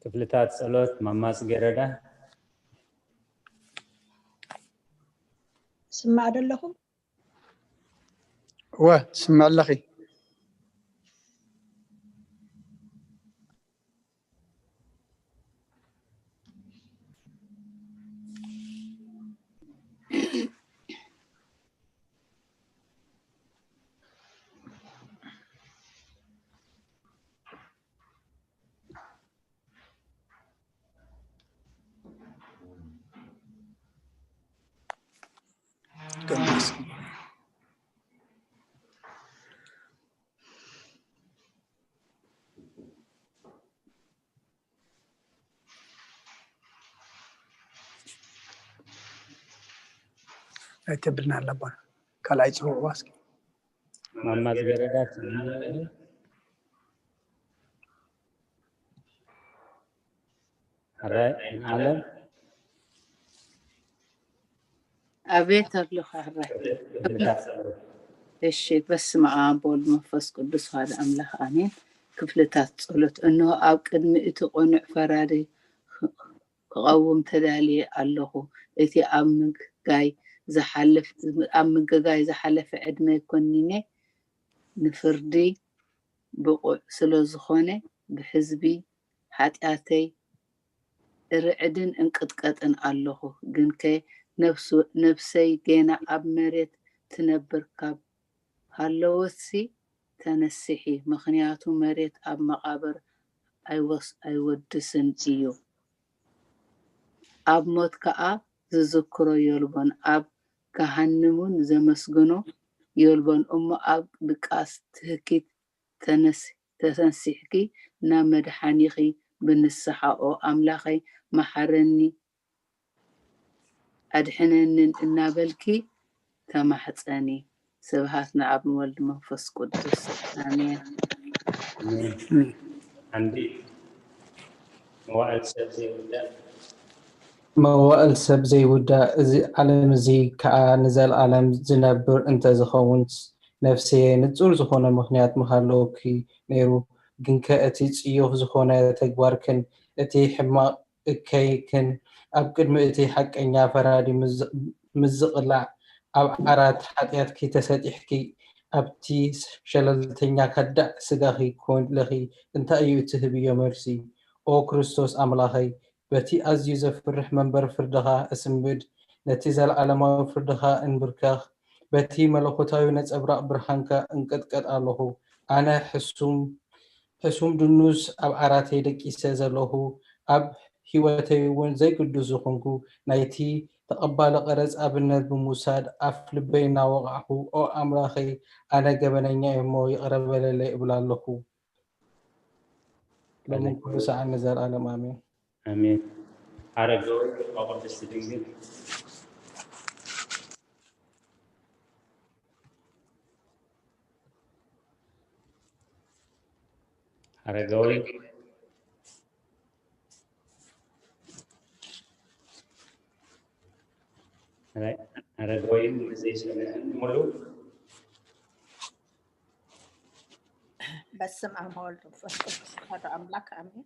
ክፍልታት ጸሎት ማማ ጽጌረዳ። ስማዕ ደለኹ። እወ ትስምዕ ኣለኺ። ኣይተብልና ኣለባ ካልኣይ ጽውዕዋ እስኪ ማማ ዝገረዳት ሕራይ ዓለም ኣቤት ኣለኹ ሕራይ። እሺ፣ በስመ ኣብ ወወልድ መንፈስ ቅዱስ ሓደ ኣምላኽ ኣሜን። ክፍልታት ጸሎት። እንሆ ኣብ ቅድሚ እቲ ቅኑዕ ፈራዲ ክቐውም ተዳልየ ኣለኹ። እቲ ኣብ ምግጋይ ዝሓልፍ ኣብ ምግጋይ ዝሓለፈ ዕድመ ኮኒነ ንፍርዲ ብቑዕ ስለ ዝኾነ ብሕዝቢ ሓጢኣተይ እርዕድን እንቅጥቀጥን ኣለኹ። ግንከ ነብሱ ነብሰይ ጌና ኣብ መሬት ትነብር ካብ ሃለወትሲ ተነስሒ፣ ምኽንያቱ መሬት ኣብ መቓብር ኣይወስ ኣይወድስን እዩ። ኣብ ሞት ከኣ ዝዝክሮ የልቦን፣ ኣብ ገሃንምውን ዘመስግኖ የልቦን። እሞ ኣብ ድቃስ ትህኪት ተነስ ተተንሲሕኪ ናብ መድሓኒኺ ብንስሓ ኦ ኣምላኸይ መሓረኒ ኣድሕነንን እናበልኪ ተማሕፀኒ። ስብሃት ንኣብ ንወልድ መንፈስ ቅዱስ ኣሜን። ኣሜን። ሓንቲ መዋዕል ሰብ ዘይውዳእ መዋእል ሰብ ዘይውዳእ እዚ ዓለም እዚ ከኣ ንዘለኣለም ዝነብር እንተዝኸውንስ ነፍሰየ ንጹር ዝኾነ ምኽንያት ምሃለወኪ ነይሩ። ግንከ እቲ ጽዩፍ ዝኾነ ተግባርክን እቲ ሕማቕ እከይክን ኣብ ቅድሚ እቲ ሓቀኛ ፈራዲ ምስ ዝቕላዕ ኣብ ዓራት ሓጢኣትኪ ተሰጢሕኪ ኣብቲ ሸለልተኛ ከዳዕ ስጋኺ ኮለኺ እንታይ እዩ እትህብዮ መልሲ? ኦ ክርስቶስ ኣምላኸይ በቲ ኣዝዩ ዘፍርሕ መንበር ፍርድኻ እስንብድ፣ ነቲ ዘለዓለማዊ ፍርድኻ እንብርከኽ፣ በቲ መለኮታዊ ነጸብራቕ ብርሃንካ እንቅጥቀጥ ኣለኹ። ኣነ ሕሱም ሕሱም ድኑስ ኣብ ዓራተይ ደቂሰ ዘለኹ፣ ኣብ ህይወተይ እውን ዘይግዱስ ዝኾንኩ ናይቲ ተቐባሊ ቀረጽ ኣብነት ብምውሳድ ኣፍ ልበይ እናወቓዕኹ፣ ኦ ኣምላኸይ፣ ኣነ ገበነኛ እየ እሞ ይቕረ በለለይ እብል ኣለኹ። ሎምን ኩሉ ሰዓን ንዘለኣለም ኣሜን። ኣሜን። ኣረጋዊ ቅድስቲ ድንግል ኣረጋዊ ኣረጋዊ ዘይሰምዕን ሙሉ በስመ ኣብ ወወልድ ወመንፈስ ቅዱስ ሓደ ኣምላክ ኣሜን።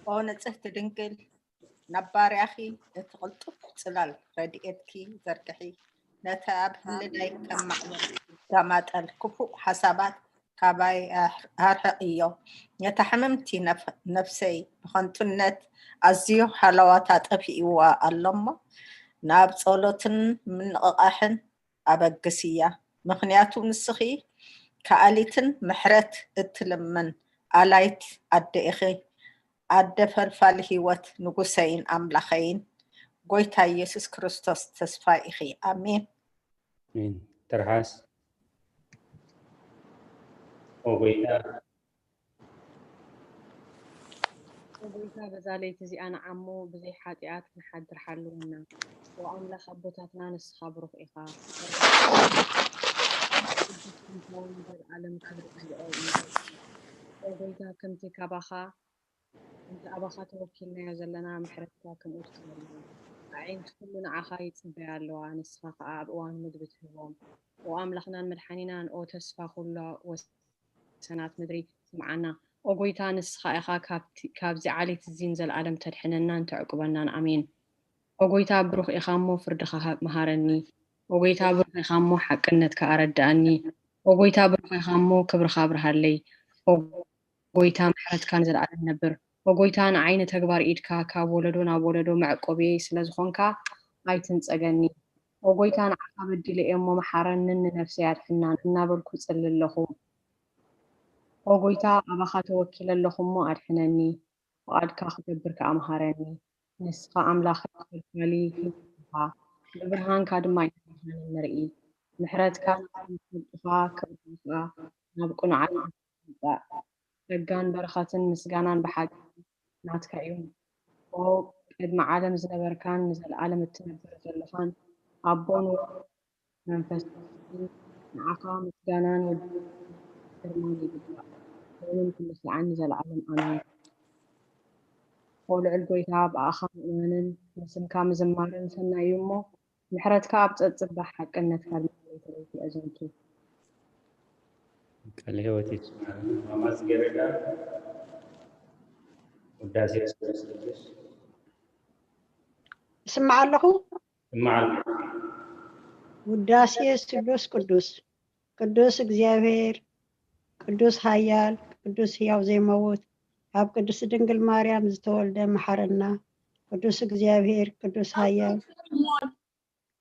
ኦ ንጽህቲ ድንግል፣ ናብ ባርያኺ እቲ ቅልጡፍ ጽላል ረድኤትኪ ዘርግሒ፣ ነቲ ኣብ ህልናይ ከም ማዕበል ዝጋማጠል ክፉእ ሓሳባት ካባይ ኣርሕቕዮ። ነታ ሕምምቲ ነፍሰይ ብኸንቱነት ኣዝዩ ሃለዋታ ጠፊእዋ ኣሎ እሞ፣ ናብ ጸሎትን ምንቕቓሕን ኣበግስያ። ምኽንያቱ ንስኺ ከኣሊትን ምሕረት እትልምን ኣላይት ኣደ ኢኺ። ኣደ ፈልፋሊ ህይወት ንጉሰይን ኣምላኸይን ጎይታ ኢየሱስ ክርስቶስ ተስፋ ኢኺ። ኣሜን። ኣሜን። ትርሓስ ኦ ጎይታ ኦ ጎይታ በዛ ለይቲ እዚኣ ንዓሞ ብዘይ ሓጢኣት ክንሓድር ሓልወና። ኦ ኣምላኽ ኣቦታትና ንስኻ ብሩኽ ኢኻ። ቅዱስ ክንከውን ዘለኣለም ክብሪ ይግብኦ እዩ። ኦ ጎይታ ከምቲ ካባኻ ከምቲ ኣባኻ ተወኪልናዮ ዘለና ምሕረትካ ከምኡ ትኽበልና። ኣዒንቲ ኩሉ ንዓኻ ይጽበያ ኣለዋ፣ ንስኻ ከኣ ኣብ እዋን ምግቢ ትህቦም። ኦ ኣምላኽናን መድሓኒናን ኦ ተስፋ ኩሎ ወሰናት ምድሪ ስምዓና። ኦ ጎይታ፣ ንስኻ ኢኻ ካብቲ፣ ካብዚ ዓሌት እዚ ንዘለኣለም ተድሕነናን ተዕቁበናን። ኣሜን። ኦ ጎይታ፣ ብሩኽ ኢኻ እሞ ፍርድኻ ሃ-፣ መሃረኒ። ኦ ጎይታ፣ ብሩኽ ኢኻ እሞ ሓቅነትካ ኣረድኣኒ። ኦ ጎይታ፣ ብሩኽ ኢኻ እሞ ክብርኻ ኣብርሃለይ። ኦ ጎይታ፣ ምሕረትካ ንዘለኣለም ነብር። ኦ ጎይታ፣ ንዓይ ንተግባር ኢድካ ካብ ወለዶ ናብ ወለዶ መዕቆብየይ ስለ ዝኾንካ ኣይትንጸገኒ። ኦ ጎይታ፣ ንዓኻ በዲለ እየ እሞ መሓረንን ንነፍሰይ ኣድሕናን እናበልኩ ጽሊ ኣለኹ። ኦ ጎይታ፣ ኣባኻ ተወኪለ ኣለኹ እሞ ኣድሕነኒ፣ ፍቓድካ ክገብር ከኣ መሃረኒ። ንስኻ ኣምላኸይ፣ ከልካሊ ህይወት ኢኻ፣ ብብርሃንካ ድማ ኢና ብርሃን እንርኢ። ምሕረትካ ንቶም ዝፈልጡኻ፣ ክብርኻ ከኣ ናብ ቅኑዓት ይምጻእ። ጸጋን በረኸትን ምስጋናን ብሓቂ ናትካ እዩ። ኦ ቅድሚ ዓለም ዝነበርካን ንዘለኣለም እትነብር ዘለኻን ኣቦን ወልድን መንፈስ ቅዱስን፣ ንዓኻ ምስጋናን ውዳሴን ግርማን ይግባእ፣ ሎምን ኩሉ ሰዓን ንዘለኣለም ኣሜን። ኦ ልዑል ጎይታ፣ ብኣኻ ምእማንን ንስምካ ምዝማርን ሰናይ እዩ እሞ፣ ምሕረትካ ኣብ ጸጽባሕ ሓቅነትካ ድማ ለይተለይተ ኣዘንቱ። ቃለ ሕይወት ይስማዕና። ማማ ጽጌረዳ፣ ውዳሴ ስሉስ ቅዱስ። እስማዕ ኣለኹ። ስማዕ ኣለኹ። ውዳሴ ስሉስ ቅዱስ። ቅዱስ እግዚኣብሔር፣ ቅዱስ ኃያል፣ ቅዱስ ሕያው ዘይመውት፣ ኣብ ቅድስት ድንግል ማርያም ዝተወልደ መሓረና። ቅዱስ እግዚኣብሔር፣ ቅዱስ ኃያል፣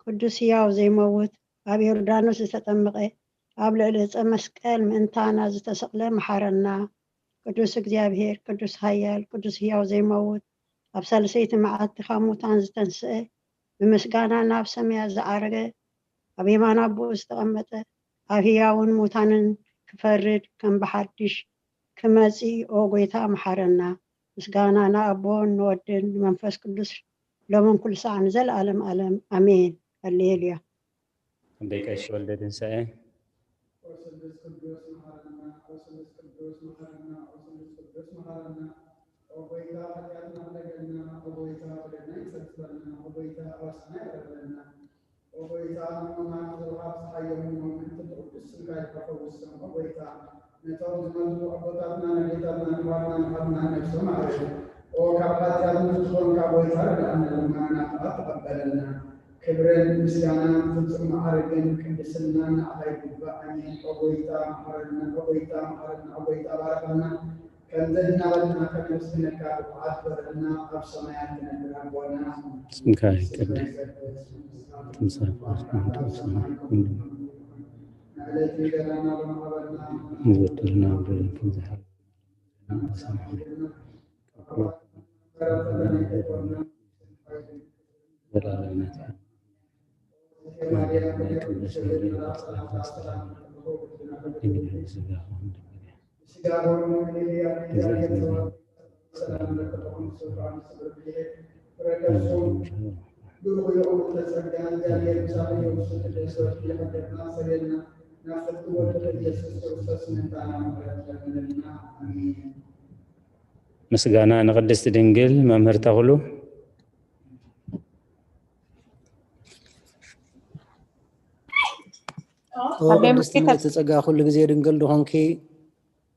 ቅዱስ ሕያው ዘይመውት፣ ኣብ ዮርዳኖስ ዝተጠምቐ፣ ኣብ ልዕሊ ዕፀ መስቀል ምእንታና ዝተሰቕለ መሓረና። ቅዱስ እግዚኣብሔር፣ ቅዱስ ኃያል፣ ቅዱስ ሕያው ዘይመውት፣ ኣብ ሳልሰይቲ መዓልቲ ካብ ሙታን ዝተንስአ፣ ብምስጋና ናብ ሰማያት ዝዓረገ፣ ኣብ የማን ኣቦኡ ዝተቐመጠ፣ ኣብ ሕያውን ሙታንን ክፈርድ ከም ብሓድሽ ክመጽእ፣ ኦ ጐይታ፣ መሓረና። ምስጋና ንኣቦን ንወድን ንመንፈስ ቅዱስ ሎምን ኩሉ ሰዓት ንዘለኣለም ኣለም። ኣሜን። ሃሌሉያ። ኣቦይ ቀሺ ወልደ ትንሳኤ። ኦ ስሉስ ቅዱስ መሓረና፣ ኦ ስሉስ ቅዱስ መሓረና፣ ኦ ስሉስ ቅዱስ መሓረና። ኦ ጐይታ፣ ሓጢኣትና ሕደገልና፣ ኦ ጐይታ፣ በደልና ይቅረ በለና፣ ኦ ጐይታ፣ ኣበሳና ይቅረ በለና። ኦ ጐይታ፣ ንሕሙማት ዝወሃብ ዝሓዮም ሕሙም ምእንቲ ቅዱስ ስምካ ኢልካ ፈውሶም። ኦ ጐይታ፣ ነቶም ዝመቱ ኣቦታትና፣ ነዴታትና፣ ኣሕዋትና፣ ኣሓትና ነፍሶም ማዕረ። ኦ ካብ ሓጢኣት ንፍትሖም ካብ ጐይታ ርድኣና፣ ልመናና ከኣ ተቐበለልና። ክብርን ምስጋናን ፍጹም ማዕርግን ቅድስናን ንዓኻ ይግባእ። ኣሜን። ኦ ጐይታ መሓረና፣ ኦ ጐይታ መሓረና፣ ኦ ጐይታ ባርኸና። ከምዚ እናበልና ከነመስግነካ ብቑዓት በርዕና ኣብ ሰማያት ትነብር ኣቦና። ስምካ ይቀደስ። ትምጻእ መንግስትካ። ንዕለታዊ እንጀራና ሎሚ ሃበና። ንበደልና በደል ከም ዝሓ-፣ ንሰምዖ። ዘላለማት። ምስጋና ንቅድስት ድንግል። መምህር ተኽሉ። ኦ ኣሜን። ቅድስት ምልዕቲ ጸጋ፣ ኩሉ ግዜ ድንግል ድኾንኪ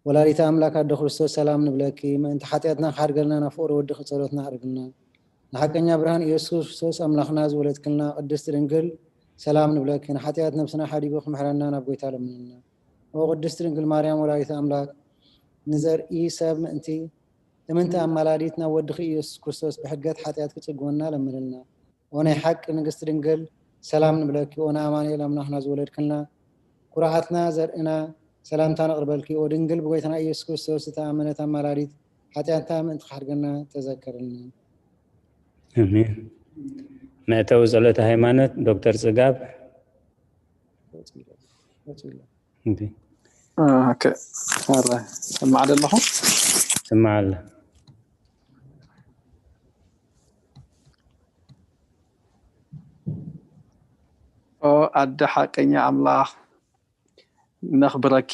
ወላዲተ ኣምላክ ኣዶ ክርስቶስ፣ ሰላም ንብለኪ። ምእንቲ ሓጢኣትና ክሓድገልና ናብ ፍቕሪ ወድኺ ጸሎትና ኣዕርግልና። ንሓቀኛ ብርሃን ኢየሱስ ክርስቶስ ኣምላኽና ዝወለድክልና ቅድስት ድንግል፣ ሰላም ንብለኪ። ንሓጢኣት ነብስና ሓዲጉ ክምሕረና ናብ ጐይታ ለምንና። ኦ ቅድስት ድንግል ማርያም ወላዲተ ኣምላክ፣ ንዘርኢ ሰብ ምእንቲ እምንቲ ኣማላዲት ናብ ወድኺ ኢየሱስ ክርስቶስ ብሕድገት ሓጢኣት ክጽግወና ለምንልና። ኦ ናይ ሓቂ ንግስቲ ድንግል፣ ሰላም ንብለኪ። ኦ ንኣማኑኤል ኣምላኽና ዝወለድክልና፣ ኩርዓትና ዘርእና፣ ሰላምታ ነቕርበልኪ። ኦ ድንግል ብጎይታና ኢየሱስ ክርስቶስ ዝተኣመነት ኣማላዲት፣ ሓጢኣትና ምእንቲ ክሓድገና ተዘከርልና። ኣሜን። መእተዊ ጸሎተ ሃይማኖት ዶክተር ጽጋብ። ኦኬ። ኣረ፣ ሰማዕ ዶ ኣለኹ? ስማዕ ኣለ። ኦ ኣደ ሓቀኛ ኣምላኽ፣ ነኽብረኪ።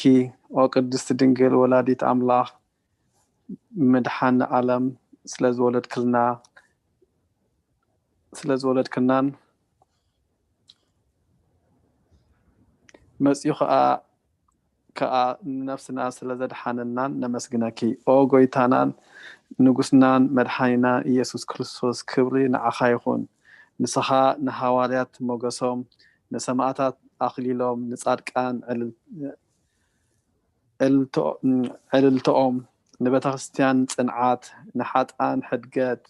ኦ ቅድስቲ ድንግል ወላዲት ኣምላኽ፣ ምድሓን ዓለም ስለ ዝወለድክልና፣ ስለ ዝወለድክናን መጺኡ ኸኣ ከኣ ንነፍስና ስለ ዘድሓነናን ነመስግነኪ። ኦ ጎይታናን ንጉስናን መድሓኒናን ኢየሱስ ክርስቶስ፣ ክብሪ ንዓኻ ይኹን። ንስኻ ንሃዋርያት ሞገሶም፣ ንሰማእታት ኣኽሊሎም፣ ንጻድቃን ዕልል-፣ ዕልልቶ-፣ ዕልልቶኦም፣ ንቤተክርስትያን ጽንዓት፣ ንሓጥኣን ሕድገት፣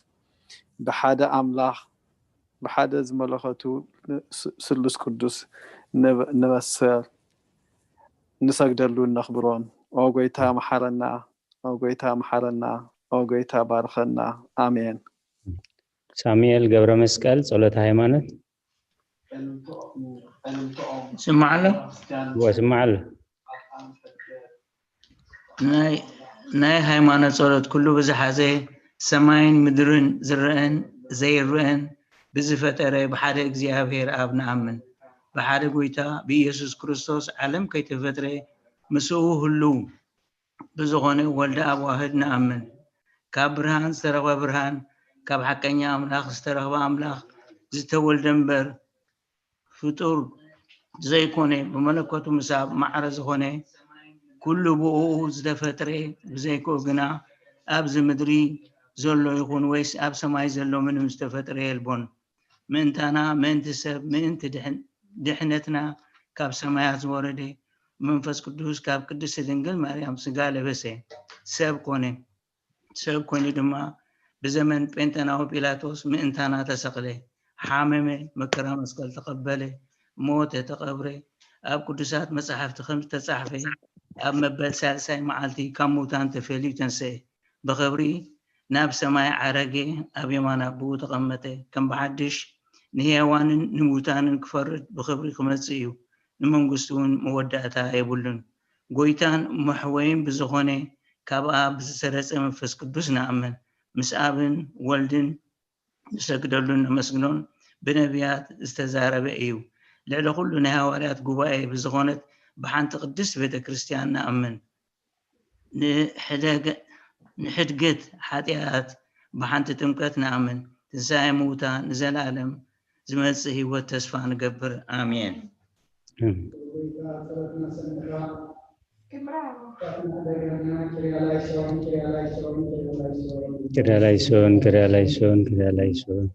ብሓደ ኣምላኽ፣ ብሓደ ዝመለኸቱ ስ-፣ ስሉስ ቅዱስ ንብ-፣ ንበሰር፣ ንሰግደሉን ነኽብሮን። ኦ ጎይታ መሓረና፣ ኦ ጎይታ መሓረና፣ ኦ ጎይታ ባርኸና። ኣሜን። ሳሙኤል ገብረ መስቀል፣ ጸሎተ ሃይማኖት። ስማዕ ኣሎ? እወ፣ ስማዕ ኣሎ። ናይ፣ ናይ ሃይማኖት ጸሎት ኩሉ ብዝሓዘ፣ ሰማይን ምድርን ዝረአን ዘይረአን ብዝፈጠረ ብሓደ እግዚኣብሔር ኣብ ንኣምን። ብሓደ ጎይታ ብኢየሱስ ክርስቶስ ዓለም ከይተፈጥረ ምስኡ ህሉው ብዝኾነ ወልደ ኣብ ዋህድ ንኣምን። ካብ ብርሃን ዝተረኽበ ብርሃን፣ ካብ ሓቀኛ ኣምላኽ ዝተረኽበ ኣምላኽ፣ ዝተወልደ እምበር ፍጡር ዘይኮነ፣ ብመለኮቱ ምስ ኣብ ማዕረ ዝኾነ፣ ኩሉ ብእኡ ዝተፈጥረ፣ ብዘይክኡ ግና ኣብዚ ምድሪ ዘሎ ይኹን ወይስ ኣብ ሰማይ ዘሎ ምንም ዝተፈጥረ የልቦን። ምእንታና፣ ምእንቲ ሰብ፣ ምእንቲ ድሕን-፣ ድሕነትና ካብ ሰማያት ዝወረደ መንፈስ ቅዱስ ካብ ቅድስቲ ድንግል ማርያም ስጋ ለበሰ፣ ሰብ ኮነ። ሰብ ኮይኑ ድማ ብዘመን ጴንጠናዊ ጲላጦስ ምእንታና ተሰቕለ፣ ሓመመ፣ መከራ መስቀል ተቐበለ፣ ሞተ፣ ተቐብረ። ኣብ ቅዱሳት መጻሕፍቲ ከም ዝተጻሕፈ ኣብ መበል ሳልሳይ መዓልቲ ካብ ምውታን ተፈልዩ ተንስአ። ብኽብሪ ናብ ሰማይ ዓረገ፣ ኣብ የማን ኣቦኡ ተቐመጠ። ከም ብሓድሽ ንህያዋንን ንሙታንን ክፈርድ ብኽብሪ ክመጽእ እዩ። ንመንግስቱ እውን መወዳእታ የብሉን። ጎይታን መሕወይን ብዝኾነ ካብ ኣብ ዝተሰረጸ መንፈስ ቅዱስ ንኣምን። ምስ ኣብን ወልድን ንሰግደሉን ነመስግኖን ብነቢያት ዝተዛረበ እዩ። ልዕሊ ኩሉ ናይ ሃዋርያት ጉባኤ ብዝኾነት ብሓንቲ ቅድስት ቤተ ክርስቲያን ንኣምን። ንሕደገ-፣ ንሕድገት ሓጢኣት ብሓንቲ ጥምቀት ንኣምን። ትንሳኤ ምውታ ንዘለኣለም ዝመጽእ ህይወት ተስፋ ንገብር። ኣሜን። ኣሜን። ክርያ ላይሶን፣ ክርያ ላይሶን፣ ክርያ ላይሶን። ክርያ ላይሶን፣ ክርያ ላይሶን፣ ክርያ ላይሶን።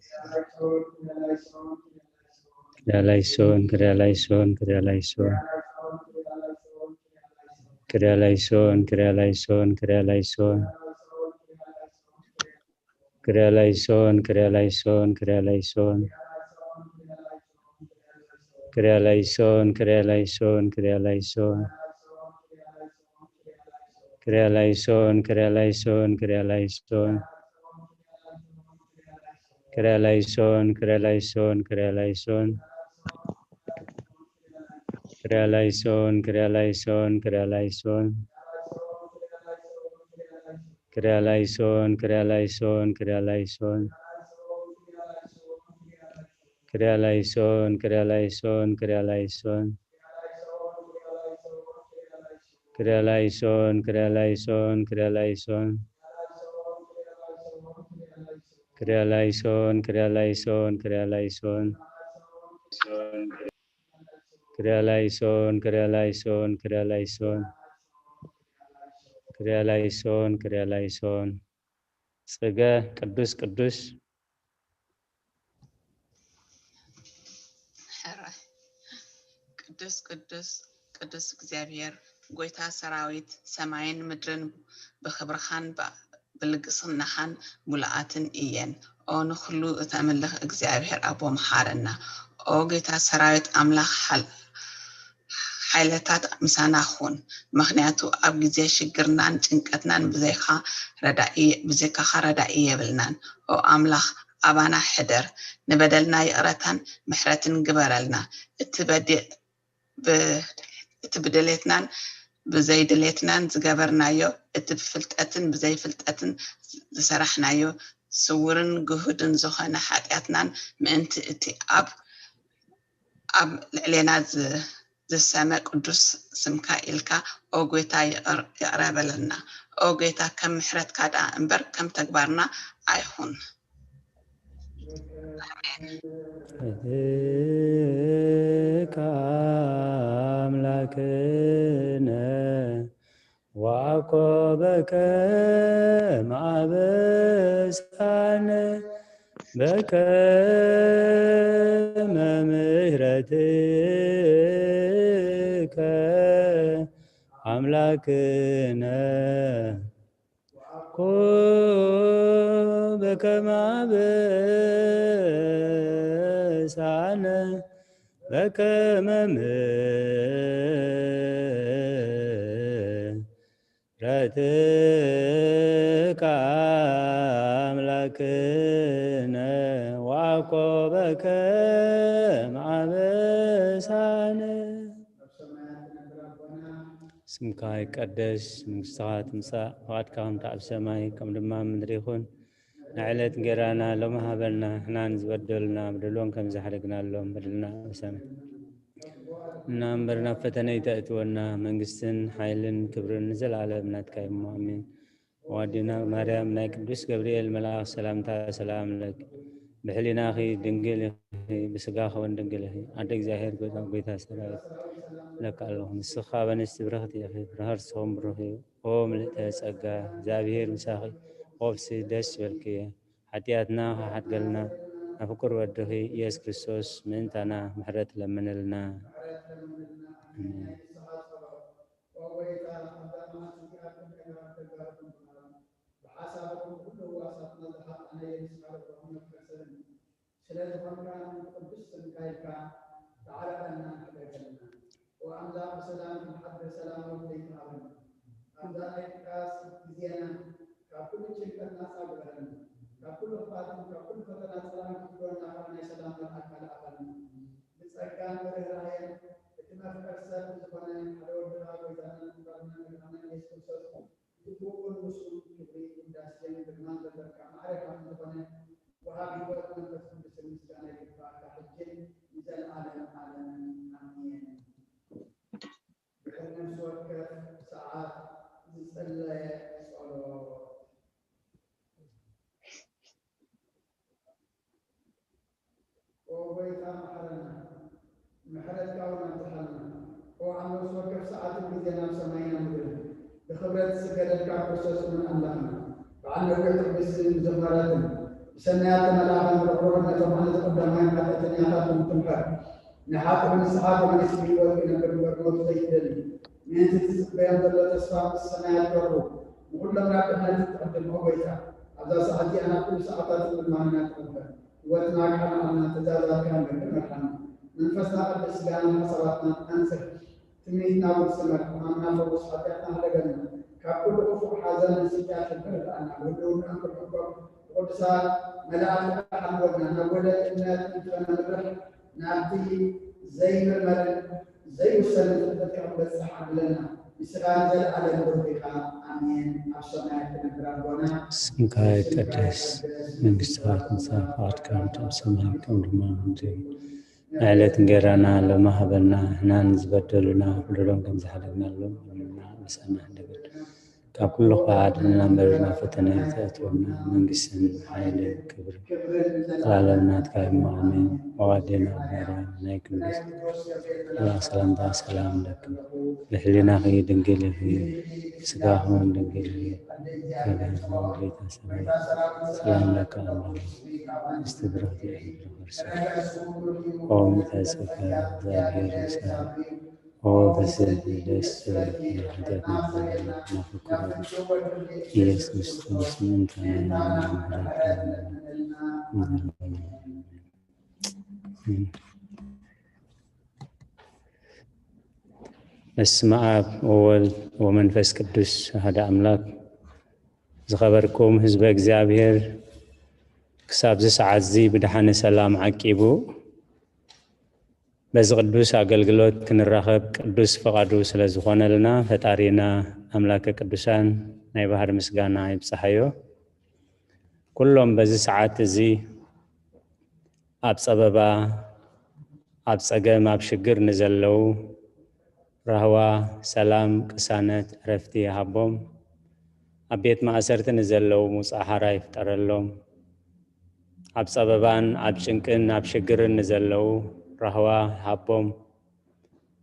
ክርያ ላይሶን፣ ክርያ ላይሶን፣ ክርያ ላይሶን። ክርያ ላይሶን፣ ክርያ ላይሶን፣ ክርያ ላይሶን። ክርያ ላይሶን፣ ክርያ ላይሶን፣ ክርያ ላይሶን። ክርያ ላይሶን፣ ክርያ ላይሶን፣ ክርያ ላይሶን። ክርያ ላይሶን፣ ክርያ ላይሶን፣ ክርያ ላይሶን። ክርያ ላይሶን፣ ክርያ ላይሶን፣ ክርያ ላይሶን። ክርያ ላይሶን፣ ክርያ ላይሶን፣ ክርያ ላይሶን። ክርያ ላይሶን፣ ክርያ ላይሶን፣ ክርያ ላይሶን። ክርያ ላይሶን፣ ክርያ ላይሶን፣ ክርያ ላይሶን። ክርያ ላይሶን፣ ክርያ ላይሶን፣ ክርያ ላይሶን። ክርያ ላይሶን፣ ክርያ ላይሶን፣ ክርያ ላይሶን። ክርያ ላይሶን፣ ክርያ ላይሶን፣ ክርያ ላይሶን። ክርያ ላይሶን፣ ክርያ ላይሶን። ጽገ ቅዱስ ቅዱስ። ሕራይ። ቅዱስ ቅዱስ ቅዱስ እግዚኣብሔር ጎይታ ሰራዊት፣ ሰማይን ምድርን ብኽብርኻን ብ-፣ ብልግስናኻን ምሉኣትን እየን። ኦ ንኹሉ እተምልኽ እግዚኣብሔር ኣቦ መሓረና። ኦ ጎይታ ሰራዊት ኣምላኽ ሓል-፣ ሓይለታት ምሳና ኩን። ምኽንያቱ ኣብ ግዜ ሽግርናን ጭንቀትናን ብዘይካ ረዳኢ፣ ብዘይካኻ ረዳኢ የብልናን። ኦ ኣምላኽ ኣባና ሕደር። ንበደልና ይቕረታን ምሕረትን ግበረልና። እቲ በዲ-፣ ብ-፣ እቲ ብድሌትናን ብዘይድሌትናን ዝገበርናዮ፣ እቲ ብፍልጠትን ብዘይፍልጠትን ዝሰራሕናዮ፣ ስውርን ግሁድን ዝኾነ ሓጢኣትናን ምእንቲ እቲ ኣብ፣ ኣብ ልዕሌና ዝ-፣ ዝሰመ ቅዱስ ስምካ ኢልካ፣ ኦ ጎይታ፣ ይቕር፣ ይቕረ በለልና። ኦ ጎይታ፣ ከም ምሕረትካ ደኣ እምበር ከም ተግባርና ኣይኹን። ኣሜን። አምላክነ ወአኮ በከመ አበሳነ በከመ ምሕረትከ አምላክነ ወአኮ በከመ አበሳነ በከመ ምሕረትከ አምላክነ ወአኮ በከመ አበሳነ። ስምካ ይቀደስ፣ መንግስትኻ ትምጻእ፣ ፍቓድካ ከምቲ ኣብ ሰማይ ከም ድማ ኣብ ምድሪ ይኹን። ንዕለት እንጌራና ሎሚ ሃበና፣ ንሕናን ዝበደሉና በደሎም ከም ዝሓደግናሎም በደልና ኣበሳና። እና እምበር ናብ ፈተነ ይተእትወና፣ መንግስትን ሓይልን ክብርን ንዘለኣለም ናትካ እሞ፣ ኣሜን። ዋዲና ማርያም ናይ ቅዱስ ገብርኤል መልኣኽ ሰላምታ ሰላም ለኪ፣ ብሕሊናኺ ድንግል ኢኺ፣ ብስጋኺ እውን ድንግል ኢኺ። ኣደ እግዚኣብሔር ጎይታ፣ ጎይታ ሰራዊት ለካ ኣለኹ። ንስኻ በንስቲ ብርኽቲ ኢኺ፣ ፍረ ከርስኹም ብሩኽ እዩ። ኦ ምልእተ ጸጋ፣ እግዚኣብሔር ምሳኺ፣ ኦብሲ ደስ ይበልኪ። ሓጢኣትና ከሓድገልና፣ ናብ ፍቁር ወድኺ ኢየሱስ ክርስቶስ ምእንታና ምሕረት ለምንልና። ኣሜን። ኦ ጎይታ፣ ኣብዛ መዓልቲ እዚኣ ክንከይና ተጋሩ ብምዃን፣ ብሓሳብኩም ኩሉ ህዋሳትና ዝሓጣናዮ ንስኻ ርሑቕ መፍቀር ሰብን። ስለ ዝኾንካ፣ ቅዱስ ስምካ ኢልካ ተዓረቐና፣ ሕደገልና። ኦ ኣምላኽ፣ ብሰላም ክንሓድር ሰላማዊ ለይቲ ሃበና። ኣብዛ ናይ ድቃስ ግዜና ካብ ኩሉ ጭንቀት ናጻ ግበረና። ካብ ኩሉ ክፍኣትን ካብ ኩሉ ፈተና ጸላም ክትጎና፣ ካብ ናይ ሰላም መልኣካ ልኣኸልና። ብጸጋን ብርህራሄን እቲ መፍቀር ሰብ ዝኾነ ሓደ ወድኻ ጎይታናን መድሓኒናን መድሓኒናን ኢየሱስ ክርስቶስ፣ ግቡእን ምስሉን ክብሪ ውዳሴን ግርማን ዘለካ ማዕረ ካብ ዝኾነ ወሃቢ ህይወት መንፈስ ቅዱስን ምስጋና ይግባእካ፣ ሕጅን ንዘለዓለም ዓለምን። ኣሜን። ድሕሪ ነፍሲ ወከፍ ሰዓት ዝጽለየ ጸሎት። ኦ ጎይታ፣ መሓረና፣ ምሕረትካ እውን ኣብዝሓልና። ኦ ኣብ ነፍሲ ወከፍ ሰዓትን ግዜን ኣብ ሰማይና ምድርን ብኽብረት ዝስገደልካ ክርስቶስ እውን ኣምላኽና፣ በዓል ነዊሕ ትዕግስትን ዝማረትን፣ ብሰናያት ተመላእኻን ርሕሩሕን ነቶም ኣነ ዝቐዳማይን ሓጢኣተኛታትን ትምሕር። ንሓጥእ ንስኻ ተመሊሱ ብህይወት ክነብር እምበር ሞት ዘይትደሊ፣ ምእንቲ ትጽበዮም ዘሎ ተስፋ ምስ ሰማያት ደርቡ፣ ንኹሎም ናብ ድሕነት እትቕድም። ኦ ጎይታ፣ ኣብዛ ሰዓት እዚኣ ናብ ኩሉ ሰዓታት ልማንና ትቕበል። ህይወትና ቃል መዓልና ትእዛዛትካ ንገብር መድሓና። መንፈስና ቅዱስ፣ ስጋና ሓሳባትና ኣንጽህ። ትምኒትና እውን ስመር፣ ሕማምና ፈውስ፣ ሓጢኣትና ሕደገልና። ካብ ኩሉ ክፉእ ሓዘንን ስቅያትን ተረድኣና። ብህልውናን ክሕቆብ ብቅዱሳት መላእክትካ ሓልወና። ናብ ወለድ እምነት እንተነምርሕ፣ ናብቲ ዘይምርመርን ዘይውሰንን ፍልጠትካ ክንበጽሕ ዓድለና። ንስኻ ንዘለኣለም ብሩኽ ኢኻ። ኣሜን። ኣብ ሰማያት ትነብር ኣቦና፣ ስምካ ይቀደስ፣ መንግስትኻ ትምጻእ፣ ፍቓድካ ከምቲ ኣብ ሰማይ ከም ድማ ኣብ ምድሪ። ንዕለት እንጌራና ሎሚ ሃበና፣ ንሕናን ዝበደሉና በደሎም ከም ዝሓደግናሎም በደልና ኣበሳና ሕደገልና። ካብ ኩሉ ክፉእ ኣድሕነና እምበር ናብ ፈተነ ኣይተእትወና፣ መንግስትን ሓይልን ክብርን ዘላለም ናትካ እዩ። ኣሜን። ኦ ኣዴና ማርያም ናይ ቅዱስ መልኣክ ሰላምታ ሰላም ለኪ፣ ብሕሊናኺ ድንግል ኢኺ፣ ስጋኺ እውን ድንግል እዩ። ሰላም ለኪ ኣምላክ ምስቲ ብሩኽቲ ኢኺ ፍረ ከርሥኪ። ኦ ምልዕተ ጸጋ፣ እግዚኣብሔር ምሳኺ። ኦ በስል ደስ ይበልኪ፣ ኃጢአትና ይቅር በለን፣ ናፍቅሮ ኢየሱስ ክርስቶስ ምእንተ ምሕረት። በስመ አብ ወወልድ ወመንፈስ ቅዱስ አሐደ አምላክ። ዝኸበርኩም ህዝበ እግዚኣብሔር፣ ክሳብዚ ሰዓት እዚ ብደሓነ ሰላም ዓቂቡ በዚ ቅዱስ ኣገልግሎት ክንራኸብ ቅዱስ ፍቓዱ ስለ ዝኾነልና፣ ፈጣሪና ኣምላከ ቅዱሳን ናይ ባህር ምስጋና ይብጽሓዮ። ኩሎም በዚ ሰዓት እዚ ኣብ ጸበባ፣ ኣብ ጸገም፣ ኣብ ሽግር ንዘለዉ ራህዋ፣ ሰላም፣ ቅሳነት፣ ዕረፍቲ ይሃቦም። ኣብ ቤት ማእሰርቲ ንዘለዉ ምውጻእ ሓራ ይፍጠረሎም። ኣብ ጸበባን ኣብ ጭንቅን ኣብ ሽግርን ንዘለዉ ራህዋ ይሃቦም።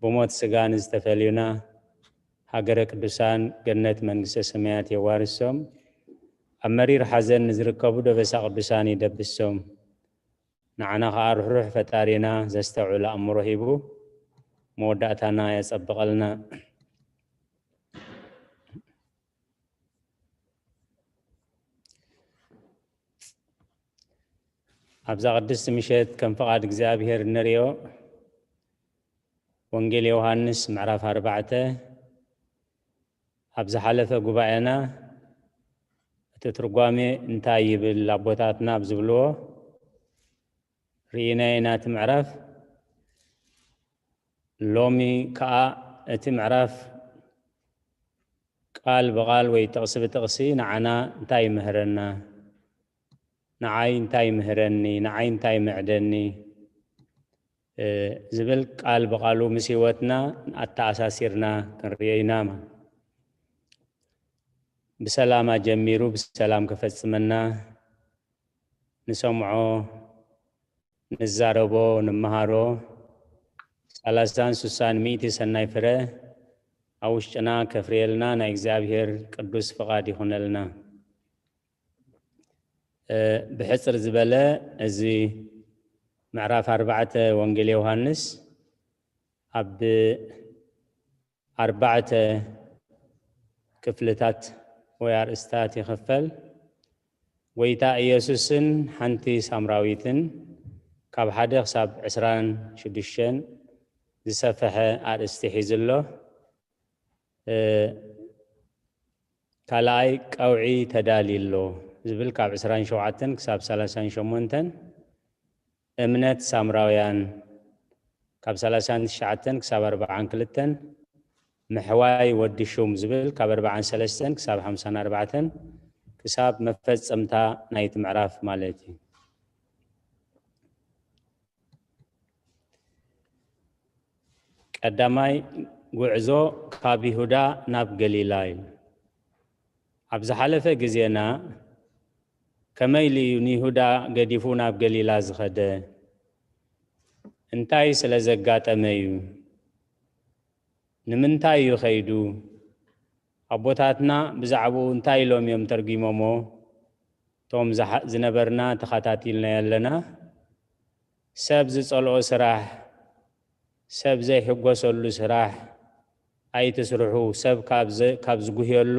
ብሞት ስጋ ንዝተፈልዩና፣ ሃገረ ቅዱሳን ገነት መንግስተ ሰማያት የዋርሶም። ኣብ መሪር ሓዘን ንዝርከቡ ደበሳ ቅዱሳን ይደብሶም። ንዓና ኸዓ ርሕሩሕ ፈጣሪና ዘስተውዕል ኣእምሮ ሂቡ መወዳእታና የጸብቐልና። ኣብዛ ቅድስቲ ምሸት ከም ፍቓድ እግዚኣብሔር እንርእዮ ወንጌል ዮሃንስ ምዕራፍ ኣርባዕተ። ኣብ ዝሓለፈ ጉባኤና እቲ ትርጓሜ እንታይ ይብል ኣቦታትና ኣብ ዝብልዎ ርኢናዮ ኢና እቲ ምዕራፍ። ሎሚ ከኣ እቲ ምዕራፍ ቃል ብቓል ወይ ጥቕሲ ብጥቕሲ ንዓና እንታይ ይምህረና? ንዓይ እንታይ ይምህረኒ? ንዓይ እንታይ ይምዕደኒ? እ፣ ዝብል ቃል ብቓሉ ምስ ህይወትና ኣተኣሳሲርና ክንርእዮ ኢና። ብሰላም ኣጀሚሩ ብሰላም ከፈጽመና፣ ንሰምዖ፣ ንዛረቦ፣ ንመሃሮ፣ ሰላሳን ስሳን ሚእቲ ሰናይ ፍረ ኣብ ውሽጥና ከፍርየልና ናይ እግዚኣብሔር ቅዱስ ፍቓድ ይኹነልና። እ፣ ብሕጽር ዝበለ እዚ ምዕራፍ ኣርባዕተ ወንጌል ዮሃንስ ኣብ ኣርባዕተ ክፍልታት ወይ ኣርእስታት ይኽፈል። ጎይታ ኢየሱስን ሓንቲ ሳምራዊትን ካብ ሓደ ክሳብ ዕስራን ሽዱሽተን ዝሰፍሐ ኣርእስቲ ሒዙ ኣሎ። እ፣ ካልኣይ ቀውዒ ተዳልዩ ኣሎ ዝብል ካብ ዕስራን ሸውዓተን ክሳብ ሰላሳን ሸሞንተን፣ እምነት ሳምራውያን ካብ ሰላሳን ትሽዓተን ክሳብ ኣርባዓን ክልተን፣ ምሕዋይ ወዲ ሹም ዝብል ካብ ኣርባዓን ሰለስተን ክሳብ ሓምሳን ኣርባዕተን ክሳብ መፈጸምታ ናይቲ ምዕራፍ ማለት እዩ። ቀዳማይ ጉዕዞ ካብ ይሁዳ ናብ ገሊላ እዩ። ኣብ ዝሓለፈ ግዜና ከመይ ኢሉ እዩ ንይሁዳ ገዲፉ ናብ ገሊላ ዝኸደ? እንታይ ስለ ዘጋጠመ እዩ? ንምንታይ እዩ ኸይዱ? ኣቦታትና ብዛዕባኡ እንታይ ኢሎም እዮም ተርጒሞሞ? እቶም ዝሓ-፣ ዝነበርና ተኸታቲልናዮ ኣለና። ሰብ ዝጸልኦ ስራሕ፣ ሰብ ዘይሕጎሰሉ ስራሕ ኣይትስርሑ፣ ሰብ ካብ ዘ-፣ ካብ ዝጉህየሉ፣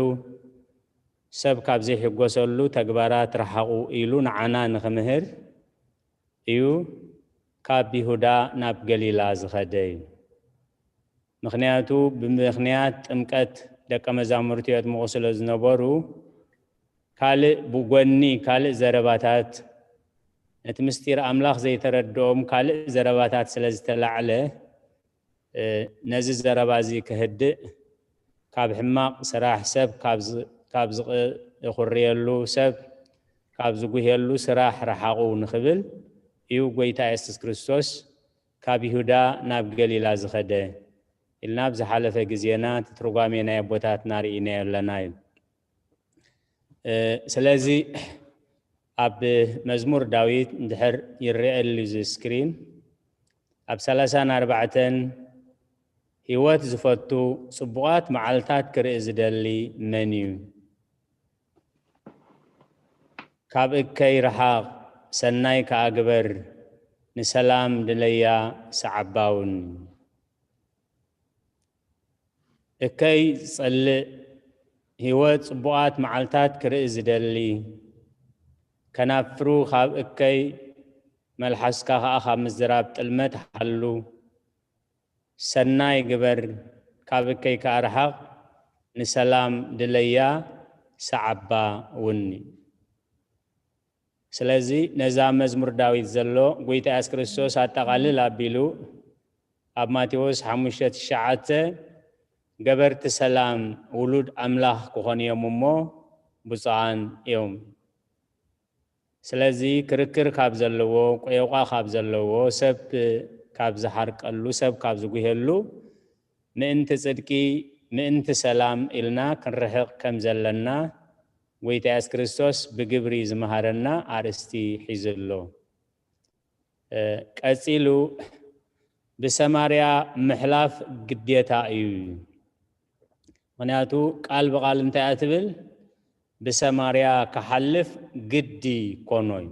ሰብ ካብ ዘይሕጎሰሉ ተግባራት ረሓቑ ኢሉ ንዓና ንኽምህር እዩ ካብ ይሁዳ ናብ ገሊላ ዝኸደ እዩ። ምኽንያቱ ብምኽንያት ጥምቀት ደቀ መዛሙርቲ የጥምቑ ስለ ዝነበሩ፣ ካልእ ብጎኒ ካልእ ዘረባታት፣ ነቲ ምስጢር ኣምላኽ ዘይተረድኦም ካልእ ዘረባታት ስለ ዝተላዕለ፣ እ፣ ነዚ ዘረባ እዚ ክህድእ፣ ካብ ሕማቕ ስራሕ ሰብ ካብ ዝ-፣ ካብ ዝቕ-፣ ዝኹርየሉ፣ ሰብ ካብ ዝጉህየሉ ስራሕ ረሓቑ ንኽብል እዩ ጎይታ የሱስ ክርስቶስ ካብ ይሁዳ ናብ ገሊላ ዝኸደ ኢልና ኣብ ዝሓለፈ ግዜና እቲ ትርጓሜ ናይ ኣቦታትና ርኢናዮ ኣለና እዩ። እ፣ ስለዚ ኣብ መዝሙር ዳዊት እንድሕር ይረኣየሉ እዚ ስክሪን፣ ኣብ ሰላሳን ኣርባዕተን ህይወት ዝፈቱ ጽቡቓት መዓልታት ክርኢ ዝደሊ መን እዩ? ካብ እከይ ርሓቕ፣ ሰናይ ከኣ ግበር፣ ንሰላም ድለያ ሰዓባ እውን። እከይ ዝጸልእ፣ ህይወት ጽቡቓት መዓልታት ክርኢ ዝደሊ፣ ከናፍሩ ካብ እከይ፣ መልሓስካ ከኣ ካብ ምዝራብ ጥልመት ሓሉ። ሰናይ ግበር፣ ካብ እከይ ከኣ ርሓቕ፣ ንሰላም ድለያ ሰዓባ እውን። ስለዚ ነዛ መዝሙር ዳዊት ዘሎ ጎይታ የሱስ ክርስቶስ ኣጠቓልል ኣቢሉ ኣብ ማቴዎስ ሓሙሽተ ትሽዓተ፣ "ገበርቲ ሰላም ውሉድ ኣምላኽ ክኾኑ እዮም እሞ ብፁዓን እዮም።" ስለዚ ክርክር ካብ ዘለዎ፣ ቆየቋ ካብ ዘለዎ፣ ሰብ ካብ ዝሓርቀሉ፣ ሰብ ካብ ዝጉሄሉ፣ ምእንቲ ጽድቂ፣ ምእንቲ ሰላም ኢልና ክንርሕቕ ከም ዘለና፣ ጎይታ የሱስ ክርስቶስ ብግብሪ ዝመሃረና ኣርእስቲ ሒዙ ኣሎ። እ፣ ቀጺሉ ብሰማርያ ምሕላፍ ግዴታ እዩ። ምኽንያቱ ቃል ብቓል እንታይ እያ ትብል? ብሰማርያ ክሓልፍ ግዲ ኮኖ እዩ።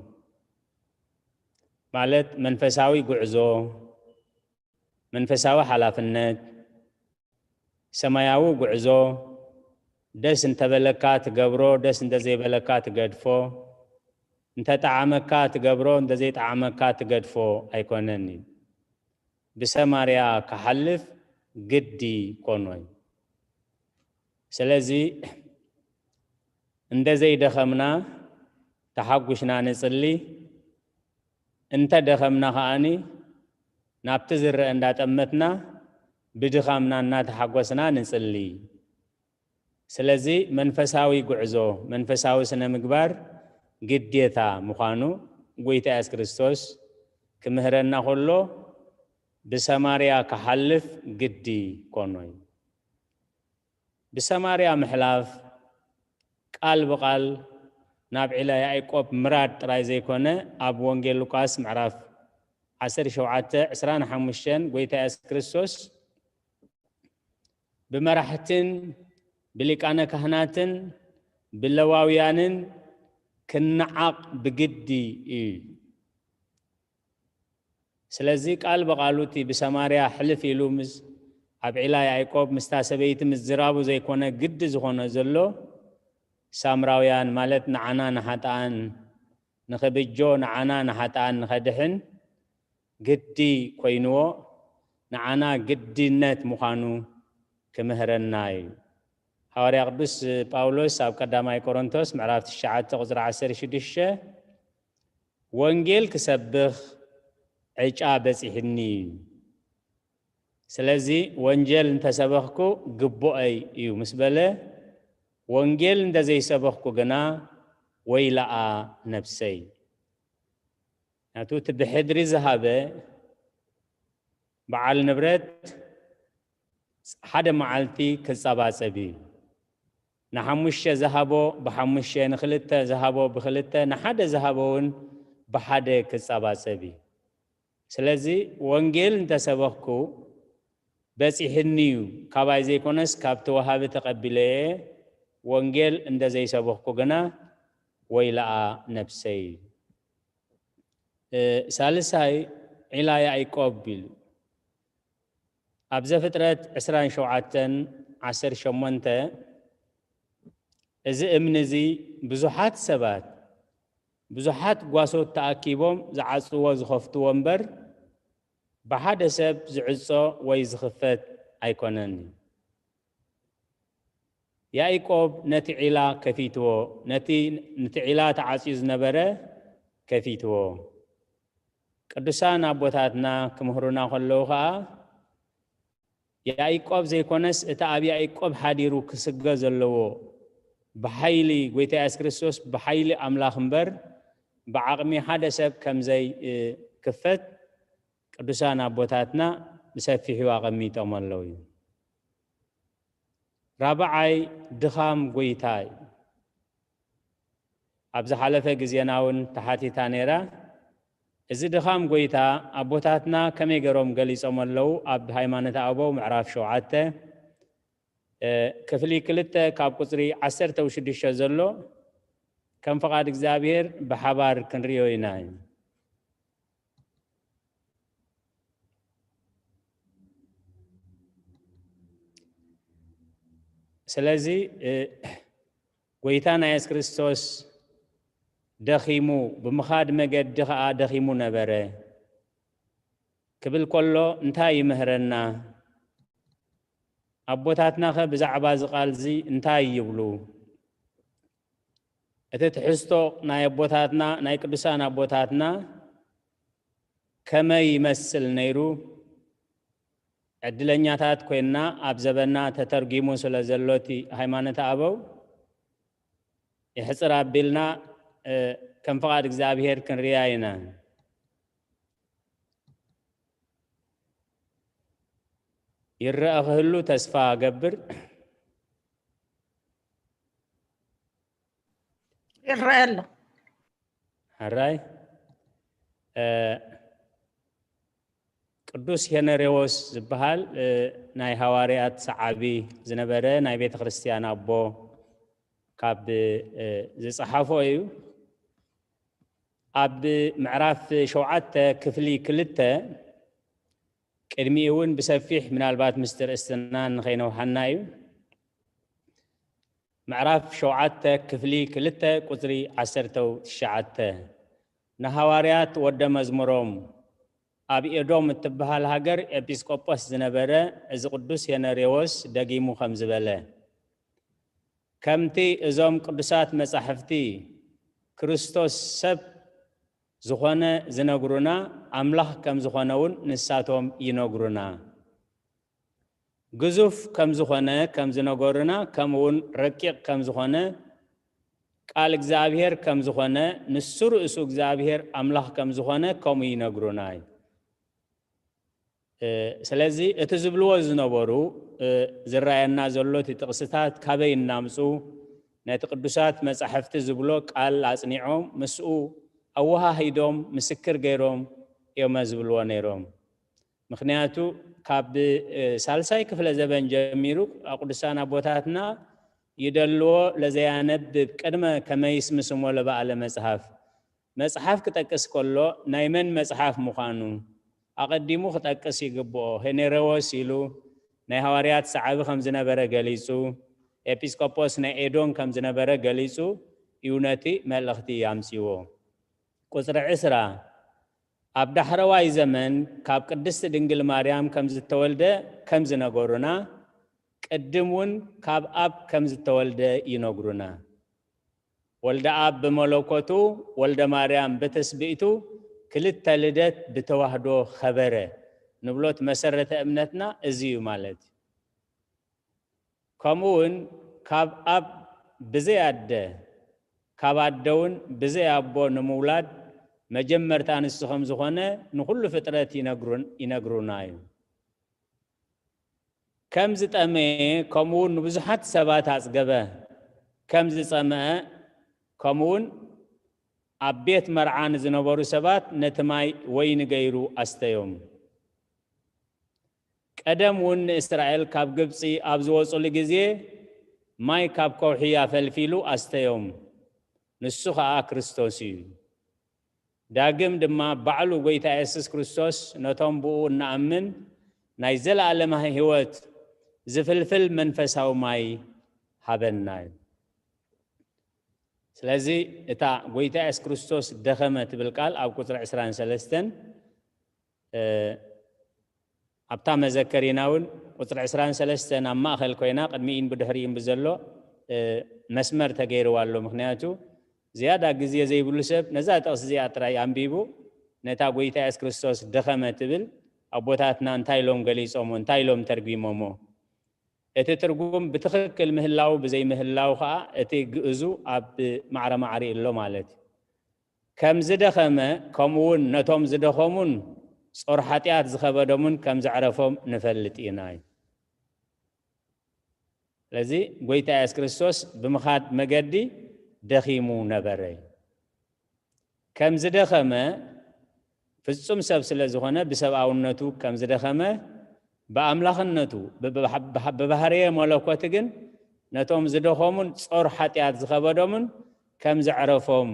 ማለት መንፈሳዊ ጉዕዞ፣ መንፈሳዊ ሓላፍነት፣ ሰማያዊ ጉዕዞ፣ ደስ እንተበለካ ትገብሮ፣ ደስ እንተዘይበለካ ትገድፎ፣ እንተጠዓመካ ትገብሮ፣ እንተዘይጠዓመካ ትገድፎ ኣይኮነን እዩ። ብሰማርያ ክሓልፍ ግዲ ኮኖ እዩ። ስለዚ እንደ ዘይደኸምና ተሓጉሽና ንጽሊ፣ እንተ ደኸምና ከኣኒ ናብቲ ዝረአ እንዳጠመትና ብድኻምና እናተሓጎስና ንጽሊ። ስለዚ መንፈሳዊ ጉዕዞ፣ መንፈሳዊ ስነ ምግባር ግዴታ ምዃኑ ጎይታ የሱስ ክርስቶስ ክምህረና ከሎ ብሰማርያ ክሓልፍ ግዲ ኮኖ እዩ። ብሰማርያ ምሕላፍ ቃል ብቓል ናብ ዒላ ያዕቆብ ምራድ ጥራይ ዘይኮነ፣ ኣብ ወንጌል ሉቃስ ምዕራፍ ዓሰርተ ሸውዓተ ዕስራን ሓሙሽተን ጎይታ የሱስ ክርስቶስ ብመራሕትን ብሊቃነ ካህናትን ብለዋውያንን ክነዓቕ ብግዲ እዩ። ስለዚ ቃል ብቓሉ እቲ ብሰማርያ ሕልፍ ኢሉ ምስ ኣብ ዒላ ያዕቆብ ምስታ ሰበይቲ ምዝራቡ ዘይኮነ ግዲ ዝኾነ ዘሎ ሳምራውያን ማለት ንዓና ንሓጥኣን ንኽብጆ ንዓና ንሓጥኣን ንኸድሕን ግዲ ኮይንዎ ንዓና ግድነት ምዃኑ ክምህረና እዩ። ሃዋርያ ቅዱስ ጳውሎስ ኣብ ቀዳማይ ቆሮንቶስ ምዕራፍ ትሽዓተ ቁጽሪ ዓሰርተ ሽዱሽተ ወንጌል ክሰብኽ ዕጫ በጺሕኒ እዩ። ስለዚ ወንጀል እንተሰበኽኩ ግቡኣይ እዩ ምስ በለ፣ ወንጌል እንተዘይሰበኽኩ ግና ወይለኣ ነብሰይ። ናቱ እቲ ብሕድሪ ዝሃበ በዓል ንብረት ሓደ መዓልቲ ክጸባጸብ እዩ። ንሓሙሽተ ዝሃቦ ብሓሙሽተ፣ ንኽልተ ዝሃቦ ብኽልተ፣ ንሓደ ዝሃቦ እውን ብሓደ ክጸባጸብ እዩ። ስለዚ ወንጌል እንተሰበኽኩ በጺሕኒ እዩ፣ ካባይ ዘይኮነስ ካብቲ ወሃቢ ተቐቢለየ፣ ወንጌል እንተ ዘይሰበኽኩ ግና ወይለኣ ነብሰይ። እ፣ ሳልሳይ ዒላ ያዕቆብ ኢሉ። ኣብ ዘፍጥረት ዕስራን ሸውዓተን ዓሰርተ ሸሞንተ እዚ እምኒ እዚ ብዙሓት ሰባት፣ ብዙሓት ጓሶት ተኣኪቦም ዝዓጽዎ ዝኸፍትዎ እምበር፣ ብሓደ ሰብ ዝዕጾ ወይ ዝኽፈት ኣይኮነን። ያዕቆብ ነቲ ዒላ ከፊትዎ፣ ነቲ፣ ነቲ ዒላ ተዓጽዩ ዝነበረ ከፊትዎ። ቅዱሳን ኣቦታትና ክምህሩና ከለዉ ኸኣ፣ ያዕቆብ ዘይኮነስ፣ እቲ ኣብ ያዕቆብ ሓዲሩ ክስገ ዘለዎ፣ ብሓይሊ ጎይታ የሱስ ክርስቶስ፣ ብሓይሊ ኣምላኽ እምበር፣ ብዓቕሚ ሓደ ሰብ ከም ዘይ-፣ እ፣ ክፈት ቅዱሳን ኣቦታትና ብሰፊሑ ኣቐሚጦም ኣለዉ እዩ። ራብዓይ፣ ድኻም ጎይታ እዩ። ኣብ ዝሓለፈ ግዜና እውን ተሓቲታ ነይራ። እዚ ድኻም ጎይታ ኣቦታትና ከመይ ገይሮም ገሊጾም ኣለዉ? ኣብ ሃይማኖተ ኣበው ምዕራፍ ሸውዓተ፣ እ፣ ክፍሊ ክልተ ካብ ቁጽሪ ዓሰርተ ሽዱሽተ ዘሎ ከም ፍቓድ እግዚኣብሔር ብሓባር ክንርእዮ ኢና። ስለዚ፣ እ፣ ጎይታና የሱስ ክርስቶስ ደኺሙ፣ ብምኻድ መገዲ ኸኣ ደኺሙ ነበረ ክብል ከሎ እንታይ ይምህረና? ኣቦታትናኸ ብዛዕባ እዚ ቃል እዚ እንታይ ይብሉ? እቲ ትሕዝቶ ናይ ኣቦታትና፣ ናይ ቅዱሳን ኣቦታትና ከመይ ይመስል ነይሩ? ዕድለኛታት ኮይንና ኣብ ዘበና ተተርጒሙ ስለ ዘሎ እቲ ሃይማኖተ ኣበው፣ ይሕጽር ኣቢልና፣ እ፣ ከም ፍቓድ እግዚኣብሔር ክንርእያ ኢና። ይረኣ ክህሉ ተስፋ እገብር። ይረአ ኣሎ። ሕራይ፣ እ፣ ቅዱስ ሄነሬዎስ ዝበሃል፣ እ፣ ናይ ሃዋርያት ሰዓቢ ዝነበረ ናይ ቤተ ክርስቲያን ኣቦ ካብ፣ እ፣ ዝጸሓፎ እዩ። ኣብ ምዕራፍ ሸውዓተ ክፍሊ ክልተ፣ ቅድሚኡ እውን ብሰፊሕ ምናልባት ምስጢር እስትና ንኸይነውሓና እዩ። ምዕራፍ ሸውዓተ ክፍሊ ክልተ ቁጽሪ ዓሰርተ ትሽዓተ፣ ንሃዋርያት ወደ መዝሙሮም ኣብ ኤዶም እትበሃል ሃገር ኤጲስቆጶስ ዝነበረ እዚ ቅዱስ ሄነሬዎስ ደጊሙ ከም ዝበለ፣ ከምቲ እዞም ቅዱሳት መጻሕፍቲ ክርስቶስ ሰብ ዝኾነ ዝነግሩና፣ ኣምላኽ ከም ዝኾነ እውን ንሳቶም ይነግሩና። ግዙፍ ከም ዝኾነ ከም ዝነገሩና፣ ከምኡ እውን ረቂቕ ከም ዝኾነ፣ ቃል እግዚኣብሔር ከም ዝኾነ፣ ንሱ ርእሱ እግዚኣብሔር ኣምላኽ ከም ዝኾነ ከምኡ ይነግሩና እዩ። እ፣ ስለዚ እቲ ዝብልዎ ዝነበሩ፣ እ፣ ዝረኣየና ዘሎ እቲ ጥቕስታት ካበይ እናምፁ ነቲ ቅዱሳት መጻሕፍቲ ዝብሎ ቃል ኣጽኒዖም ምስኡ ኣወሃሂዶም ምስክር ገይሮም እዮም ዝብልዎ ነይሮም። ምኽንያቱ ካብ፣ እ፣ ሳልሳይ ክፍለ ዘበን ጀሚሩ ኣብ ቅዱሳን ኣቦታትና ይደልዎ ለዘያነብብ ቅድመ ከመይስምስሞ ለበዓለ መጽሐፍ። መጽሓፍ ክጠቅስ ከሎ ናይ መን መጽሓፍ ምዃኑ ኣቐዲሙ ክጠቅስ ይግብኦ። ሄኔሬዎስ ኢሉ ናይ ሃዋርያት ሰዓቢ ከም ዝነበረ ገሊጹ፣ ኤጲስቆጶስ ናይ ኤዶን ከም ዝነበረ ገሊጹ እዩ ነቲ መልእኽቲ ኣምጺዎ። ቁጽሪ ዕስራ፣ ኣብ ዳሕረዋይ ዘመን ካብ ቅድስቲ ድንግል ማርያም ከም ዝተወልደ ከም ዝነገሩና፣ ቅድም እውን ካብ ኣብ ከም ዝተወልደ ይነግሩና። ወልደ ኣብ ብመለኮቱ፣ ወልደ ማርያም ብትስብእቱ፣ ክልተ ልደት ብተዋህዶ ኸበረ ንብሎት መሰረተ እምነትና እዚ እዩ ማለት እዩ። ከምኡ እውን ካብ ኣብ ብዘይ ኣደ፣ ካብ ኣደ እውን ብዘይ ኣቦ ንምውላድ መጀመርታ ንሱ ከም ዝኾነ ንኹሉ ፍጥረት ይነግሩን-፣ ይነግሩና እዩ። ከም ዝጠመየ፣ ከምኡ እውን ንብዙሓት ሰባት ኣጽገበ። ከም ዝጸምአ፣ ከምኡ እውን ኣብ ቤት መርዓ ንዝነበሩ ሰባት ነቲ ማይ ወይኒ ገይሩ ኣስተዮም። ቀደም እውን ንእስራኤል ካብ ግብጺ ኣብ ዝወጹሉ ግዜ ማይ ካብ ከውሒ ኣፈልፊሉ ኣስተዮም። ንሱ ኸኣ ክርስቶስ እዩ። ዳግም ድማ ባዕሉ ጐይታ የሱስ ክርስቶስ ነቶም ብኡ እንኣምን ናይ ዘለኣለማዊ ህይወት ዝፍልፍል መንፈሳዊ ማይ ሃበና እዩ። ስለዚ እታ ጐይታ የሱስ ክርስቶስ ደኸመ ትብል ቃል ኣብ ቁጽሪ ዕስራን ሰለስተን፣ እ፣ ኣብታ መዘከሪና እውን ቁጽሪ ዕስራን ሰለስተን ኣብ ማእከል ኮይና ቅድሚኡን ብድሕሪኡን ብዘሎ፣ እ፣ መስመር ተገይርዋ ኣሎ። ምኽንያቱ ዝያዳ ግዜ ዘይብሉ ሰብ ነዛ ጥቕሲ እዚኣ ጥራይ ኣንቢቡ ነታ ጐይታ የሱስ ክርስቶስ ደኸመ ትብል ኣቦታትና እንታይ ኢሎም ገሊጾሞ፣ እንታይ ኢሎም ተርጒሞሞ? እቲ ትርጉም ብትኽክል ምህላው ብዘይምህላው ኸኣ እቲ ግእዙ ኣብ ማዕረ ማዕሪ ኣሎ ማለት እዩ። ከም ዝደኸመ፣ ከምኡ እውን ነቶም ዝደኸሙን ጾር ሓጢኣት ዝኸበዶምን ከም ዘዕረፎም ንፈልጥ ኢና እዩ። ስለዚ ጐይታ የሱስ ክርስቶስ ብምኻድ መገዲ ደኺሙ ነበረ። ከም ዝደኸመ፣ ፍጹም ሰብ ስለ ዝኾነ ብሰብኣውነቱ ከም ዝደኸመ፣ ብኣምላኽነቱ፣ ብባህ-፣ ብባህርየ መለኮት ግን ነቶም ዝደኸሙን ጾር ሓጢኣት ዝኸበዶምን ከም ዘዕረፎም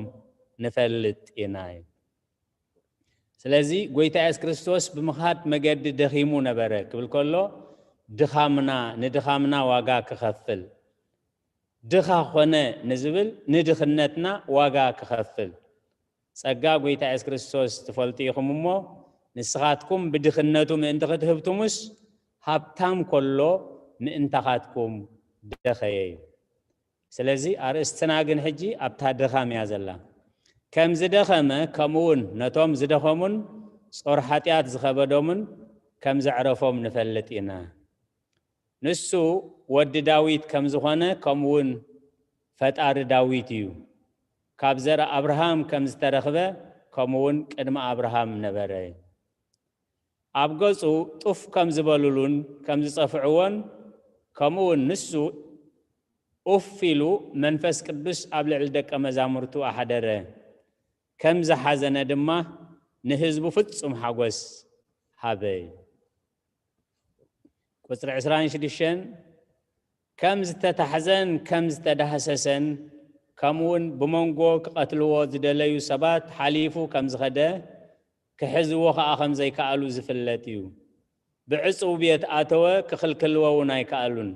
ንፈልጥ ኢና እዩ። ስለዚ ጐይታ የሱስ ክርስቶስ ብምኻድ መገዲ ደኺሙ ነበረ ክብል ከሎ፣ ድኻምና፣ ንድኻምና ዋጋ ክኸፍል፣ ድኻ ኾነ ንዝብል ንድኽነትና ዋጋ ክኸፍል። ጸጋ ጐይታ የሱስ ክርስቶስ ትፈልጡ ኢኹም እሞ፣ ንስኻትኩም ብድኽነቱ ምእንቲ ክትህብትሙስ፣ ሃብታም ከሎ ምእንታኻትኩም ደኸየ እዩ። ስለዚ ኣርእስትና ግን ሕጂ ኣብታ ድኻም እያ ዘላ። ከም ዝደኸመ፣ ከምኡ እውን ነቶም ዝደኸሙን ጾር ሓጢኣት ዝኸበዶምን ከም ዘዕረፎም ንፈልጥ ኢና። ንሱ ወዲ ዳዊት ከም ዝኾነ፣ ከምኡ እውን ፈጣሪ ዳዊት እዩ። ካብ ዘርእ ኣብርሃም ከም ዝተረኽበ፣ ከምኡ እውን ቅድሚ ኣብርሃም ነበረ። ኣብ ገጹ ጡፍ ከም ዝበሉሉን ከም ዝጸፍዕዎን፣ ከምኡ እውን ንሱ ኡፍ ኢሉ መንፈስ ቅዱስ ኣብ ልዕሊ ደቀ መዛሙርቱ ኣሕደረ። ከም ዝሓዘነ ድማ ንህዝቡ ፍጹም ሓጎስ ሃበ። ቁጽሪ ዕስራን ሽዱሽተን፣ ከም ዝተታሕዘን ከም ዝተዳህሰሰን፣ ከምኡውን ብመንጎ ክቐትልዎ ዝደለዩ ሰባት ሓሊፉ ከም ዝኸደ፣ ክሕዝዎ ኸኣ ከም ዘይከኣሉ ዝፍለጥ እዩ። ብዕጹው ቤት ኣተወ፣ ክኽልክልዎ እውን ኣይከኣሉን።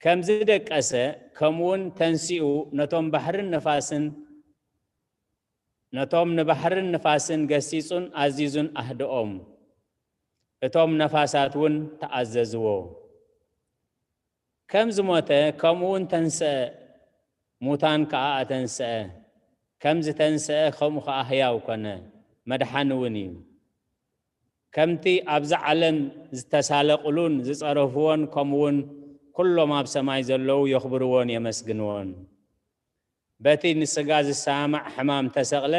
ከም ዝደቀሰ፣ ከምኡውን ተንሲኡ ነቶም ባሕርን ነፋስን፣ ነቶም ንባሕርን ንፋስን ገሲጹን ኣዚዙን ኣህደኦም። እቶም ነፋሳት እውን ተኣዘዝዎ። ከም ዝሞተ ከምኡ እውን ተንስአ፣ ሙታን ከኣ ኣተንስአ። ከም ዝተንስአ ከምኡ ከኣ ህያው ኮነ፣ መድሓኒ እውን እዩ። ከምቲ ኣብዚ ዓለም ዝተሳለቑሉን ዝጸረፍዎን ከምኡ እውን ኩሎም ኣብ ሰማይ ዘለዉ የኽብርዎን የመስግንዎን። በቲ ንስጋ ዝሰማማዕ ሕማም ተሰቕለ፣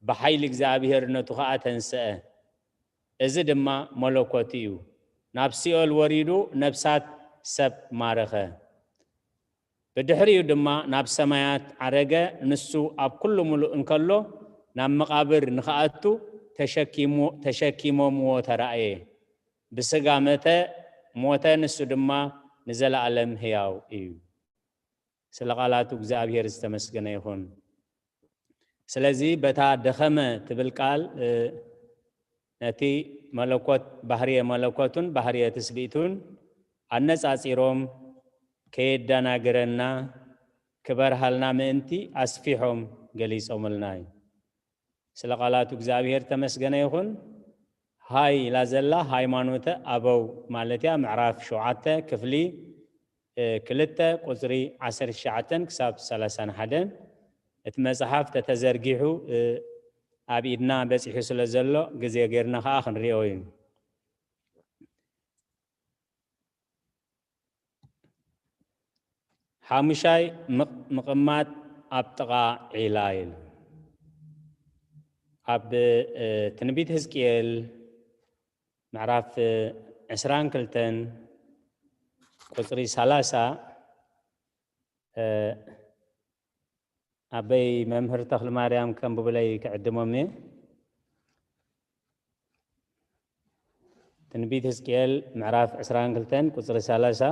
ብሓይሊ እግዚኣብሔር ነቱ ኸኣ ተንስአ። እዚ ድማ መለኮት እዩ። ናብ ሲኦል ወሪዱ ነብሳት ሰብ ማረኸ። ብድሕሪኡ ድማ ናብ ሰማያት ዓረገ። ንሱ ኣብ ኩሉ ምሉእ እንከሎ ናብ መቓብር ንኽኣቱ ተሸኪሙ-፣ ተሸኪሞምዎ ተራእየ። ብስጋ መተ፣ ሞተ፣ ንሱ ድማ ንዘለኣለም ህያው እዩ። ስለ ቃላቱ እግዚኣብሔር ዝተመስገነ ይኹን። ስለዚ በታ ደኸመ ትብል ቃል፣ እ፣ ነቲ መለኮት፣ ባህርየ መለኮቱን ባህርየ ትስብእቱን ኣነጻጺሮም ከየደናግረና ክበርሃልና ምእንቲ ኣስፊሖም ገሊጾምልና እዩ። ስለ ቃላቱ እግዚኣብሔር ተመስገነ ይኹን። ሃይ ኢላ ዘላ ሃይማኖተ ኣበው ማለት እያ። ምዕራፍ ሸውዓተ ክፍሊ፣ እ፣ ክልተ ቁጽሪ ዓሰርተ ትሽዓተ ክሳብ ሰላሳን ሓደን። እቲ መጽሓፍ ተተዘርጊሑ፣ እ፣ ኣብ ኢድና በጺሑ ስለ ዘሎ ግዜ ጌርና ኸኣ ክንሪኦ እዩ። ሓሙሻይ ምቕ-፣ ምቕማጥ ኣብ ጥቓ ዒላ ኢሉ። ኣብ፣ እ፣ ትንቢት ህዝቅኤል ምዕራፍ ዕስራን ክልተን ቁጽሪ ሰላሳ፣ እ፣ ኣበይ መምህር ተኽሊ ማርያም ከንብቡለይ ክዕድሞም እየ። ትንቢት ህዝቅኤል ምዕራፍ ዕስራን ክልተን ቁጽሪ ሰላሳ፣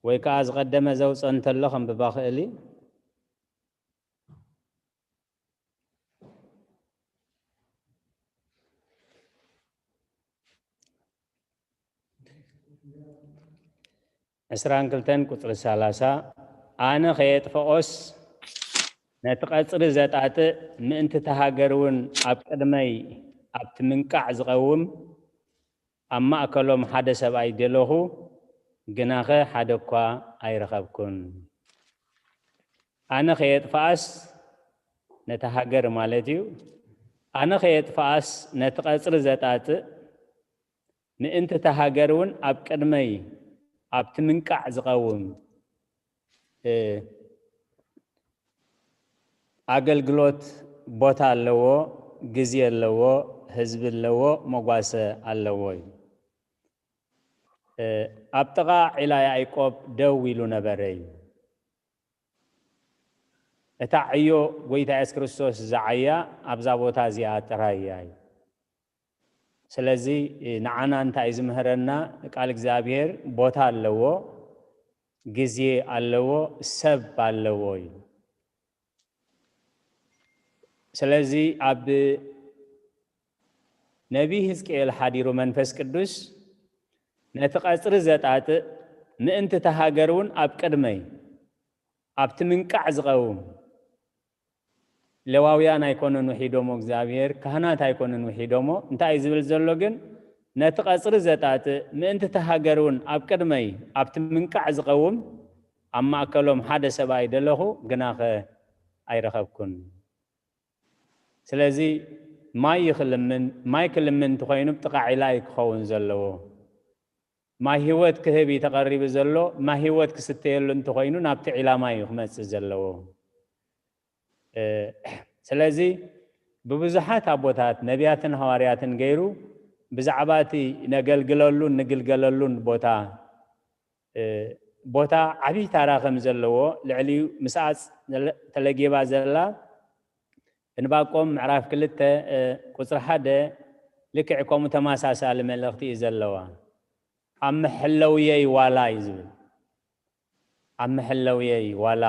ወይ ከኣ ዝቐደመ ዘውጽኦ እንተሎ ከንብባ ክእል እዩ። ዕስራን ክልተን ቁጽሪ ሰላሳ፣ ኣነ ከየጥፍኦስ ነቲ ቀጽሪ ዘጣጥእ፣ ምእንቲ እታ ሃገር እውን ኣብ ቅድመይ ኣብቲ ምንቃዕ ዝቐውም፣ ኣብ ማእከሎም ሓደ ሰብኣይ ደለኹ፣ ግናኸ ሓደ እኳ ኣይረኸብኩን። ኣነ ከየጥፍኣስ፣ ነታ ሃገር ማለት እዩ፣ ኣነ ከየጥፍኣስ ነቲ ቀጽሪ ዘጣጥእ፣ ምእንቲ እታ ሃገር እውን ኣብ ቅድመይ ኣብቲ ምንቃዕ ዝቐውም፣ እ፣ ኣገልግሎት ቦታ ኣለዎ፣ ግዜ ኣለዎ፣ ህዝቢ ኣለዎ፣ መጓሰ ኣለዎ እዩ። እ፣ ኣብ ጥቓ ዒላ ያዕቆብ ደው ኢሉ ነበረ እዩ። እታ ዕዮ ጎይታ የሱስ ክርስቶስ ዝዓያ ኣብዛ ቦታ እዚኣ ጥራይ እያ እዩ። ስለዚ፣ እ፣ ንዓና እንታይ እዩ ዝምህረና? ቃል እግዚኣብሔር ቦታ ኣለዎ፣ ግዜ ኣለዎ፣ ሰብ ኣለዎ እዩ። ስለዚ ኣብ ነቢይ ህዝቅኤል ሓዲሩ መንፈስ ቅዱስ ነቲ ቀጽሪ ዘጣጥእ፣ ምእንቲ እታ ሃገር እውን ኣብ ቅድመይ ኣብቲ ምንቃዕ ዝቐውም፣ ሌዋውያን ኣይኮነን ውሒዶሞ እግዚኣብሔር፣ ካህናት ኣይኮነን ውሒዶሞ። እንታይ እዩ ዝብል ዘሎ ግን? ነቲ ቀጽሪ ዘጣጥእ፣ ምእንቲ እታ ሃገር እውን ኣብ ቅድመይ ኣብቲ ምንቃዕ ዝቐውም፣ ኣብ ማእከሎም ሓደ ሰብኣይ ደለኹ፣ ግናኸ ኣይረኸብኩን። ስለዚ ማይ ይኽልምን፣ ማይ ክልምን እንተኾይኑ ብጥቓ ዒላ እዩ ክኸውን ዘለዎ። ማይ ህይወት ክህብ እዩ ተቐሪቡ ዘሎ። ማይ ህይወት ክስተየሉ እንተኾይኑ ናብቲ ዒላ ማይ እዩ ክመጽእ ዘለዎ። እ፣ ስለዚ ብብዙሓት ኣቦታት፣ ነቢያትን ሃዋርያትን ገይሩ ብዛዕባ እቲ ነገልግለሉን ንግልገለሉን ቦታ፣ እ፣ ቦታ ዓብዪ ታራ ከም ዘለዎ፣ ልዕሊኡ ምስኣ ተለጊባ ዘላ እንባቆም ምዕራፍ ክልተ ቁፅሪ ሓደ ልክዕ ከምኡ ተመሳሳሊ መልእኽቲ እዩ ዘለዋ። ኣብ መሐለውየይ ዋላ እዩ ዝብል። ኣብ መሐለውየይ ዋላ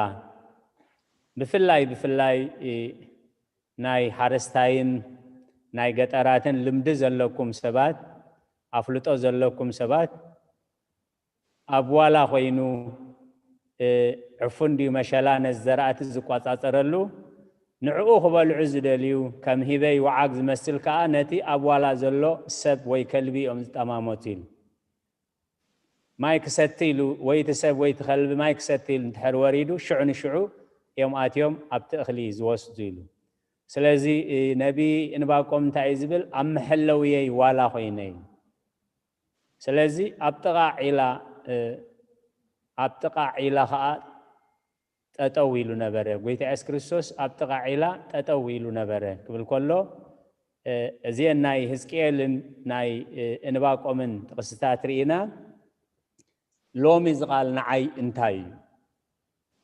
ብፍላይ ብፍላይ ናይ ሓረስታይን ናይ ገጠራትን ልምዲ ዘለኩም ሰባት፣ ኣፍልጦ ዘለኩም ሰባት፣ ኣብ ዋላ ኮይኑ ዕፉን ድዩ መሸላ ነዚ ዘራእቲ ዝቋፃፀረሉ፣ ንዕኡ ክበልዑ ዝደልዩ ከም ሂበይ ወዓግ ዝመስል ከዓ ነቲ ኣብ ዋላ ዘሎ ሰብ ወይ ከልቢ እዮም ዝጠማመቱ ኢሉ። ማይ ክሰቲ ኢሉ ወይ እቲ ሰብ ወይ እቲ ከልቢ ማይ ክሰቲ ኢሉ እንድሕር ወሪዱ ሽዑ ንሽዑ እዮም ኣትዮም ኣብቲ እኽሊ ዝወስዱ ኢሉ። ስለዚ ነቢ እንባቆም እንታይ እዩ ዝብል? ኣብ መሐለውየይ ዋላ ኮይነ እዩ። ስለዚ ኣብ ጥቓ ዒላ ኣብ ጥቓ ዒላ ከዓ ጠጠው ኢሉ ነበረ። ጎይታ የሱስ ክርስቶስ ኣብ ጥቓ ዒላ ጠጠው ኢሉ ነበረ ክብል ከሎ እዚአን ናይ ህዝቅኤልን ናይ እንባቆምን ጥቕስታት ርኢና ሎሚ ዝቓል ንዓይ እንታይ እዩ?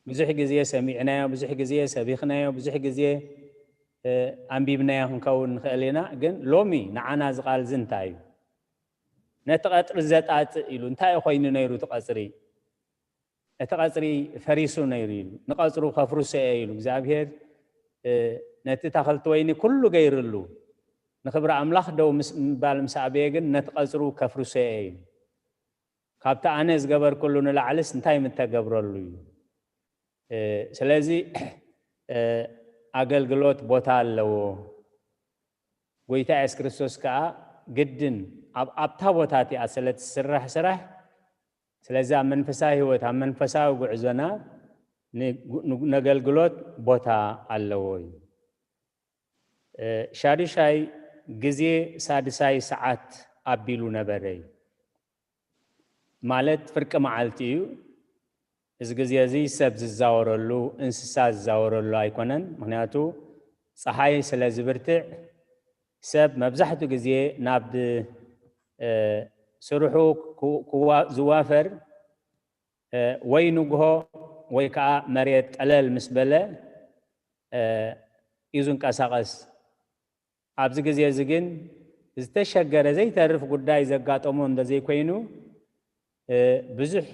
ብዙሕ ግዜ ሰሚዕናዮ፣ ብዙሕ ግዜ ሰቢኽናዮ፣ ብዙሕ ግዜ ኣንቢብናዮ ክንከውን ንኽእል ኢና። ግን ሎሚ ንዓና ዝቓል እዚ እንታይ እዩ? ነቲ ቐፅሪ ዘጣጥእ ኢሉ እንታይ ኮይኑ ነይሩ እቲ ቐፅሪ? እቲ ቐፅሪ ፈሪሱ ነይሩ ኢሉ፣ ንቐፅሩ ከፍርሶ እየ ኢሉ እግዚኣብሔር ነቲ ታኸልቲ ወይኒ ኩሉ ገይርሉ ንክብሪ ኣምላኽ ደው ምባል ምስ ኣበየ ግን ነቲ ቐፅሩ ከፍርሶ እየ ኢሉ። ካብቲ ኣነ ዝገበርኩሉ ንላዕልስ እንታይ ምተገብረሉ እዩ? ስለዚ ኣገልግሎት ቦታ ኣለዎ። ጎይታ የሱስ ክርስቶስ ከዓ ግድን ኣብታ ቦታ እቲኣ ስለ ትስራሕ ስራሕ፣ ስለዚ ኣብ መንፈሳዊ ህይወት ኣብ መንፈሳዊ ጉዕዞና ነገልግሎት ቦታ ኣለዎ እዩ። ሻዱሻይ ግዜ ሳድሳይ ሰዓት ኣቢሉ ነበረ እዩ። ማለት ፍርቂ መዓልቲ እዩ። እዚ ግዜ እዚ ሰብ ዝዛወረሉ እንስሳ ዝዛወረሉ ኣይኮነን። ምክንያቱ ፀሓይ ስለ ዝብርትዕ ሰብ መብዛሕትኡ ግዜ ናብ ስርሑ ዝዋፈር ወይ ንግሆ ወይ ከዓ መሬት ቀለል ምስ በለ እዩ ዝንቀሳቐስ። ኣብዚ ግዜ እዚ ግን ዝተሸገረ ዘይተርፍ ጉዳይ ዘጋጠሞ እንተዘይኮይኑ ብዙሕ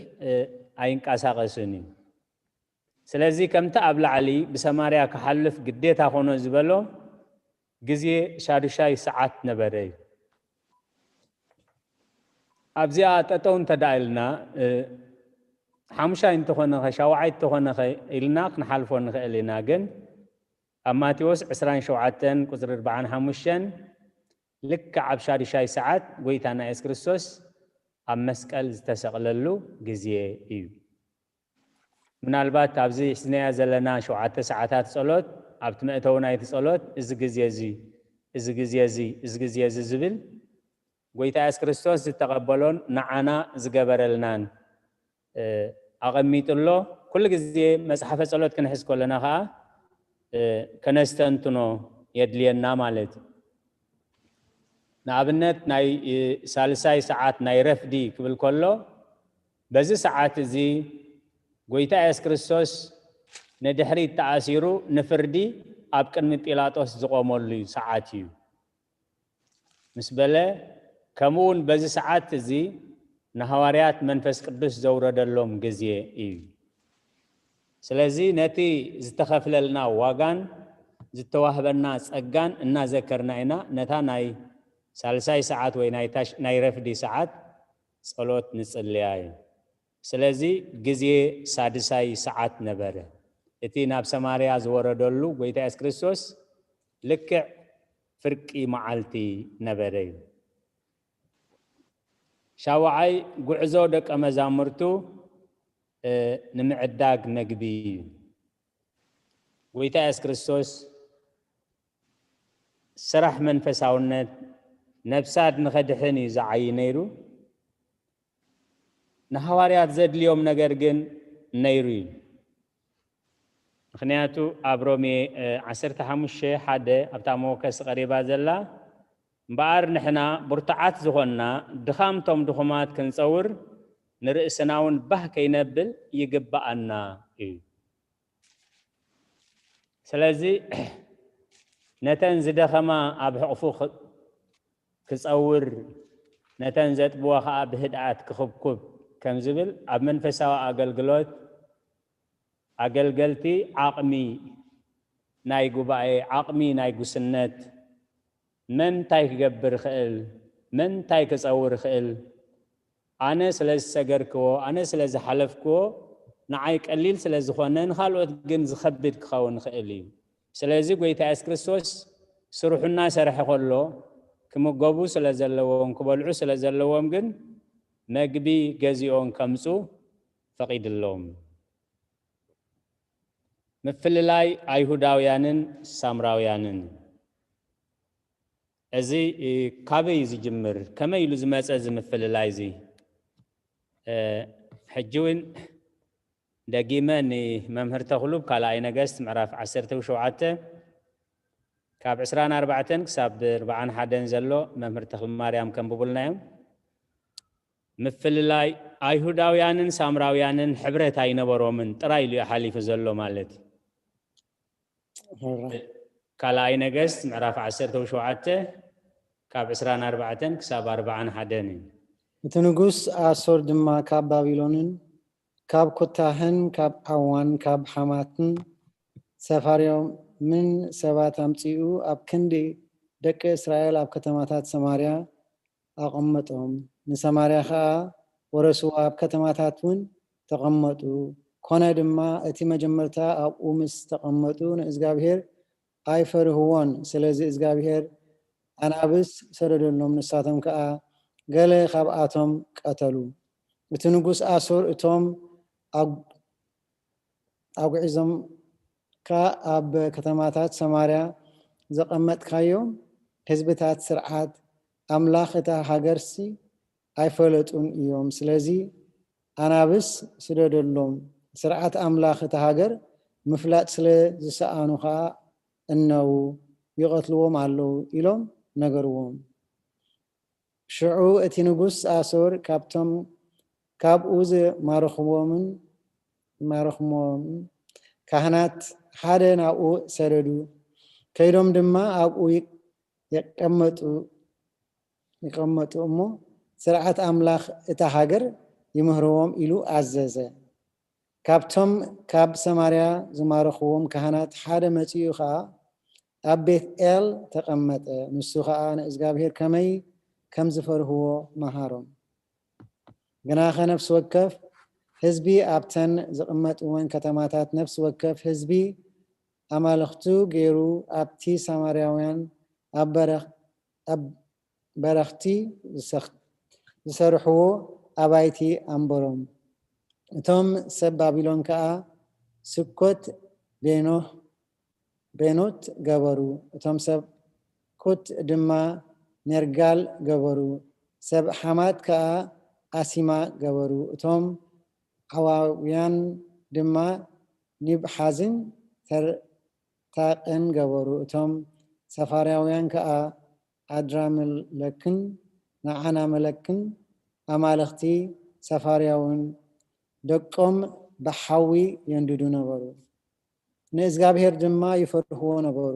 ኣይንቀሳቐስን እዩ። ስለዚ ከምቲ ኣብ ላዕሊ ብሰማርያ ክሓልፍ ግዴታ ኮኖ ዝበሎ ግዜ ሻዱሻይ ሰዓት ነበረ እዩ። ኣብዚኣ ጠጠው እንተዳ ኢልና ሓሙሻይ እንተኾነኸ ሻውዓይ እንተኾነኸ ኢልና ክንሓልፎ ንኽእል ኢና። ግን ኣብ ማቴዎስ ዕስራን ሸውዓተን ቁፅሪ ኣርባዓን ሓሙሽተን ልክዕ ኣብ ሻዱሻይ ሰዓት ጎይታና የሱስ ክርስቶስ ኣብ መስቀል ዝተሰቕለሉ ግዜ እዩ። ምናልባት ኣብዚ ሒዝናያ ዘለና ሸውዓተ ሰዓታት ጸሎት ኣብቲ መእተዊ ናይቲ ጸሎት እዚ ግዜ እዚ እዚ ግዜ እዚ እዚ ግዜ እዚ ዝብል ጎይታ የሱስ ክርስቶስ ዝተቐበሎን ንዓና ዝገበረልናን ኣቐሚጡ ኣሎ። ኩሉ ግዜ መጽሓፈ ጸሎት ክንሕዝ ከለና ኸዓ ከነስተንትኖ የድልየና ማለት እዩ። ንኣብነት ናይ ሳልሳይ ሰዓት ናይ ረፍዲ ክብል ከሎ በዚ ሰዓት እዚ ጎይታ የሱስ ክርስቶስ ንድሕሪት ተኣሲሩ ንፍርዲ ኣብ ቅድሚ ጲላጦስ ዝቖመሉ ሰዓት እዩ ምስ በለ፣ ከምኡ እውን በዚ ሰዓት እዚ ንሃዋርያት መንፈስ ቅዱስ ዘውረደሎም ግዜ እዩ። ስለዚ ነቲ ዝተኸፍለልና ዋጋን ዝተዋህበና ጸጋን እናዘከርና ኢና ነታ ናይ ሳልሳይ ሰዓት ወይ ናይ ረፍዲ ሰዓት ጸሎት ንጽልያ እዩ። ስለዚ ግዜ ሳድሳይ ሰዓት ነበረ። እቲ ናብ ሰማርያ ዝወረደሉ ጎይታ የሱስ ክርስቶስ ልክዕ ፍርቂ መዓልቲ ነበረ እዩ። ሻውዓይ ጉዕዞ ደቀ መዛሙርቱ ንምዕዳግ መግቢ እዩ። ጎይታ የሱስ ክርስቶስ ስራሕ መንፈሳውነት ነብሳት ንኸድሕን እዩ ዝዓይ ነይሩ። ንሃዋርያት ዘድልዮም ነገር ግን ነይሩ እዩ። ምክንያቱ ኣብ ሮሜ ዓሰርተ ሓሙሽተ ሓደ ኣብታ መወከሲ ቀሪባ ዘላ፣ እምበኣር ንሕና ብርቱዓት ዝኾንና ድኻምቶም ድኹማት ክንጸውር ንርእስና እውን ባህ ከይነብል ይግብኣና እዩ። ስለዚ ነተን ዝደኸማ ኣብ ሕቕፉ ክ- ክጸውር፣ ነተን ዘጥብዋ ኸኣ ብህድኣት ክኽብኩብ ከም ዝብል፣ ኣብ መንፈሳዊ ኣገልግሎት ኣገልገልቲ ዓቕሚ ናይ ጉባኤ፣ ዓቕሚ ናይ ጉስነት፣ መን እንታይ ክገብር ይኽእል፣ መን እንታይ ክጸውር ይኽእል፣ ኣነ ስለ ዝሰገርክዎ፣ ኣነ ስለ ዝሓለፍክዎ፣ ንዓይ ቀሊል ስለ ዝኾነ፣ ንኻልኦት ግን ዝኸብድ ክኸውን ይኽእል እዩ። ስለዚ ጎይታ የሱስ ክርስቶስ ስርሑ እናሰርሐ ከሎ፣ ክምገቡ ስለ ዘለዎም፣ ክበልዑ ስለ ዘለዎም ግን መግቢ ገዚኦም ከምጹ ፈቒድሎም። ምፍልላይ ኣይሁዳውያንን ሳምራውያንን። እዚ፣ እ፣ ካበይ እዩ ዝጅምር? ከመይ ኢሉ ዝመጸ እዚ ምፍልላይ እዚ? እ፣ ሕጂ እውን ደጊመ ንመምህር ተኽሉ፣ ካልኣይ ነገስት ምዕራፍ ዓሰርተ ሸውዓተ፣ ካብ ዕስራን ኣርባዕተን ክሳብ ኣርባዓን ሓደን ዘሎ መምህር ተኽለ ማርያም ከንብቡልና እዮም። ምፍልላይ ኣይሁዳውያንን ሳምራውያንን ሕብረት ኣይነበሮምን ጥራይ ኢሉ እዩ ሓሊፉ ዘሎ ማለት እዩ። ሕራ። ካልኣይ ነገስት ምዕራፍ ዓሰርተ ሸውዓተ ካብ ዕስራን ኣርባዕተን ክሳብ ኣርባዓን ሓደን እዩ። እቲ ንጉስ ኣሶር ድማ ካብ ባቢሎንን ካብ ኩታህን ካብ ዓዋን ካብ ሓማትን ሰፋርዮምን ሰባት ኣምጺኡ ኣብ ክንዲ ደቂ እስራኤል ኣብ ከተማታት ሰማርያ ኣቐመጦም። ንሰማርያ ኸኣ ወረስዋ፣ ኣብ ከተማታት እውን ተቐመጡ። ኮነ ድማ እቲ መጀመርታ ኣብኡ ምስ ተቐመጡ ንእዝጋብሄር ኣይፈርህዎን። ስለዚ እዝጋብሄር ኣናብስ ሰደደሎም፣ ንሳቶም ከኣ ገለ ካብኣቶም ቀተሉ። እቲ ንጉስ ኣሶር እቶም ኣብ-፣ ኣጉዒዞምካ ኣብ ከተማታት ሰማርያ ዘቐመጥካዮም ህዝብታት ስርዓት ኣምላኽ እታ ሃገርሲ ኣይፈለጡን እዮም። ስለዚ ኣናብስ ስደደሎም፣ ስርዓት ኣምላኽ እታ ሃገር ምፍላጥ ስለ ዝሰኣኑ ኸኣ እነዉ ይቐትልዎም ኣለዉ ኢሎም ነገርዎም። ሽዑ እቲ ንጉስ ኣሶር ካብቶም ካብኡ ዝማረኽዎምን ዝማረኽዎምን ካህናት ሓደ ናብኡ ሰደዱ። ከይዶም ድማ ኣብኡ ይቀመጡ ይቐመጡ እሞ ስርዓት ኣምላኽ እታ ሃገር ይምህርዎም ኢሉ ኣዘዘ። ካብቶም ካብ ሰማርያ ዝማረኽዎም ካህናት ሓደ መጺኡ ኸኣ ኣብ ቤት ኤል ተቐመጠ። ንሱ ኸኣ ንእዝጋብሄር ከመይ ከም ዝፈርህዎ መሃሮም። ግናኸ ነፍሲ ወከፍ ህዝቢ ኣብተን ዝቕመጥወን ከተማታት ነፍሲ ወከፍ ህዝቢ ኣማልኽቱ ገይሩ ኣብቲ ሳማርያውያን ኣብ በረኽ-፣ ኣብ በረኽቲ ዝሰኽ-፣ ዝሰርሕዎ ኣባይቲ ኣንበሮም። እቶም ሰብ ባቢሎን ከኣ ስኮት ቤኖህ፣ ቤኖት ገበሩ። እቶም ሰብ ኩት ድማ ኔርጋል ገበሩ። ሰብ ሓማት ከኣ ኣሲማ ገበሩ። እቶም ዓዋውያን ድማ ኒብሓዝን ተር-፣ ታቅን ገበሩ። እቶም ሰፋርያውያን ከኣ ኣድራመለክን ንዓናመለክን ኣማልኽቲ ሰፋርያውን ደቆም ብሓዊ የንድዱ ነበሩ። ንእዝጋብሄር ድማ ይፈርህዎ ነበሩ።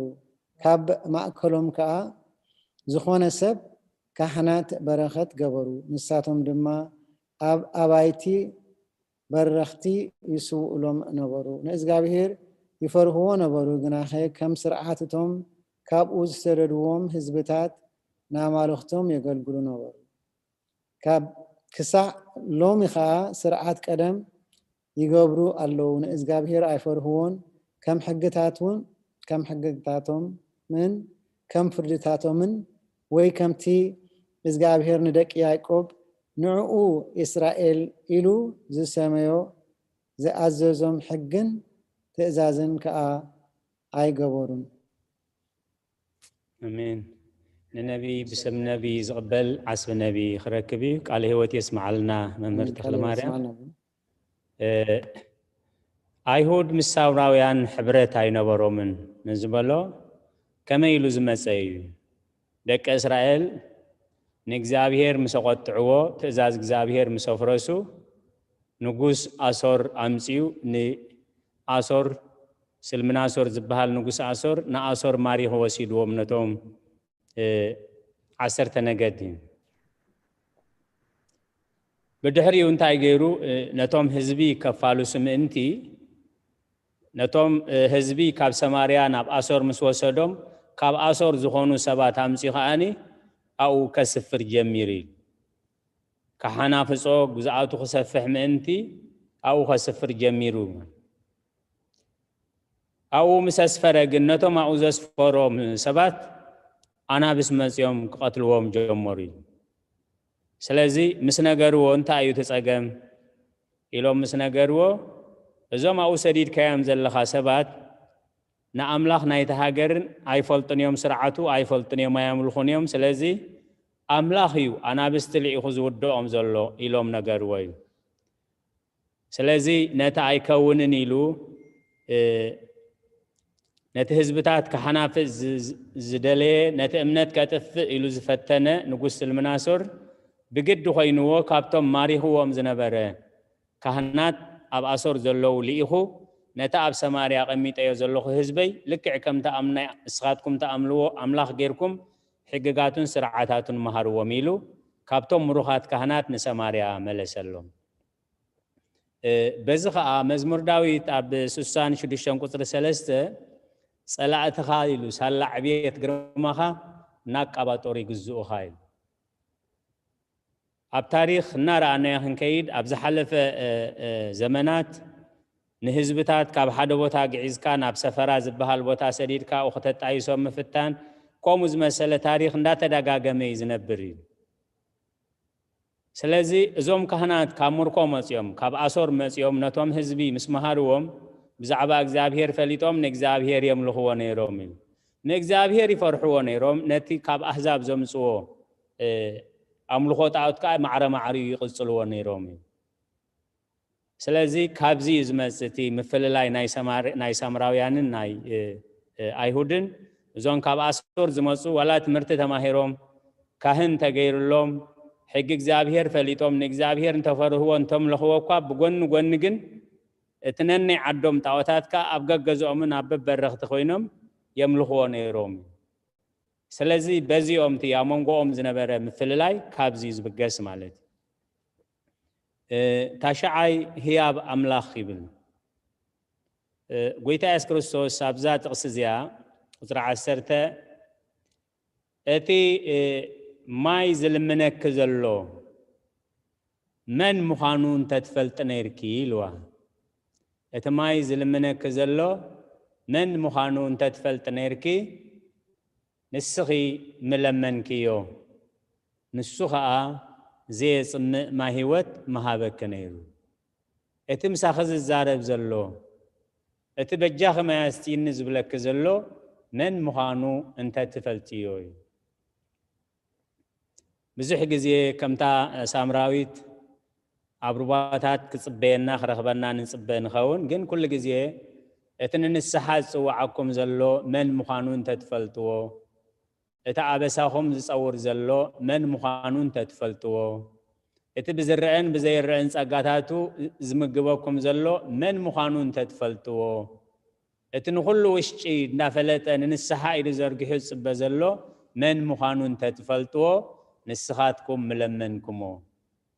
ካብ ማእከሎም ከኣ ዝኾነ ሰብ ካህናት በረኸት ገበሩ። ንሳቶም ድማ ኣብ ኣባይቲ በረኽቲ ይስውእሎም ነበሩ። ንእዝጋብሄር ይፈርህዎ ነበሩ፣ ግናኸ ከም ስርዓት እቶም ካብኡ ዝሰደድዎም ህዝብታት ንኣማልኽቶም የገልግሉ ነበሩ። ካብ ክሳዕ ሎሚ ኸኣ ስርዓት ቀደም ይገብሩ ኣለዉ። ንእዝጋብሄር ኣይፈርህዎን፣ ከም ሕግታቱን፣ ከም ሕግታቶምን ከም ፍርድታቶምን፣ ወይ ከምቲ እዝጋብሄር ንደቂ ያዕቆብ ንዕኡ እስራኤል ኢሉ ዝሰመዮ ዝኣዘዞም ሕግን ትእዛዝን ከኣ ኣይገበሩን። ኣሜን። ንነቢይ ብስም ነቢይ ዝቕበል ዓስቢ ነቢይ ክረክብ እዩ። ቃለ ህይወት የስምዓልና መምህር ኣሜን። ተኽለ ቃለ ህይወት ማርያም። የስምዓልና። እ፣ ኣይሁድ ምስ ሳምራውያን ሕብረት ኣይነበሮምን ንዝበሎ ከመይ ኢሉ ዝመጸ እዩ? ደቂ እስራኤል ንእግዚኣብሔር ምስ ኣቖጥዕዎ፣ ትእዛዝ እግዚኣብሔር ምስ ኣፍረሱ፣ ንጉስ ኣሶር ኣምጺኡ ንኣሶር ስልምናሶር ዝበሃል ንጉስ ኣሶር ንኣሶር ማሪኹ ወሲድዎም ነቶም ዓሰርተ ነገድ እዩ። ብድሕሪኡ እንታይ ገይሩ? ነቶም ህዝቢ ከፋልሱ ምእንቲ ነቶም ህዝቢ ካብ ሰማርያ ናብ ኣሶር ምስ ወሰዶም፣ ካብ ኣሶር ዝኾኑ ሰባት ኣምፂኡ ከዓኒ ኣብኡ ከስፍር ጀሚሩ እዩ። ከሓናፍጾ ግዝኣቱ ክሰፍሕ ምእንቲ ኣብኡ ከስፍር ጀሚሩ። ኣብኡ ምስ ኣስፈረ ግን ነቶም ኣብኡ ዘስፈሮም ሰባት ኣናብስ መጺኦም ክቐትልዎም ጀመሩ እዩ። ስለዚ ምስ ነገርዎ፣ እንታይ እዩ እቲ ጸገም ኢሎም ምስ ነገርዎ፣ እዞም ኣብኡ ሰዲድካዮም ዘለኻ ሰባት ንኣምላኽ ናይቲ ሃገርን ኣይፈልጡን እዮም፣ ስርዓቱ ኣይፈልጡን እዮም፣ ኣየምልኹን እዮም። ስለዚ ኣምላኽ እዩ ኣናብስቲ ልኢኹ ዝውድኦም ዘሎ ኢሎም ነገርዎ እዩ። ስለዚ ነቲ ኣይከውንን ኢሉ ነቲ ህዝብታት ክሓናፍእ ዝደለየ፣ ነቲ እምነት ከጥፍእ ኢሉ ዝፈተነ ንጉስ ስልምናሶር ብግዲ ኮይንዎ ካብቶም ማሪኽዎም ዝነበረ ካህናት ኣብ ኣሶር ዘለዉ ልኢኹ፣ ነቲ ኣብ ሰማርያ ኣቐሚጠዮ ዘለኹ ህዝበይ ልክዕ ከምቲ ኣምና እስኻትኩም ትኣምልዎ ኣምላኽ ጌርኩም ሕግጋቱን ስርዓታቱን መሃርዎም ኢሉ ካብቶም ምሩኻት ካህናት ንሰማርያ መለሰሎም። በዚ ኸኣ መዝሙር ዳዊት ኣብ ስሳን ሽዱሽተን ቁጽሪ ሰለስተ፣ "ጸላእትኻ" ኢሉ፣ "ሳላ ዕብየት ግርማኻ እናቃባጠሩ ይግዝኡኻ" ኢሉ። ኣብ ታሪኽ እናረኣናዮ ክንከይድ፣ ኣብ ዝሓለፈ ዘመናት ንህዝብታት ካብ ሓደ ቦታ ግዒዝካ ናብ ሰፈራ ዝበሃል ቦታ ሰዲድካ ኣብኡ ከተጣይሶም ምፍታን፣ ከምኡ ዝመሰለ ታሪኽ እንዳተደጋገመ እዩ ዝነብር እዩ። ስለዚ እዞም ካህናት ካብ ምርኮ መጺኦም፣ ካብ ኣሶር መጺኦም ነቶም ህዝቢ ምስ መሃርዎም፣ ብዛዕባ እግዚኣብሄር ፈሊጦም ንእግዚኣብሄር የምልኽዎ ነይሮም እዩ። ንእግዚኣብሄር ይፈርሕዎ ነይሮም፣ ነቲ ካብ ኣህዛብ ዘምጽዎ ኣምልኾ ጣኦት ከኣ ማዕረ ማዕሪኡ ይቕጽልዎ ነይሮም እዩ። ስለዚ ካብዚ እዩ ዝመጽእ እቲ ምፍልላይ ናይ ሳምራውያንን ናይ ኣይሁድን። እዞም ካብ ኣሶር ዝመጹ ዋላ ትምህርቲ ተማሂሮም፣ ካህን ተገይርሎም፣ ሕጊ እግዚኣብሄር ፈሊጦም፣ ንእግዚኣብሄር እንተፈርህዎ እንተምለኽዎ እኳ፣ ብጎኒ ጎኒ ግን እቲ ነናይ ዓዶም ጣኦታት ከኣ ኣብ ገገዝኦምን ኣብ በበረኽቲ ኮይኖም የምልኽዎ ነይሮም። ስለዚ በዚኦም እቲ ኣብ መንጎኦም ዝነበረ ምፍልላይ ካብዚ እዩ ዝብገስ ማለት እዩ። ታሽዓይ ህያብ ኣምላኽ ይብል። ጎይታ የሱስ ክርስቶስ ኣብዛ ጥቕሲ እዚኣ ቁጽሪ ዓሰርተ፣ "እቲ ማይ ዝልምነኪ ዘሎ መን ምዃኑ እንተትፈልጢ ነይርኪ" ኢልዋ። "እቲ ማይ ዝልምነኪ ዘሎ መን ምዃኑ እንተትፈልጢ ነይርኪ፣ ንስኺ ምለመንክዮ፣ ንሱ ኸኣ ዘየጽምእ ማይ ህይወት ምሃበኪ ነይሩ። እቲ ምሳኺ ዝዛረብ ዘሎ፣ እቲ በጃኺ ማይ ኣስትይኒ ዝብለኪ ዘሎ መን ምዃኑ እንተትፈልጥዮ" እዩ። ብዙሕ ግዜ ከምታ ሳምራዊት ኣብ ሩባታት ክጽበየና ክረኽበና ንጽበ ንኸውን፣ ግን ኩሉ ግዜ እቲ ንንስሓ ዝጽውዓኩም ዘሎ መን ምዃኑ እንተትፈልጥዎ፣ እቲ ኣበሳኹም ዝጸውር ዘሎ መን ምዃኑ እንተትፈልጥዎ፣ እቲ ብዝረአን ብዘይረአን ጸጋታቱ ዝምግበኩም ዘሎ መን ምዃኑ እንተትፈልጥዎ፣ እቲ ንኹሉ ውሽጢ እናፈለጠ ንንስሓ ኢዱ ዘርጊሑ ዝጽበ ዘሎ መን ምዃኑ እንተትፈልጥዎ፣ ንስኻትኩም ምለመንኩሞ፣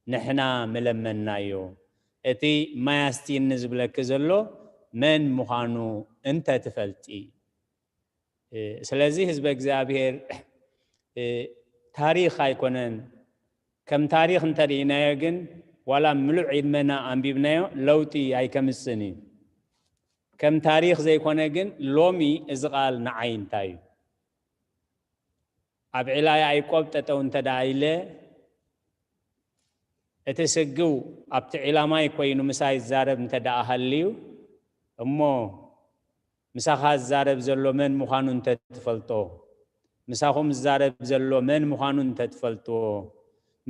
ንሕና ምለመንናዮ። እቲ ማይ ኣስትይኒ ዝብለኪ ዘሎ መን ምዃኑ እንተትፈልጢ። ስለዚ ህዝበ እግዚኣብሔር ታሪኽ ኣይኮነን። ከም ታሪኽ እንተርኢናዮ ግን፣ ዋላ ምሉእ ዕድመና ኣንቢብናዮ፣ ለውጢ ኣይከምጽእን እዩ። ከም ታሪኽ ዘይኮነ ግን፣ ሎሚ እዚ ቃል ንዓይ እንታይ እዩ? ኣብ ዒላ ያዕቆብ ጠጠው እንተ ደኣ ኢለ፣ እቲ ስግው ኣብቲ ዒላማይ ኮይኑ ምሳይ ዝዛረብ እንተ ደኣ ሃልዩ፣ እሞ ምሳኻ ዝዛረብ ዘሎ መን ምዃኑ እንተ ትፈልጦ፣ ምሳኹም ዝዛረብ ዘሎ መን ምዃኑ እንተ ትፈልጥዎ፣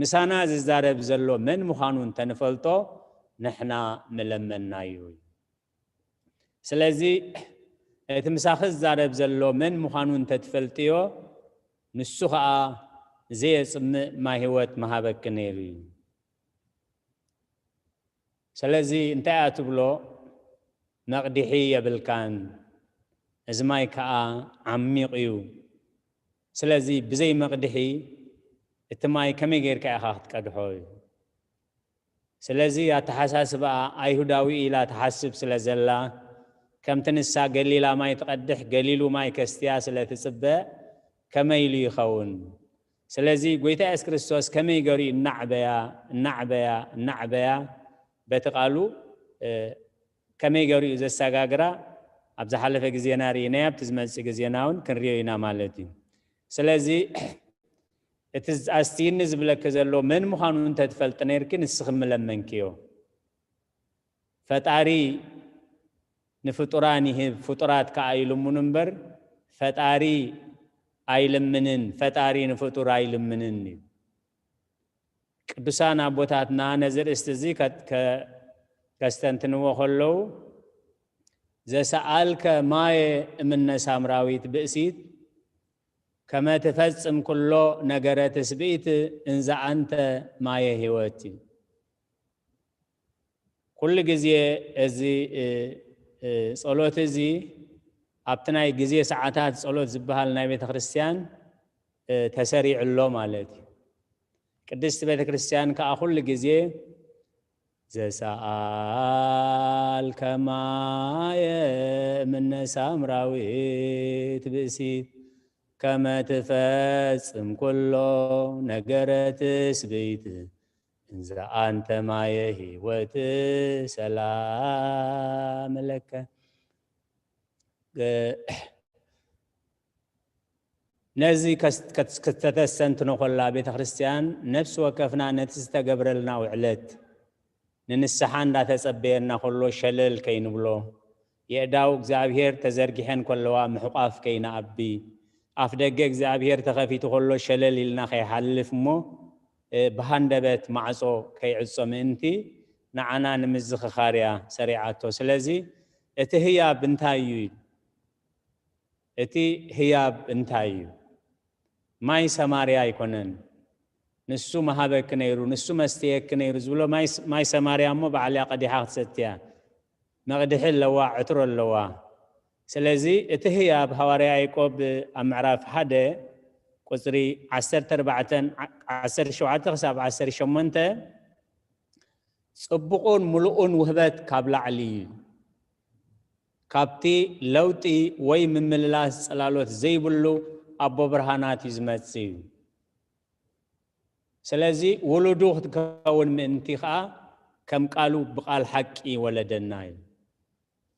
ምሳና ዝዛረብ ዘሎ መን ምዃኑ እንተ ንፈልጦ፣ ንሕና ምለመንናዮ እዩ። ስለዚ እቲ ምሳኺ ዝዛረብ ዘሎ መን ምዃኑ እንተ ትፈልጥዮ፣ ንሱ ኸኣ ዘየጽምእ ማይ ህይወት ምሃበኪ ነይሩ እዩ። ስለዚ እንታይ እያ ትብሎ? መቕድሒ የብልካን። እዚ ማይ ከዓ ዓሚቕ እዩ። ስለዚ ብዘይ መቕድሒ እቲ ማይ ከመይ ጌርካ ኢኻ ክትቀድሖ እዩ። ስለዚ ኣተሓሳስባኣ ኣይሁዳዊ ኢላ ትሓስብ ስለ ዘላ፣ ከምቲ ንሳ ገሊላ ማይ ትቐድሕ፣ ገሊሉ ማይ ከስትያ ስለ ትጽበ፣ ከመይ ኢሉ ይኸውን? ስለዚ ጎይታ የሱስ ክርስቶስ ከመይ ገሩ እናዕበያ፣ እናዕበያ፣ እናዕበያ፣ በቲ ቃሉ፣ እ፣ ከመይ ገሩ እዩ ዘሰጋግራ፣ ኣብ ዝሓለፈ ግዜና ርኢናዮ፣ ኣብቲ ዝመጽእ ግዜና እውን ክንሪኦ ኢና ማለት እዩ። ስለዚ እቲ ኣስትይኒ ዝብለኪ ዘሎ መን ምዃኑ እንተትፈልጢ ነይርኪ፣ ንስኺ ምለመንክዮ። ፈጣሪ ንፍጡራን ይህብ፣ ፍጡራት ከኣ ይልምኑ እምበር፣ ፈጣሪ ኣይልምንን፣ ፈጣሪ ንፍጡር ኣይልምንን እዩ። ቅዱሳን ኣቦታትና ነዚ ርእስቲ እዚ ከ-፣ ከ-፣ ከስተንትንዎ ከለዉ፣ "ዘሰኣልከ ማየ እምነ ሳምራዊት ብእሲት፣ ከመ ትፈጽም ኩሎ ነገረ ትስብኢት፣ እንዘ ኣንተ ማየ ህይወት" እዩ። ኩሉ ግዜ እዚ፣ እ፣ እ፣ ጸሎት እዚ ኣብቲ ናይ ግዜ ሰዓታት ጸሎት ዝበሃል ናይ ቤተ ክርስቲያን፣ እ፣ ተሰሪዑ ኣሎ ማለት እዩ። ቅድስቲ ቤተ ክርስቲያን ከኣ ኩሉ ግዜ "ዘሰኣልከ ማየ እምነ ሳምራዊት ብእሲት፣ ከመ ትፈጽም ኩሎ ነገረ ትስብእት፣ እንዘ ኣንተ ማየ ህይወት ሰላም ለከ።" እ፣ ነዚ ከስ-፣ ከስ-፣ ከተስተንትኖ ከላ ቤተ ክርስቲያን፣ ነፍሲ ወከፍና ነቲ ዝተገብረልና ውዕለት ንንስሓ እንዳተጸበየና ከሎ ሸለል ከይንብሎ፣ የእዳው እግዚኣብሔር ተዘርጊሐን ከለዋ ምሕቋፍ ከይንኣቢ፣ ኣፍ ደገ እግዚኣብሔር ተኸፊቱ ከሎ ሸለል ኢልና ከይሓልፍ እሞ፣ እ፣ ብሃንደበት ማዕጾ ከይዕጾ ምእንቲ ንዓና ንምዝኽኻር እያ ሰሪዓቶ። ስለዚ እቲ ህያብ እንታይ እዩ? እቲ ህያብ እንታይ እዩ? ማይ ሰማርያ ኣይኮነን። "ንሱ መሃበኪ ነይሩ፣ ንሱ መስተየኪ ነይሩ" ዝብሎ ማይ ስ-፣ ማይ ሰማርያ እሞ ባዕልያ ቀዲሓ ክትሰትያ። መቕድሒ ኣለዋ፣ ዕትሮ ኣለዋ። ስለዚ እቲ ህያብ ሃዋርያ ያዕቆብ ኣብ ምዕራፍ ሓደ ቁጽሪ ዓሰርተ ኣርባዕተ፣ ዓ-፣ ዓሰርተ ሸውዓተ ክሳብ ዓሰርተ ሸሞንተ፣ ጽቡቕን ምሉእን ውህበት ካብ ላዕሊ እዩ። ካብቲ ለውጢ ወይ ምምልላስ ጽላሎት ዘይብሉ ኣቦ ብርሃናት እዩ ዝመጽእ እዩ። ስለዚ ውሉዱ ክትከውን ምእንቲ ኸኣ ከም ቃሉ ብቓል ሓቂ ወለደና እዩ።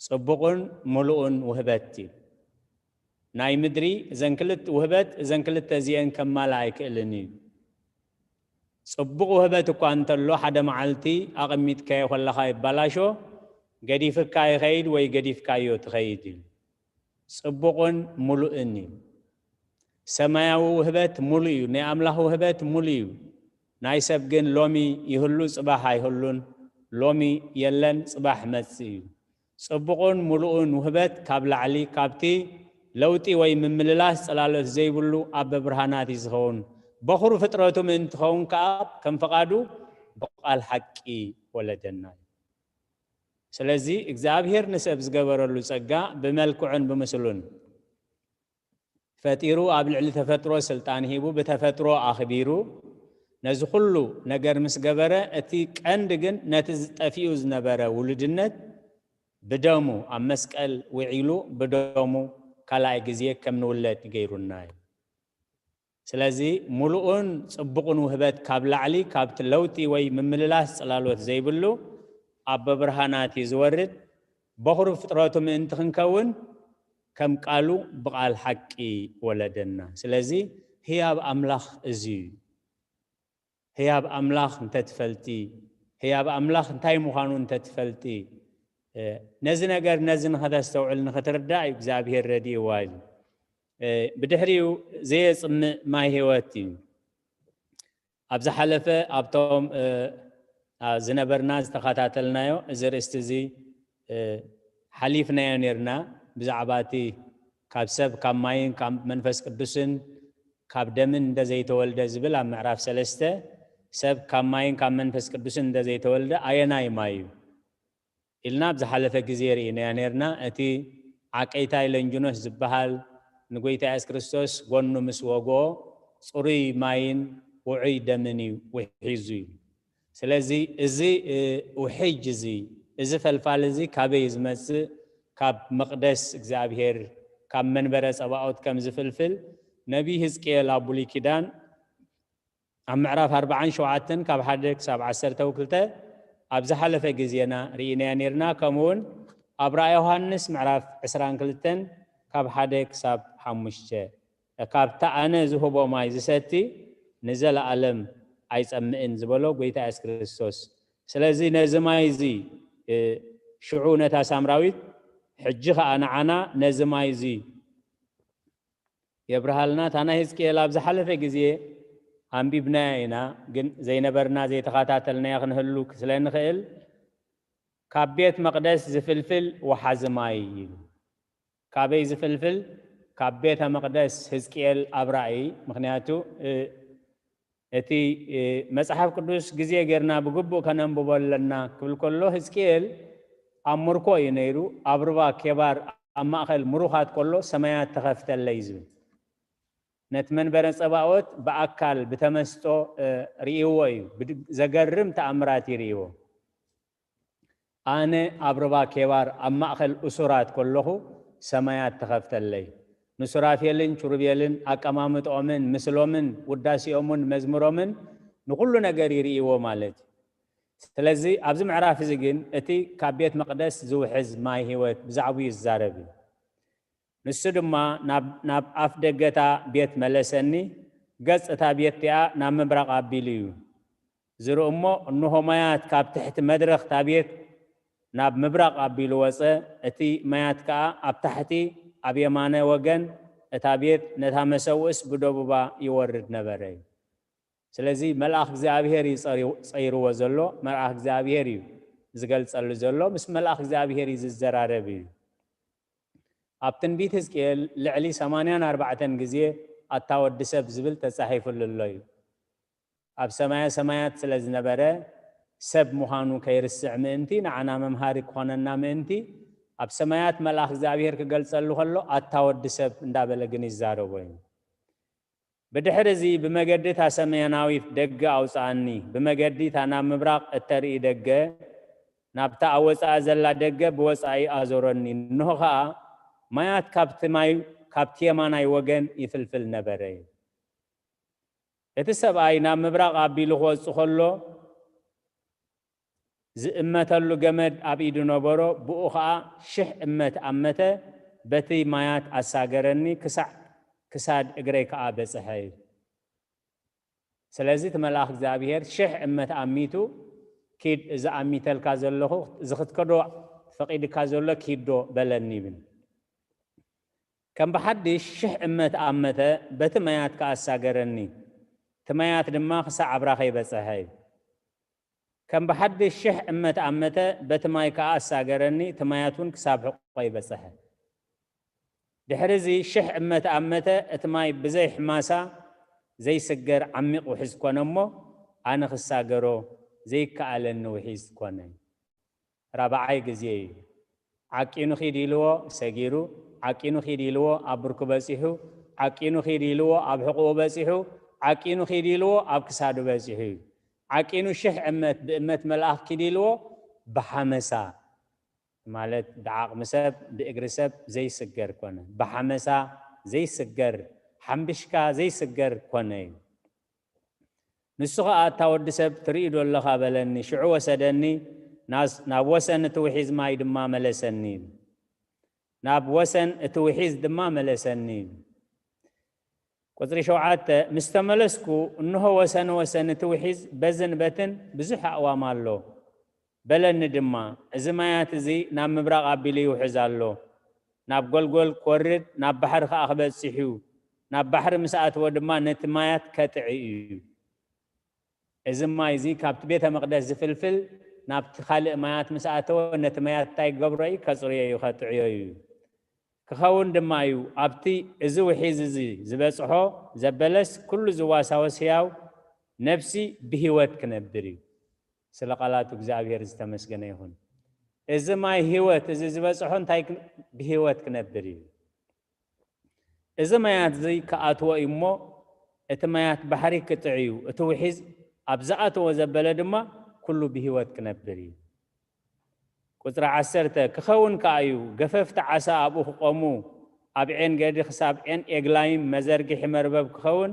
ጽቡቕን ምሉእን ውህበት እዩ። ናይ ምድሪ እዘን ክልተ ውህበት፣ እዘን ክልተ እዚአን ከማልኣ ኣይክእልን እዩ። ጽቡቕ ውህበት እኳ እንተሎ፣ ሓደ መዓልቲ ኣቐሚጥካዮ ከለኻ ይባላሾ፣ ገዲፍካ ይኸይድ ወይ ገዲፍካዮ ትኸይድ እዩ። ጽቡቕን ምሉእን እዩ። ሰማያዊ ውህበት ምሉእ እዩ። ናይ ኣምላኽ ውህበት ምሉእ እዩ። ናይ ሰብ ግን ሎሚ ይህሉ፣ ጽባሕ ኣይህሉን። ሎሚ የለን፣ ጽባሕ መጽእ እዩ። ጽቡቕን ምሉእን ውህበት ካብ ላዕሊ፣ ካብቲ ለውጢ ወይ ምምልላስ ጽላሎት ዘይብሉ ኣበ ብርሃናት እዩ ዝኸውን። በኹሩ ፍጥረቱ ምእንቲ ኸውን ከኣ ከም ፍቓዱ ብቓል ሓቂ ወለደና እዩ። ስለዚ እግዚኣብሔር ንሰብ ዝገበረሉ ጸጋ ብመልክዑን ብምስሉን ፈጢሩ ኣብ ልዕሊ ተፈጥሮ ስልጣን ሂቡ ብተፈጥሮ ኣኽቢሩ ነዚ ኩሉ ነገር ምስ ገበረ፣ እቲ ቀንዲ ግን ነቲ ዝጠፊኡ ዝነበረ ውሉድነት ብደሙ ኣብ መስቀል ውዒሉ ብደሙ ካልኣይ ግዜ ከም ንውለድ ገይሩና እዩ። ስለዚ ምሉእን ጽቡቕን ውህበት ካብ ላዕሊ ካብቲ ለውጢ ወይ ምምልላስ ጽላሎት ዘይብሉ ኣበ ብርሃናት እዩ ዝወርድ። በኹሪ ፍጥረቱ ምእንቲ ክንከውን ከም ቃሉ ብቓል ሓቂ ወለደና። ስለዚ ህያብ ኣምላኽ እዚ እዩ። ህያብ ኣምላኽ እንተትፈልጢ፣ ህያብ ኣምላኽ እንታይ ምዃኑ እንተትፈልጢ፣ እ፣ ነዚ ነገር ነዚ ንኸተስተውዕል ንኽትርዳእ እዩ እግዚኣብሔር ረድእዋ እዩ። እ፣ ብድሕሪኡ ዘየጽምእ ማይ ህይወት እዩ። ኣብ ዝሓለፈ ኣብቶም፣ እ፣ ኣ፣ ዝነበርና ዝተኸታተልናዮ እዚ ርእስቲ እዚ፣ እ፣ ሓሊፍናዮ ነርና። ብዛዕባ እቲ ካብ ሰብ ካብ ማይን ካብ መንፈስ ቅዱስን ካብ ደምን እንደዘይተወልደ ዝብል ኣብ ምዕራፍ ሰለስተ፣ ሰብ ካብ ማይን ካብ መንፈስ ቅዱስን እንደዘይተወልደ ኣየናይ ማይ እዩ ኢልና ኣብ ዝሓለፈ ግዜ ርኢናዮ ነርና። እቲ ዓቀይታይ ለንጅኖስ ዝበሃል ንጎይታ የሱስ ክርስቶስ ጎኑ ምስ ወግኦ፣ ጽሩይ ማይን ውዑይ ደምን እዩ ውሒዙ እዩ። ስለዚ እዚ፣ እ፣ ውሕጅ እዚ፣ እዚ ፈልፋል እዚ ካበይ እዩ ዝመጽእ? ካብ መቕደስ እግዚኣብሔር፣ ካብ መንበረ ጸባኦት ከም ዝፍልፍል ነቢይ ህዝቅኤል ኣብ ብሉይ ኪዳን ኣብ ምዕራፍ ኣርባዓን ሸውዓተን ካብ ሓደ ክሳብ ዓሰርተ ክልተ ኣብ ዝሓለፈ ግዜና ርኢናዮ ነርና። ከምኡ እውን ኣብ ራእይ ዮሃንስ ምዕራፍ ዕስራን ክልተን ካብ ሓደ ክሳብ ሓሙሽተ፣ ካብታ ኣነ ዝህቦ ማይ ዝሰቲ ንዘለኣለም ኣይጸምእን ዝበሎ ጎይታ የሱስ ክርስቶስ። ስለዚ ነዚ ማይ እዚ፣ እ፣ ሽዑ ነታ ሳምራዊት፣ ሕጂ ኸኣ ንዓና ነዚ ማይ እዚ የብርሃልና። እታ ናይ ህዝቅኤል ኣብ ዝሓለፈ ግዜ ኣንቢብናያ ኢና፣ ግን ዘይነበርና ዘይተኸታተልናያ ክንህሉ ስለ ንኽእል፣ ካብ ቤት መቕደስ ዝፍልፍል ወሓዚ ማይ ኢሉ። ካበይ ዝፍልፍል? ካብ ቤተ መቕደስ ህዝቅኤል ኣብ ራእይ። ምኽንያቱ፣ እ፣ እቲ፣ እ፣ መጽሓፍ ቅዱስ ግዜ ጌርና ብግቡእ ከነንብቦ ኣለና ክብል ከሎ፣ ህዝቅኤል ኣብ ምርኮ እዩ ነይሩ። ኣብ ሩባ ኬባር ኣብ ማእከል ምሩኻት ከሎ ሰማያት ተኸፍተለይ ዝብል። ነቲ መንበረ ጸባኦት ብኣካል ብተመስጦ፣ እ፣ ርእይዎ እዩ። ብድ-፣ ዘገርም ተኣምራት እዩ ርእይዎ። ኣነ ኣብ ሩባ ኬባር ኣብ ማእከል እሱራት ከለኹ ሰማያት ተኸፍተለይ። ንሱራፌልን ኪሩቤልን ኣቀማምጥኦምን ምስሎምን ውዳሴኦምን መዝሙሮምን ንኹሉ ነገር ይርእይዎ ማለት እዩ። ስለዚ ኣብዚ ምዕራፍ እዚ ግን እቲ ካብ ቤት መቕደስ ዝውሕዝ ማይ ህይወት ብዛዕባኡ ይዛረብ እዩ። ንሱ ድማ ናብ፣ ናብ ኣፍ ደገታ ቤት መለሰኒ፣ ገጽ እታ ቤት እቲኣ ናብ ምብራቕ ኣቢሉ እዩ። ዝርኢ እሞ፣ እንሆ ማያት ካብ ትሕቲ መድረኽ እታ ቤት ናብ ምብራቕ ኣቢሉ ወጸ፣ እቲ ማያት ከኣ ኣብ ታሕቲ ኣብ የማነ ወገን እታ ቤት ነታ መሰውእስ ብደቡባ ይወርድ ነበረ እዩ። ስለዚ መልኣኽ እግዚኣብሔር እዩ ጸሪ-፣ ጸይርዎ ዘሎ፣ መልኣኽ እግዚኣብሔር እዩ ዝገልጸሉ ዘሎ፣ ምስ መልኣኽ እግዚኣብሔር እዩ ዝዘራረብ እዩ። ኣብ ትንቢት ህዝቅኤል ልዕሊ ሰማንያን ኣርባዕተን ግዜ ኣታ ወዲ ሰብ ዝብል ተጻሒፉሉ ኣሎ እዩ። ኣብ ሰማየ ሰማያት ስለ ዝነበረ፣ ሰብ ምዃኑ ከይርስዕ ምእንቲ፣ ንዓና መምሃሪ ክኾነና ምእንቲ፣ ኣብ ሰማያት መልኣኽ እግዚኣብሔር ክገልጸሉ ከሎ፣ ኣታ ወዲ ሰብ እንዳበለ ግን ይዛረቦ እዩ። ብድሕሪ እዚ፣ ብመገዲ እታ ሰሜናዊት ደገ ኣውጽኣኒ፣ ብመገዲ እታ ናብ ምብራቕ እተርኢ ደገ፣ ናብታ ኣብ ወጻኢ ዘላ ደገ ብወጻኢ ኣዞረኒ። እንሆ ኸኣ፣ ማያት ካብቲ ማይ፣ ካብቲ የማናይ ወገን ይፍልፍል ነበረ። እቲ ሰብኣይ ናብ ምብራቕ ኣቢሉ ክወጽእ ከሎ፣ ዝእመተሉ ገመድ ኣብ ኢዱ ነበሮ፣ ብኡ ኸኣ ሽሕ እመት ኣመተ፣ በቲ ማያት ኣሳገረኒ፣ ክሳዕ ክሳድ እግረይ ከኣ በጽሐ። ስለዚ እቲ መልኣኽ እግዚኣብሔር ሽሕ እመት ኣሚቱ፣ "ኪድ፣ እዚ ኣሚተልካ ዘለኹ፣ እዚ ክትከዶ ፈቒድካ ዘሎ ኪድ ዶ?" በለኒ ይብል። ከም ብሓድሽ ሽሕ እመት ኣመተ፣ በቲ ማያት ከኣ ኣሳገረኒ። እቲ ማያት ድማ ክሳዕ ኣብራኸይ በጽሐ። ከም ብሓድሽ ሽሕ እመት ኣመተ፣ በቲ ማይ ከኣ ኣሳገረኒ፣ እቲ ማያት እውን ክሳብ ሕቖይ በጽሐ። ድሕሪ እዚ ሽሕ እመት ኣመተ፣ እቲ ማይ ብዘይ ሕማሳ ዘይስገር ዓሚቕ ውሒዝ ኮነ እሞ፣ ኣነ ክሳገሮ ዘይከኣለኒ ውሒዝ ኮነ። ራብዓይ ግዜ እዩ። ዓቂኑ ኺድ ኢልዎ፣ ሰጊሩ፣ ዓቂኑ ኺድ ኢልዎ፣ ኣብ ብርኩ በጺሑ፣ ዓቂኑ ኺድ ኢልዎ፣ ኣብ ሕቑኡ በጺሑ፣ ዓቂኑ ኺድ ኢልዎ፣ ኣብ ክሳዱ በጺሑ እዩ። ዓቂኑ ሽሕ እመት ብእመት መልኣኽ ኪድ ኢልዎ፣ ብሓመሳ፣ ማለት ብዓቕሚ ሰብ፣ ብእግሪ ሰብ ዘይስገር ኮነ። ብሓመሳ ዘይስገር፣ ሓምብሽካ ዘይስገር ኮነ እዩ። ንሱ ኸኣ፣ "ኣታ ወዲ ሰብ፣ ትርኢ ዶ ኣለኻ?" በለኒ። ሽዑ ወሰደኒ፣ ናስ-፣ ናብ ወሰን እቲ ውሒዝ ማይ ድማ መለሰኒ። ናብ ወሰን እቲ ውሒዝ ድማ መለሰኒ። ቁጽሪ ሸውዓተ፣ ምስ ተመለስኩ፣ እንሆ፣ ወሰን ወሰን እቲ ውሒዝ በዝን በትን ብዙሕ ኣእዋም ኣሎ። በለኒ ድማ፣ "እዚ ማያት እዚ ናብ ምብራቕ ኣቢሉ ይውሕዝ ኣሎ፣ ናብ ጐልጐል ክወርድ፣ ናብ ባሕሪ ኸኣ ክበጽሕ እዩ። ናብ ባሕሪ ምስ ኣተወ ድማ ነቲ ማያት ከጥዒ እዩ። እዚ ማይ እዚ ካብቲ ቤተ መቕደስ ዝፍልፍል ናብቲ ካልእ ማያት ምስ ኣተወ፣ ነቲ ማያት እንታይ ክገብሮ እዩ? ከጽርዮ እዩ፣ ከጥዕዮ እዩ። ክኸውን ድማ እዩ፣ ኣብቲ እዚ ውሒዝ እዚ ዝበጽሖ ዘበለስ ኩሉ ዝዋሳወስ ህያው ነፍሲ ብህይወት ክነብር እዩ።" ስለ ቃላቱ እግዚኣብሔር ዝተመስገነ ይኹን። እዚ ማይ ህይወት እዚ ዝበጽሖ እንታይ ክ- ብህይወት ክነብር እዩ። እዚ ማያት እዚ ክኣትዎ እዩ እሞ እቲ ማያት ባሕሪ ክጥዕ እዩ። እቲ ውሒዝ ኣብ ዝኣተዎ ዘበለ ድማ ኩሉ ብህይወት ክነብር እዩ። ቁጽሪ ዓሰርተ ክኸውን ከኣ እዩ፣ ገፈፍቲ ዓሳ ኣብኡ ክቆሙ፣ ኣብ ዔን ገዲ ክሳብ ዔን ኤግላይም መዘርግሒ መርበብ ክኸውን፣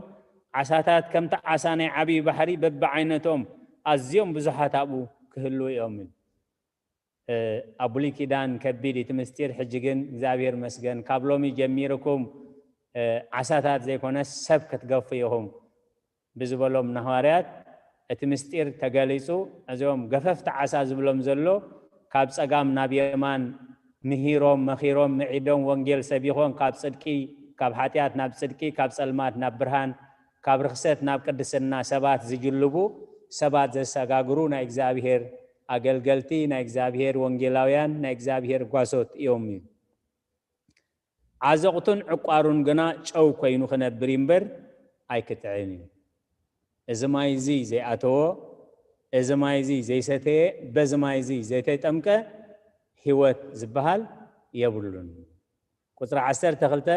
ዓሳታት ከምቲ ዓሳ ናይ ዓብዪ ባሕሪ በብዓይነቶም ኣዝዮም ብዙሓት ኣብኡ ክህልዉ እዮም። ኣብ ብሉይ ኪዳን ከቢድ እቲ ምስጢር፣ ሕጂ ግን እግዚኣብሔር መስገን ካብ ሎሚ ጀሚርኩም ዓሳታት ዘይኮነስ ሰብ ክትገፉ ኢኹም ብዝበሎም ንሃዋርያት እቲ ምስጢር ተገሊጹ። እዚኦም ገፈፍቲ ዓሳ ዝብሎም ዘሎ ካብ ጸጋም ናብ የማን ምሂሮም መኺሮም ምዒዶም ወንጌል ሰቢኾም ካብ ጽድቂ ካብ ሓጢኣት ናብ ጽድቂ ካብ ጸልማት ናብ ብርሃን ካብ ርኽሰት ናብ ቅድስና ሰባት ዝጅልቡ ሰባት ዘሰጋግሩ ናይ እግዚኣብሔር ኣገልገልቲ ናይ እግዚኣብሔር ወንጌላውያን ናይ እግዚኣብሔር ጓሶት እዮም እዩ። ዓዘቕቱን ዕቋሩን ግና ጨው ኮይኑ ክነብር እምበር ኣይክጥዕን እዩ። እዚ ማይ እዚ ዘይኣተዎ፣ እዚ ማይ እዚ ዘይሰተየ፣ በዚ ማይ እዚ ዘይተጠምቀ ህይወት ዝበሃል የብሉን። ቁጽሪ ዓሰርተ ክልተ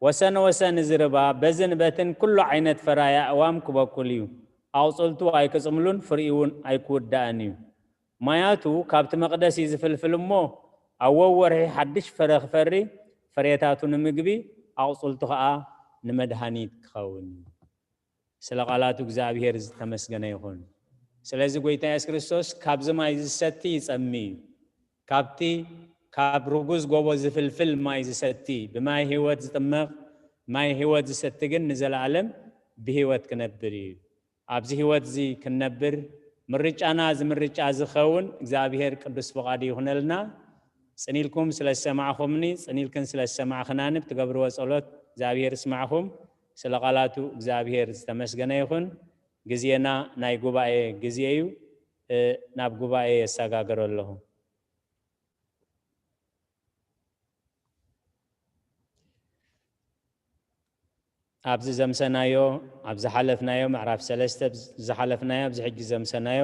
ወሰን ወሰን እዚ ርባ በዝን በትን ኩሉ ዓይነት ፈራይ ኣእዋም ክበቁል እዩ። ኣቑጽልቱ ኣይክጽምሉን ፍሪኡ እውን ኣይክውዳእን እዩ። ማያቱ ካብቲ መቕደስ እዩ ዝፍልፍል እሞ ኣብ ወወርሒ ሓድሽ ፍረ ክፈሪ፣ ፍሬታቱ ንምግቢ ኣቑጽልቱ ኸኣ ንመድሃኒት ክኸውን እዩ። ስለ ቃላቱ እግዚኣብሔር ዝተመስገነ ይኹን። ስለዚ ጎይታ የሱስ ክርስቶስ ካብዚ ማይ ዝሰቲ ይጸሚ እዩ። ካብቲ ካብ ርጉዝ ጎቦ ዝፍልፍል ማይ ዝሰቲ፣ ብማይ ህይወት ዝጥመቕ፣ ማይ ህይወት ዝሰቲ ግን ንዘለኣለም ብህይወት ክነብር እዩ። ኣብዚ ህይወት እዚ ክንነብር ምርጫና እዚ ምርጫ ዝኸውን እግዚኣብሔር ቅዱስ ፍቓዱ ይኹነልና። ጽኒልኩም ስለ ዝሰማዕኹምኒ፣ ጽኒልክን ስለ ዝሰማዕኽናኒ ብትገብርዎ ጸሎት እግዚኣብሔር ይስማዕኹም። ስለ ቃላቱ እግዚኣብሔር ዝተመስገነ ይኹን። ግዜና ናይ ጉባኤ ግዜ እዩ። እ፣ ናብ ጉባኤ የሰጋግሮ ኣለኹ። ኣብዚ ዘምሰናዮ፣ ኣብ ዝሓለፍናዮ ምዕራፍ ሰለስተ ዝሓለፍናዮ፣ ኣብዚ ሕጂ ዘምሰናዮ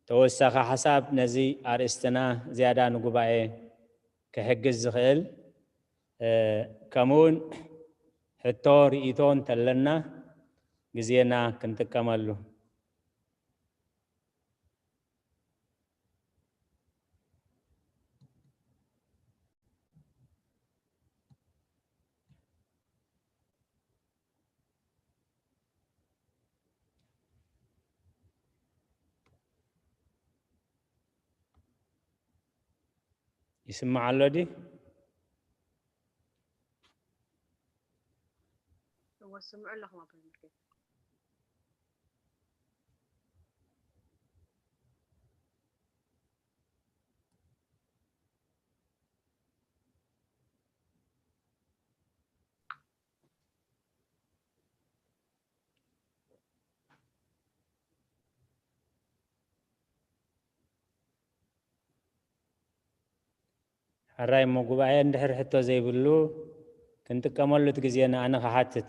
ተወሳኺ ሓሳብ ነዚ ኣርእስትና ዝያዳ ንጉባኤ ክሕግዝ ዝኽእል፣ እ፣ ከምኡውን ሕቶ ርእይቶ እንተለና ግዜና ክንጥቀመሉ። ይስማዕ ኣሎ ድዩ? እወ፣ ስምዑ ኣለኹም ኣቦይ ሙልጌታ። ሕራይ እሞ ጉባኤ እንድሕር ሕቶ ዘይብሉ ክንጥቀመሉ እቲ ግዜና ኣነ ክሓትት።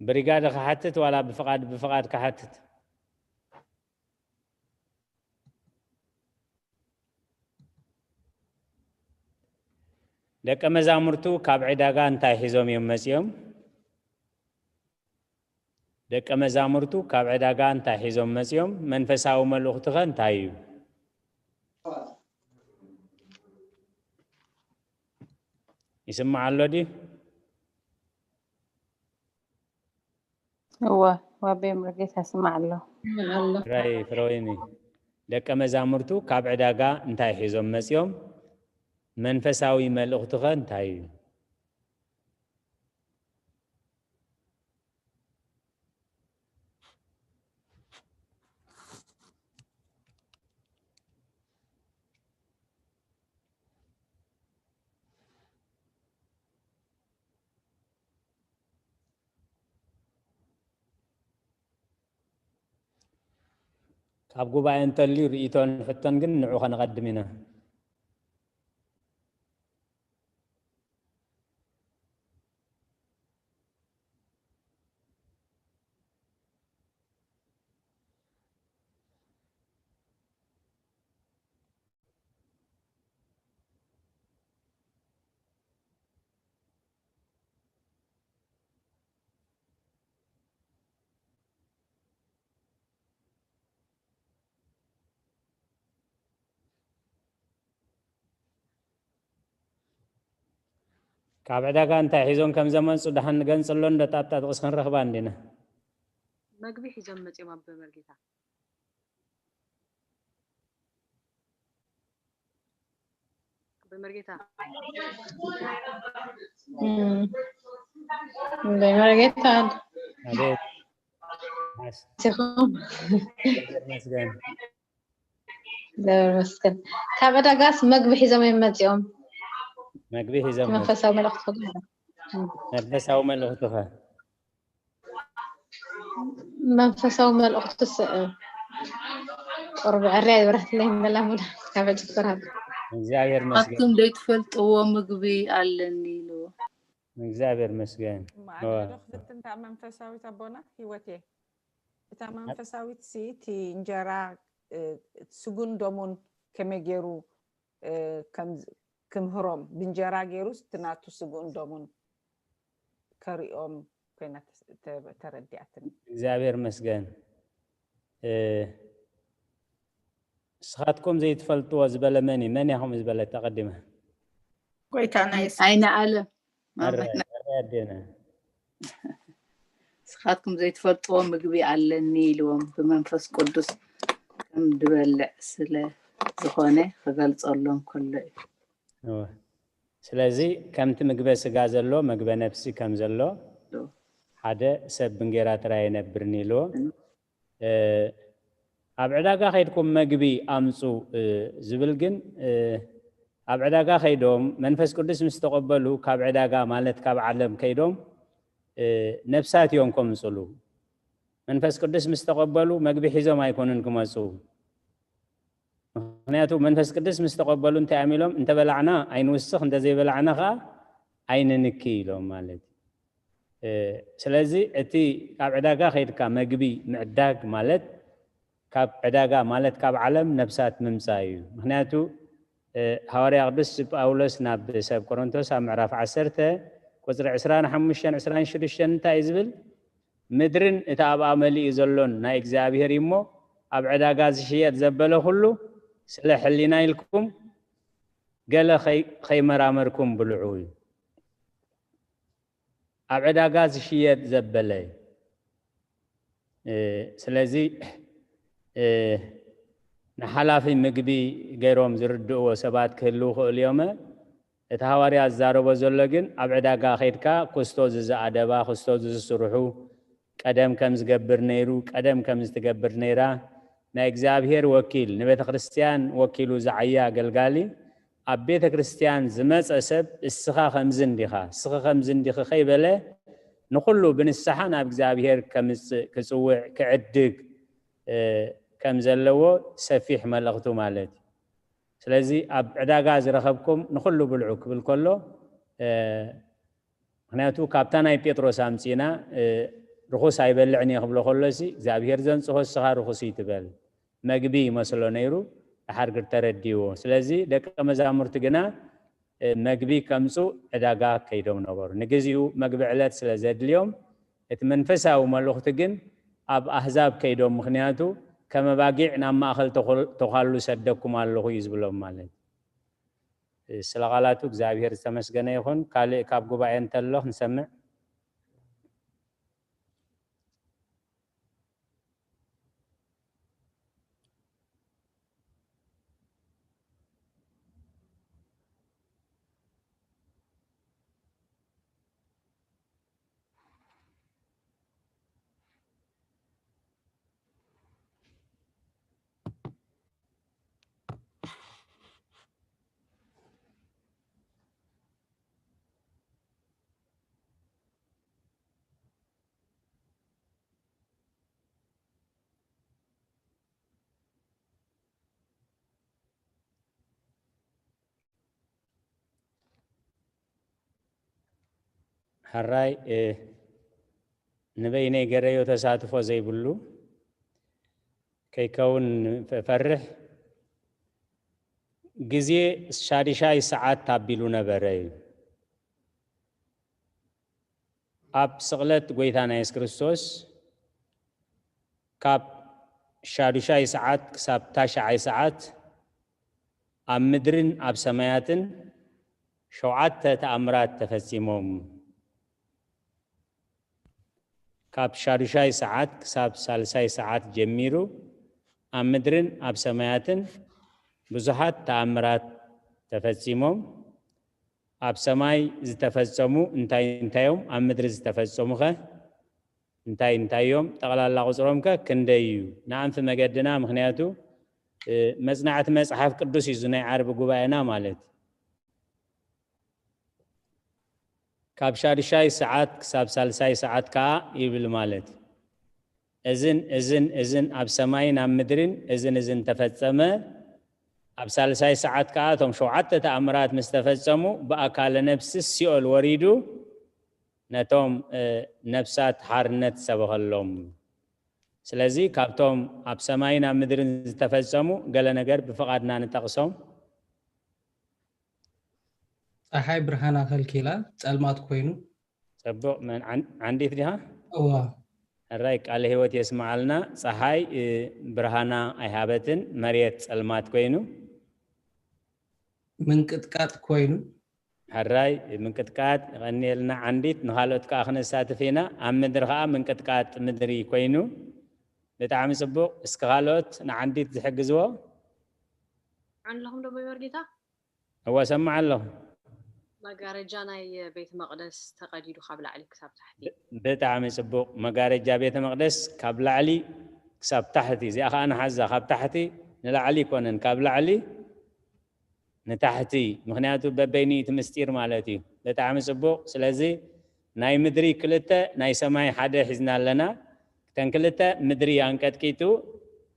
ብሪጋደ ክሓትት ዋላ ብፍቓድ ብፍቓድ ክሓትት? ደቀ መዛሙርቱ ካብ ዕዳጋ እንታይ ሒዞም እዮም መጺኦም? ደቀ መዛሙርቱ ካብ ዕዳጋ እንታይ ሒዞም መጺኦም? መንፈሳዊ መልእኽቱኸ እንታይ እዩ? ይስማዕ ኣሎ ድዩ? እወ፣ ዋቤ ሙሉጌታ ይስማዕ ኣሎ። ይስማዕ ኣሎ። ራይ ፍረወይኒ፣ ደቀ መዛሙርቱ ካብ ዕዳጋ እንታይ ሒዞም መጺኦም? መንፈሳዊ መልእኽቱኸ እንታይ እዩ? ካብ ጉባኤ እንተልዩ ርእይቶን ሕቶን ግን ንዑ ከነቐድም ኢና። ካብ ዕዳጋ እንታይ ሒዞም ከም ዘመጹ ደሓን ንገንጽሎ እንዶ ጣብጣ ጥቕስ ክንረኽባ እንዲና። መግቢ ሒዞም መጺኦም ኣቦ መርጌታ። ኣቦ መርጌታ። እም፣ እንደ መርጌታ ኣቤት። ኣስ- ሲኹም ይመስገን። እግዚኣቢሔር ይመስገን። ካብ ዕዳጋስ መግቢ ሒዞም እዮም መጺኦም። መግቢ ሒዞም መ- መንፈሳዊ መልእኽቲ ክህብ። መንፈሳዊ መልእኽትኸ? መንፈሳዊ መልእኽትስ ቁርቢ ዕርያ ይብረትለይ በላ ሙዳ ካብ ዕጭ ትራብ። እግዚኣብሔር መስገን። ኣቱም ዘይትፈልጥዎ ምግቢ ኣለኒ ኢልዎ። እግዚኣብሔር መስገን። እሞ ኣነ ዶ ክፍትን እታ መንፈሳዊት ኣቦና ህይወቴ? እታ መንፈሳዊት ሲ እቲ እንጀራ፣ እ፣ ስጉን ደሙን ከመይ ገይሩ፣ እ፣ ከም፣ ክምህሮም ብእንጀራ ገይሩ እቲ ናቱ ስጉን ደሙን ከሪኦም ኮይና ተስ-፣ ተ-፣ ተረዲኣትኒ። እግዚኣብሔር መስገን። እ፣ ንስኻትኩም ዘይትፈልጥዎ ዝበለ መን እዩ? መን እያ ከምኡ ዝበለት ኣቐዲማ? ጎይታና የሱስ። ኣይነ ኣለም ኣረ፣ ኣሜን። ኣረ ኣዴና። ንስኻትኩም ዘይትፈልጥዎ ምግቢ ኣለኒ ኢልዎም ብመንፈስ ቅዱስ ከም ድበልዕ ስለ ዝኾነ ክገልጸሎም ከሎ እዩ። እወ። ስለዚ ከምቲ ምግበ ስጋ ዘሎ ምግበ ነፍሲ ከም ዘሎ እወ። ሓደ ሰብ ብእንጌራ ጥራይ ኣይነብርን ኢልዎ። እም። እ፣ ኣብ ዕዳጋ ከይድኩም መግቢ ኣምፁ፣ እ፣ ዝብል ግን፣ እ፣ ኣብ ዕዳጋ ከይዶም መንፈስ ቅዱስ ምስ ተቐበሉ ካብ ዕዳጋ ማለት ካብ ዓለም ከይዶም፣ እ፣ ነፍሳት እዮም ከምፅሉ። መንፈስ ቅዱስ ምስ ተቐበሉ መግቢ ሒዞም ኣይኮኑን ክመፁ። ምኽንያቱ መንፈስ ቅዱስ ምስ ተቐበሉ እንታይ እዮም ኢሎም? እንተበላዕና ኣይንውስኽ፣ እንተዘይበላዕና ኸዓ ኣይንንኪ ኢሎም ማለት እዩ። እ፣ ስለዚ እቲ ካብ ዕዳጋ ከይድካ መግቢ ምዕዳግ ማለት ካብ ዕዳጋ ማለት ካብ ዓለም ነፍሳት ምምፃእ እዩ። ምኽንያቱ፣ እ፣ ሃዋርያ ቅዱስ ጳውሎስ ናብ ሰብ ቆሮንቶስ ኣብ ምዕራፍ ዓሰርተ ቁፅሪ ዕስራን ሓሙሽተን ዕስራን ሽዱሽተን እንታይ እዩ ዝብል? ምድርን እቲ ኣብኣ መሊኡ ዘሎን ናይ እግዚኣብሔር እዩ እሞ፣ ኣብ ዕዳጋ ዝሽየጥ ዘበለ ኩሉ ስለ ሕሊና ኢልኩም ገለ ከይ-፣ ከይመራመርኩም ብልዑ እዩ። ኣብ ዕዳጋ ዝሽየጥ ዘበለ እዩ። እ፣ ስለዚ፣ እ፣ ንሓላፊ ምግቢ ገይሮም ዝርድእዎ ሰባት ክህልዉ ክእሉ እዮም። እቲ ሃዋርያ ዝዛረቦ ዘሎ ግን ኣብ ዕዳጋ ከይድካ ኩስቶ ዝዝኣደባ፣ ኩስቶ ዝስርሑ፣ ቀደም ከም ዝገብር ነይሩ፣ ቀደም ከም ዝትገብር ነይራ፣ ናይ እግዚኣብሔር ወኪል፣ ንቤተ ክርስቲያን ወኪሉ ዝዓየ ኣገልጋሊ፣ ኣብ ቤተ ክርስቲያን ዝመጸ ሰብ እስኻ ከምዚ እንዲኻ፣ እስኺ ከምዚ እንዲኺ ከይበለ ንኹሉ ብንስሓ ናብ እግዚኣብሔር ከምጽእ፣ ክጽውዕ፣ ክዕድግ፣ እ፣ ከም ዘለዎ ሰፊሕ መልእኽቱ ማለት እዩ። ስለዚ ኣብ ዕዳጋ ዝረኸብኩም ንኹሉ ብልዑ ክብል ከሎ፣ እ፣ ምኽንያቱ ካብታ ናይ ጴጥሮስ ኣምጺእና፣ እ፣ ርኹስ ኣይበልዕን እየ ክብሎ ከሎሲ እግዚኣብሔር ዘንጽሆ እስኻ ርኹስ እዩ ትበል። መግቢ ይመስሎ ነይሩ፣ ድሓር ግን ተረዲዎ። ስለዚ ደቀ መዛሙርቲ ግና፣ እ፣ መግቢ ከምጹ ዕዳጋ ከይዶም ነበሩ። ንግዚኡ መግቢ ዕለት ስለ ዘድልዮም፣ እቲ መንፈሳዊ መልእኽቲ ግን ኣብ ኣህዛብ ከይዶም፣ ምኽንያቱ ከም ኣባጊዕ ናብ ማእከል ተኹል-፣ ተዃሉ ሰደኩም ኣለኹ እዩ ዝብሎም ማለት እዩ። ስለ ቃላቱ እግዚኣብሔር ዝተመስገነ ይኹን። ካልእ ካብ ጉባኤ እንተሎ ክንሰምዕ። ሕራይ፣ እ፣ ንበይነይ ገረዮ ተሳትፎ ዘይብሉ ከይከውን ፈርሕ። ግዜ ሻድሻይ ሰዓት ታቢሉ ነበረ እዩ። ኣብ ስቕለት ጐይታና የሱስ ክርስቶስ ካብ ሻዱሻይ ሰዓት ክሳብ ታሽዓይ ሰዓት ኣብ ምድርን ኣብ ሰማያትን ሸውዓተ ተኣምራት ተፈጺሞም። ካብ ሻዱሻይ ሰዓት ክሳብ ሳልሳይ ሰዓት ጀሚሩ ኣብ ምድርን ኣብ ሰማያትን ብዙሓት ተኣምራት ተፈጺሞም። ኣብ ሰማይ ዝተፈጸሙ እንታይ እንታዮም? ኣብ ምድሪ ዝተፈጸሙኸ እንታይ እንታዮም? ጠቕላላ ቁጽሮምከ ክንደይ እዩ? ንኣንፊ መገድና፣ ምኽንያቱ፣ እ፣ መጽናዕቲ መጽሓፍ ቅዱስ እዩ እዚ ናይ ዓርቢ ጉባኤና ማለት። ካብ ሻዱሻይ ሰዓት ክሳብ ሳልሳይ ሰዓት ከኣ ይብል ማለት። እዝን፣ እዝን፣ እዝን ኣብ ሰማይን ኣብ ምድርን እዝን፣ እዝን ተፈጸመ። ኣብ ሳልሳይ ሰዓት ከኣ እቶም ሸውዓተ ተኣምራት ምስ ተፈጸሙ ብኣካለ ነፍሲ ሲኦል ወሪዱ ነቶም፣ እ፣ ነፍሳት ሓርነት ሰበኸሎም። ስለዚ ካብቶም ኣብ ሰማይን ኣብ ምድርን ዝተፈጸሙ ገለ ነገር ብፍቓድና ንጠቕሶም። ጸሓይ ብርሃና ከልኪላ፣ ጸልማት ኮይኑ። ጽቡቕ። መን ዓን-፣ ዓንዲት ዲኻ? እዋ። ሕራይ ቃለ ህይወት የስምዓልና። ጸሓይ፣ እ፣ ብርሃና ኣይሃበትን፣ መሬት ጸልማት ኮይኑ። ምንቅጥቃጥ ኮይኑ። ሕራይ ምንቅጥቃጥ፣ የቐንየልና ዓንዲት። ንኻልኦት ከኣ ክነሳትፍ ኢና። ኣብ ምድሪ ከኣ ምንቅጥቃጥ ምድሪ ኮይኑ። ብጣዕሚ ጽቡቕ። እስኪ ካልኦት ንዓንዲት ዝሕግዝዎ? ኣለኹም ዶ መርጌታ? እወ፣ ሰማዕ ኣለኹ። መጋረጃ ናይ ቤተ መቕደስ ተቐዲዱ ካብ ላዕሊ ክሳብ ታሕቲ። ብ-፣ ብጣዕሚ ጽቡቕ። መጋረጃ ቤተ መቕደስ ካብ ላዕሊ ክሳብ ታሕቲ። እዚኣ ኸኣ ንሓዛ፣ ካብ ታሕቲ ንላዕሊ ኣይኮነን፣ ካብ ላዕሊ ንታሕቲ። ምኽንያቱ በበይኑ እቲ ምስጢር ማለት እዩ። ብጣዕሚ ጽቡቕ። ስለዚ ናይ ምድሪ ክልተ፣ ናይ ሰማይ ሓደ ሒዝና ኣለና። እተን ክልተ ምድሪ ኣንቀጥቂጡ፣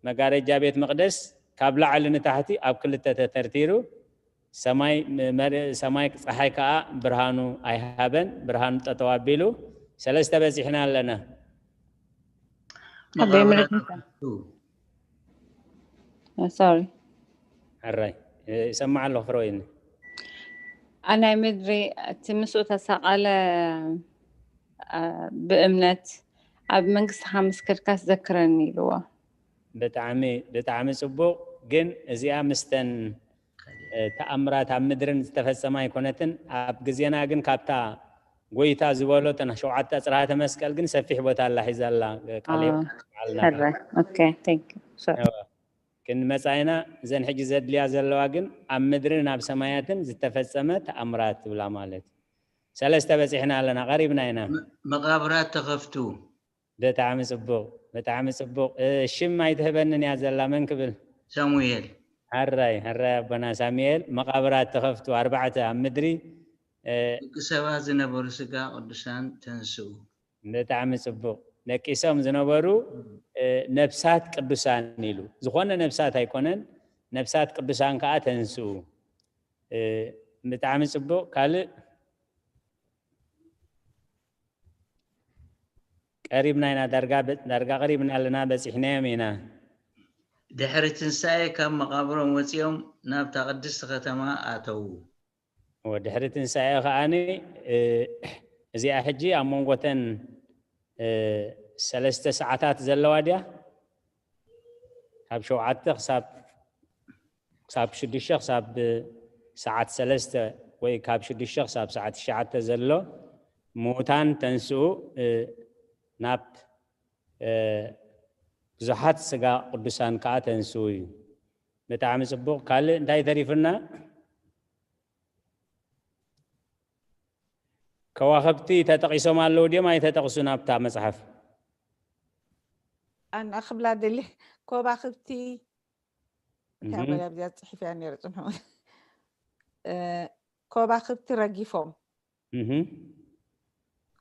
መጋረጃ ቤት መቕደስ ካብ ላዕሊ ንታሕቲ ኣብ ክልተ ተተርቲሩ፣ ሰማይ፣ መ-፣ ሰማይ ጸሓይ ከኣ ብርሃኑ ኣይሃበን፣ ብርሃኑ ጠጠው ኣቢሉ፣ ሰለስተ በጺሕና ኣለና። ኣበይ መቓብራት ምልክት? ተኸፍቱ። ሶሪ። ሕራይ፣ እ፣ ይሰማዕ ኣለኹ ፍረወይኒ። ኣብ ናይ ምድሪ እቲ ምስኡ ተሰቐለ፣ አ፣ ብእምነት ኣብ መንግስትኻ ምስ ከድካስ ዘክረኒ ኢልዎ። ብጣዕሚ፣ ብጣዕሚ ጽቡቕ። ግን እዚኣ ምስተን፣ እ፣ ተኣምራት ኣብ ምድርን ዝተፈጸማ ኣይኮነትን። ኣብ ግዜና ግን ካብታ ጎይታ ዝበሎ እተን ሸውዓተ ኣጽራሃተ መስቀል ግን ሰፊሕ ቦታ ኣላ ሒዛ ኣላ። ቃል አ፣ ህይወት ይስምዓልና። ሕራይ። ኦኬ፣ ቴንክ ዩ። ሶሪ። እወ። ክንመጻ ኢና። እዘን ሕጂ ዘድልያ ዘለዋ ግን ኣብ ምድርን ኣብ ሰማያትን ዝተፈጸመ ተኣምራት ትብላ ማለት። ሰለስተ በጺሕና ኣለና፣ ቀሪብና ኢና። መ-፣ መቓብራት ተኸፍቱ። ብጣዕሚ ጽቡቕ፣ ብጣዕሚ ጽቡቕ። እ፣ ሽም ኣይትህበንን እያ ዘላ፣ መን ክብል? ሳሙኤል። ሕራይ፣ ሕራይ ኣቦና ሳሙኤል። መቓብራት ተኸፍቱ፣ ኣርባዕተ ኣብ ምድሪ፣ እ፣ ደቂ ሰባት ዝነበሩ ስጋ ቅዱሳን ተንስኡ። ብጣዕሚ ጽቡቕ። ደቂሶም ዝነበሩ፣ እ፣ ነፍሳት ቅዱሳን ኢሉ። ዝኾነ ነፍሳት ኣይኮነን፣ ነፍሳት ቅዱሳን ከኣ ተንስኡ። እ፣ ብጣዕሚ ጽቡቕ። ካልእ? ቀሪብና ኢና፣ ዳርጋ በ-፣ ዳርጋ ቀሪብና ኣለና፣ በጺሕናዮም ኢና። ድሕሪ ትንሳኤ ካብ መቓብሮም ወጺኦም ናብታ ቅድስቲ ከተማ ኣተዉ። እወ፣ ድሕሪ ትንሳኤ ከኣኒ፣ እ፣ እዚኣ ሕጂ ኣብ መንጎተን፣ እ፣ ሰለስተ ሰዓታት ዘለዋ ድያ? ካብ ሸውዓተ ክሳብ፣ ክሳብ ሽዱሽተ፣ ክሳብ ሰዓት ሰለስተ ወይ ካብ ሽዱሽተ ክሳብ ሰዓት ትሽዓተ ዘሎ ምዉታን ተንስኡ፣ እ፣ ናብ፣ እ፣ ብዙሓት ስጋ ቅዱሳን ከኣ ተንስኡ እዩ። ብጣዕሚ ጽቡቕ። ካልእ እንታይ ተሪፉና? ከዋኽብቲ ተጠቒሶም ኣለዉ ድዮም ኣይተጠቕሱን ኣብታ መጽሓፍ? ኣነ ክብላ ደሊ፣ ከዋኽብቲ፣ እንታይ እህ። በላ ብዚኣ ጽሒፍያ ነይረ ጽንሑ። እ፣ ከዋኽብቲ ረጊፎም። እህ።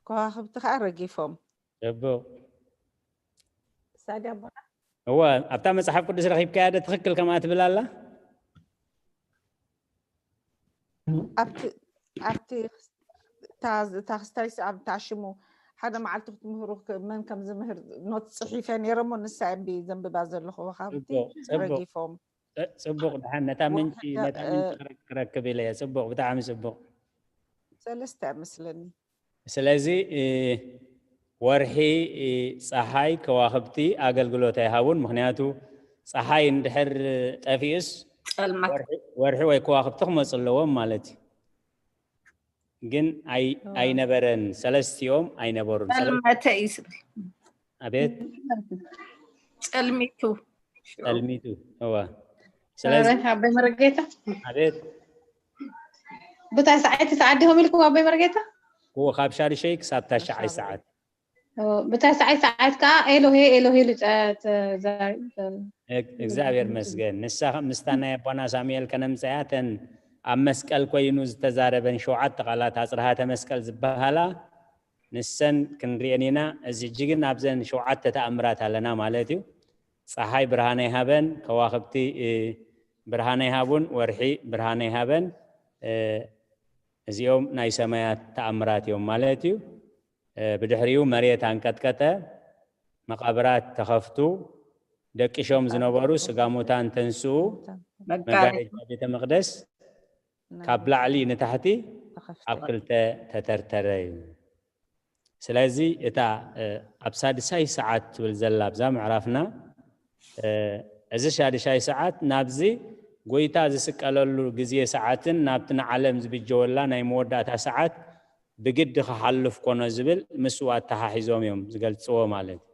ከዋኽብቲ ከኣ ረጊፎም። ጽቡቕ። እሳ ድያ ኣቦና? እወ፣ ኣብታ መጽሓፍ ቅዱስ ረኺብካያ ዶ ትኽክል ከምኣ ትብል ኣላ? ኣብቲ፣ ኣብቲ እታ፣ እታ ክስታይ ስ-፣ ኣብ እታ ሽሙ ሓደ መዓልቲ ክትምህሩ ክ-፣ መን ከም ዝምህር ኖት ጽሒፈ ነይረ እሞ ንሳ እየ ዘንብባ ዘለኹ። ከዋኽብቲ ጽቡቕ፣ ጽቡቕ። ረጊፎም። ጽ-፣ ጽቡቕ። ደሓን ነታ ምንጪ፣ ወሓደ፣ ነታ እ፣ ምንጪ ክረ-፣ ክረክብ ኢለ እየ። ጽቡቕ፣ ብጣዕሚ ጽቡቕ። ሰለስተ እመስለኒ። ስለዚ፣ እ፣ ወርሒ፣ እ፣ ጸሓይ፣ ከዋኽብቲ ኣገልግሎት ኣይሃቡን። ምኽንያቱ ጸሓይ እንድሕር ጠፊኡስ ጸልማት። ወርሒ፣ ወርሒ ወይ ከዋኽብቲ ክመጹ ኣለዎም ማለት እዩ። ግን ኣይ- ኣይነበረን። ሰለስቲኦም ኣይነበሩን። ሰለ- ጸልመተ እዩ ዝብል። ኣቤት ጸልሚቱ። ጸልሚቱ። እዋ። ስለዚ ኣበይ መርጌታ? ኣቤት ብታይ ሰዓት ሰዓት ዲኹም ኢልኩም ኣበይ መርጌታ? እዎ፣ ካብ ሻድሸይ ክሳብ ታሽዓይ ሰዓት። ብታይ ሰዓት ሰዓት ከዓ ኤሎሄ ኤሎሄ ልፀ- ተዛሪ- እግ- እግዚኣብሔር መስገን። ንሳ ምስታ ናይ ኣቦና ሳሙኤል ከነምፀያ፣ ተን ኣብ መስቀል ኮይኑ ዝተዛረበን ሸውዓተ ቃላት ኣፅርሃተ መስቀል ዝበሃላ ንሰን ክንሪኤን ኢና። እዚ ሕጂ ግን ኣብዘን ሸውዓተ ተኣምራት ኣለና ማለት እዩ። ፀሓይ ብርሃነ ይሃበን፣ ከዋኽብቲ እ፣ ብርሃነ ይሃቡን፣ ወርሒ ብርሃነ ይሃበን። እ፣ እዚኦም ናይ ሰማያት ተኣምራት እዮም ማለት እዩ። እ፣ ብድሕሪኡ መሬት ኣንቀጥቀጠ፣ መቓብራት ተኸፍቱ፣ ደቂሾም ዝነበሩ ስጋ ሙታን ተንስኡ፣ መጋረጃ ቤተ መቅደስ ካብ ላዕሊ ንታሕቲ ኣብ ክልተ ተተርተረ እዩ። ስለዚ እታ እ፣ ኣብ ሳድሳይ ሰዓት ትብል ዘላ ኣብዛ ምዕራፍና እ፣ እዚ ሻድሻይ ሰዓት ናብዚ ጎይታ ዝስቀለሉ ግዜ ሰዓትን ናብቲ ንዓለም ዝብጀወላ ናይ መወዳእታ ሰዓት ብግዲ ክሓልፍ ኮኖ ዝብል ምስኡ ኣተሓሒዞም እዮም ዝገልጽዎ ማለት እዩ።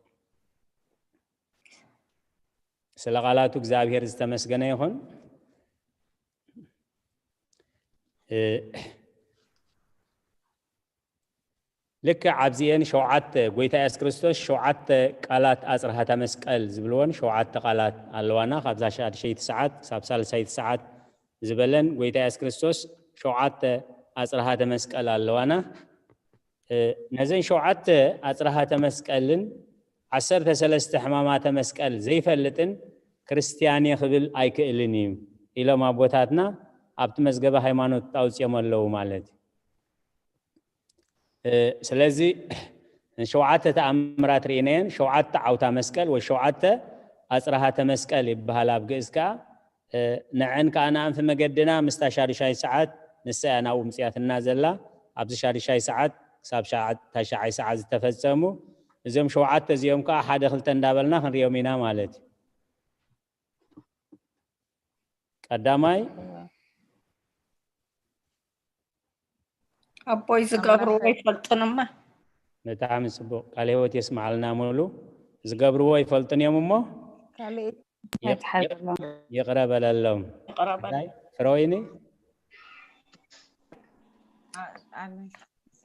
ስለ ቃላቱ እግዚኣብሔር ዝተመስገነ ይኹን። እ፣ ልክዕ ኣብዚኤን ሸውዓተ፣ ጎይታ የሱስ ክርስቶስ ሸውዓተ ቃላት ኣፅርሃተ መስቀል ዝብልወን ሸውዓተ ቃላት ኣለዋና። ካብዛ ሻድሸይቲ ሰዓት ክሳብ ሳልሳይቲ ሰዓት ዝበለን ጎይታ የሱስ ክርስቶስ ሸውዓተ ኣፅርሃተ መስቀል ኣለዋና። እ፣ ነዘን ሸውዓተ ኣፅርሃተ መስቀልን ዓሰርተ ሰለስተ ሕማማተ መስቀል ዘይፈልጥን ክርስትያን እየ ክብል ኣይክእልን እዩ ኢሎም ኣቦታትና ኣብቲ መዝገበ ሃይማኖት ኣውፅኦም ኣለዉ ማለት እዩ። እ፣ ስለዚ ሸውዓተ ተኣምራት ርኢናየን፣ ሸውዓተ ዓውታ መስቀል ወይ ሸውዓተ ኣፅርሃተ መስቀል ይበሃል ኣብ ግእዝ ከዓ። እ፣ ንዐን ከዓ ንኣንፊ መገድና ምስታ ሻዱሻይ ሰዓት ንሳ እያ ናብኡ ምፅያትና ዘላ። ኣብዚ ሻዱሻይ ሰዓት ክሳብ ሸዓ- ታሽዓይ ሰዓት ዝተፈፀሙ እዞም ሸውዓተ እዚኦም ከዓ ሓደ ክልተ እንዳበልና ክንሪኦም ኢና ማለት እዩ። ቀዳማይ ኣቦይ ዝገብርዎ ይፈልጡን እማ። ብጣዕሚ ፅቡቅ፣ ቃለ ህይወት የስማዓልና። ሙሉ ዝገብርዎ ይፈልጡን እዮም እሞ ካልእ ይቅ- ይቅረ በለሎም። ይቅረ በል። እንታይ? ፍረወይኒ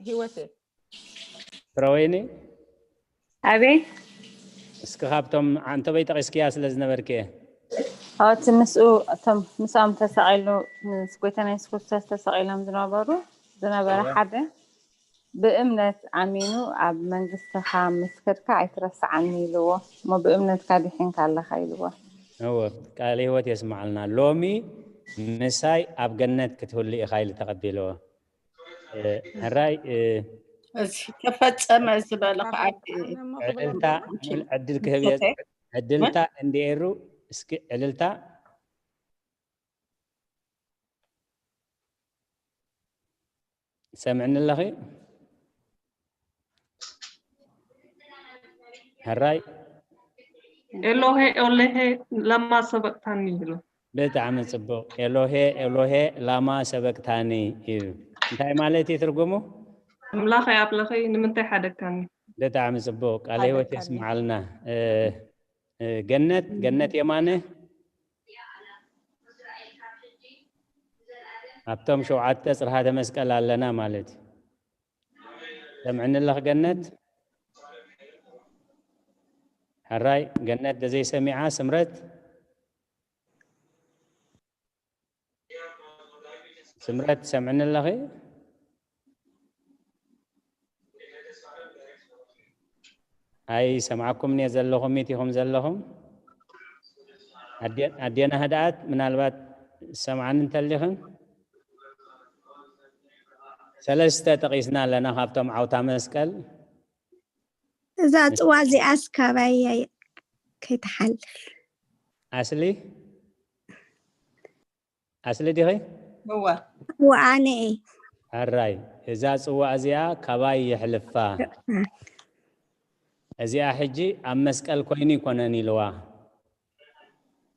ህይወት ፍረወይኒ ኣቤት እስኪ ካብቶም ኣንተበይ ጠቂስክያ ስለ ዝነበርክየ እቲ ምስኡ እቶም ምስኦም ተሰቂሉ ምስ ጎይታና የሱስ ክርስቶስ ተሰቂሎም ዝነበሩ ዝነበረ ሓደ ብእምነት ኣሚኑ ኣብ መንግስትኻ ምስክርካ ኣይትረስዓኒ ኢልዎ እሞ ብእምነትካ ድሒንካ ኣለኻ ኢልዎ። እወ ቃለ ህይወት የስማዓልና። ሎሚ ምሳይ ኣብ ገነት ክትህሉ ኢኻ ኢሉ ተቐቢልዎ። እ፣ ሕራይ እ፣ እዚ ተፈጸመ ዝበለ ከዓ ዕልልታ ዕድል ክህብ እየ። ዕድልታ እንዲኤሩ እስኪ ዕልልታ ሰምዕኒ ኣለኺ? ሕራይ ኤሎሄ ኤሎሄ ለማ ሰበቅታኒ ይብሎ። ብጣዕሚ ጽቡቕ። ኤሎሄ ኤሎሄ ላማ ሰበቅታኒ እዩ። እንታይ ማለት እዩ ትርጉሙ? ኣምላኸይ ኣምላኸይ ንምንታይ ሓደግካኒ? ብጣዕሚ ጽቡቕ። ቃለ ህይወት የስምዓልና። እ፣ እ፣ ገነት ገነት የማነ ኣብቶም ሸውዓተ ጽርሃተ መስቀል ኣለና ማለት እዩ። ሰምዕኒ ኣለኽ ገነት? ሕራይ ገነት ደዘይሰሚዓ ስምረት ስምረት ትሰምዕኒ ኣለኺ? ኣይ ሰምዓኩም እየ ዘለኹም ሚት ኢኹም ዘለኹም ኣዴና ህድኣት ምናልባት ሰምዓኒ እንተሊኽን ሰለስተ ጠቒስና ኣለና ካብቶም ዓውታ መስቀል እዛ ፅዋ እዚኣስ ካባይ ከይትሓልፍ ኣስሊ ኣስሊ ዲኺ? እወ እወ ኣነ እየ። ሕራይ እዛ ፅዋ እዚኣ ካባይ የሕልፋ። እዚኣ ሕጂ ኣብ መስቀል ኮይኑ ይኮነን ኢልዋ።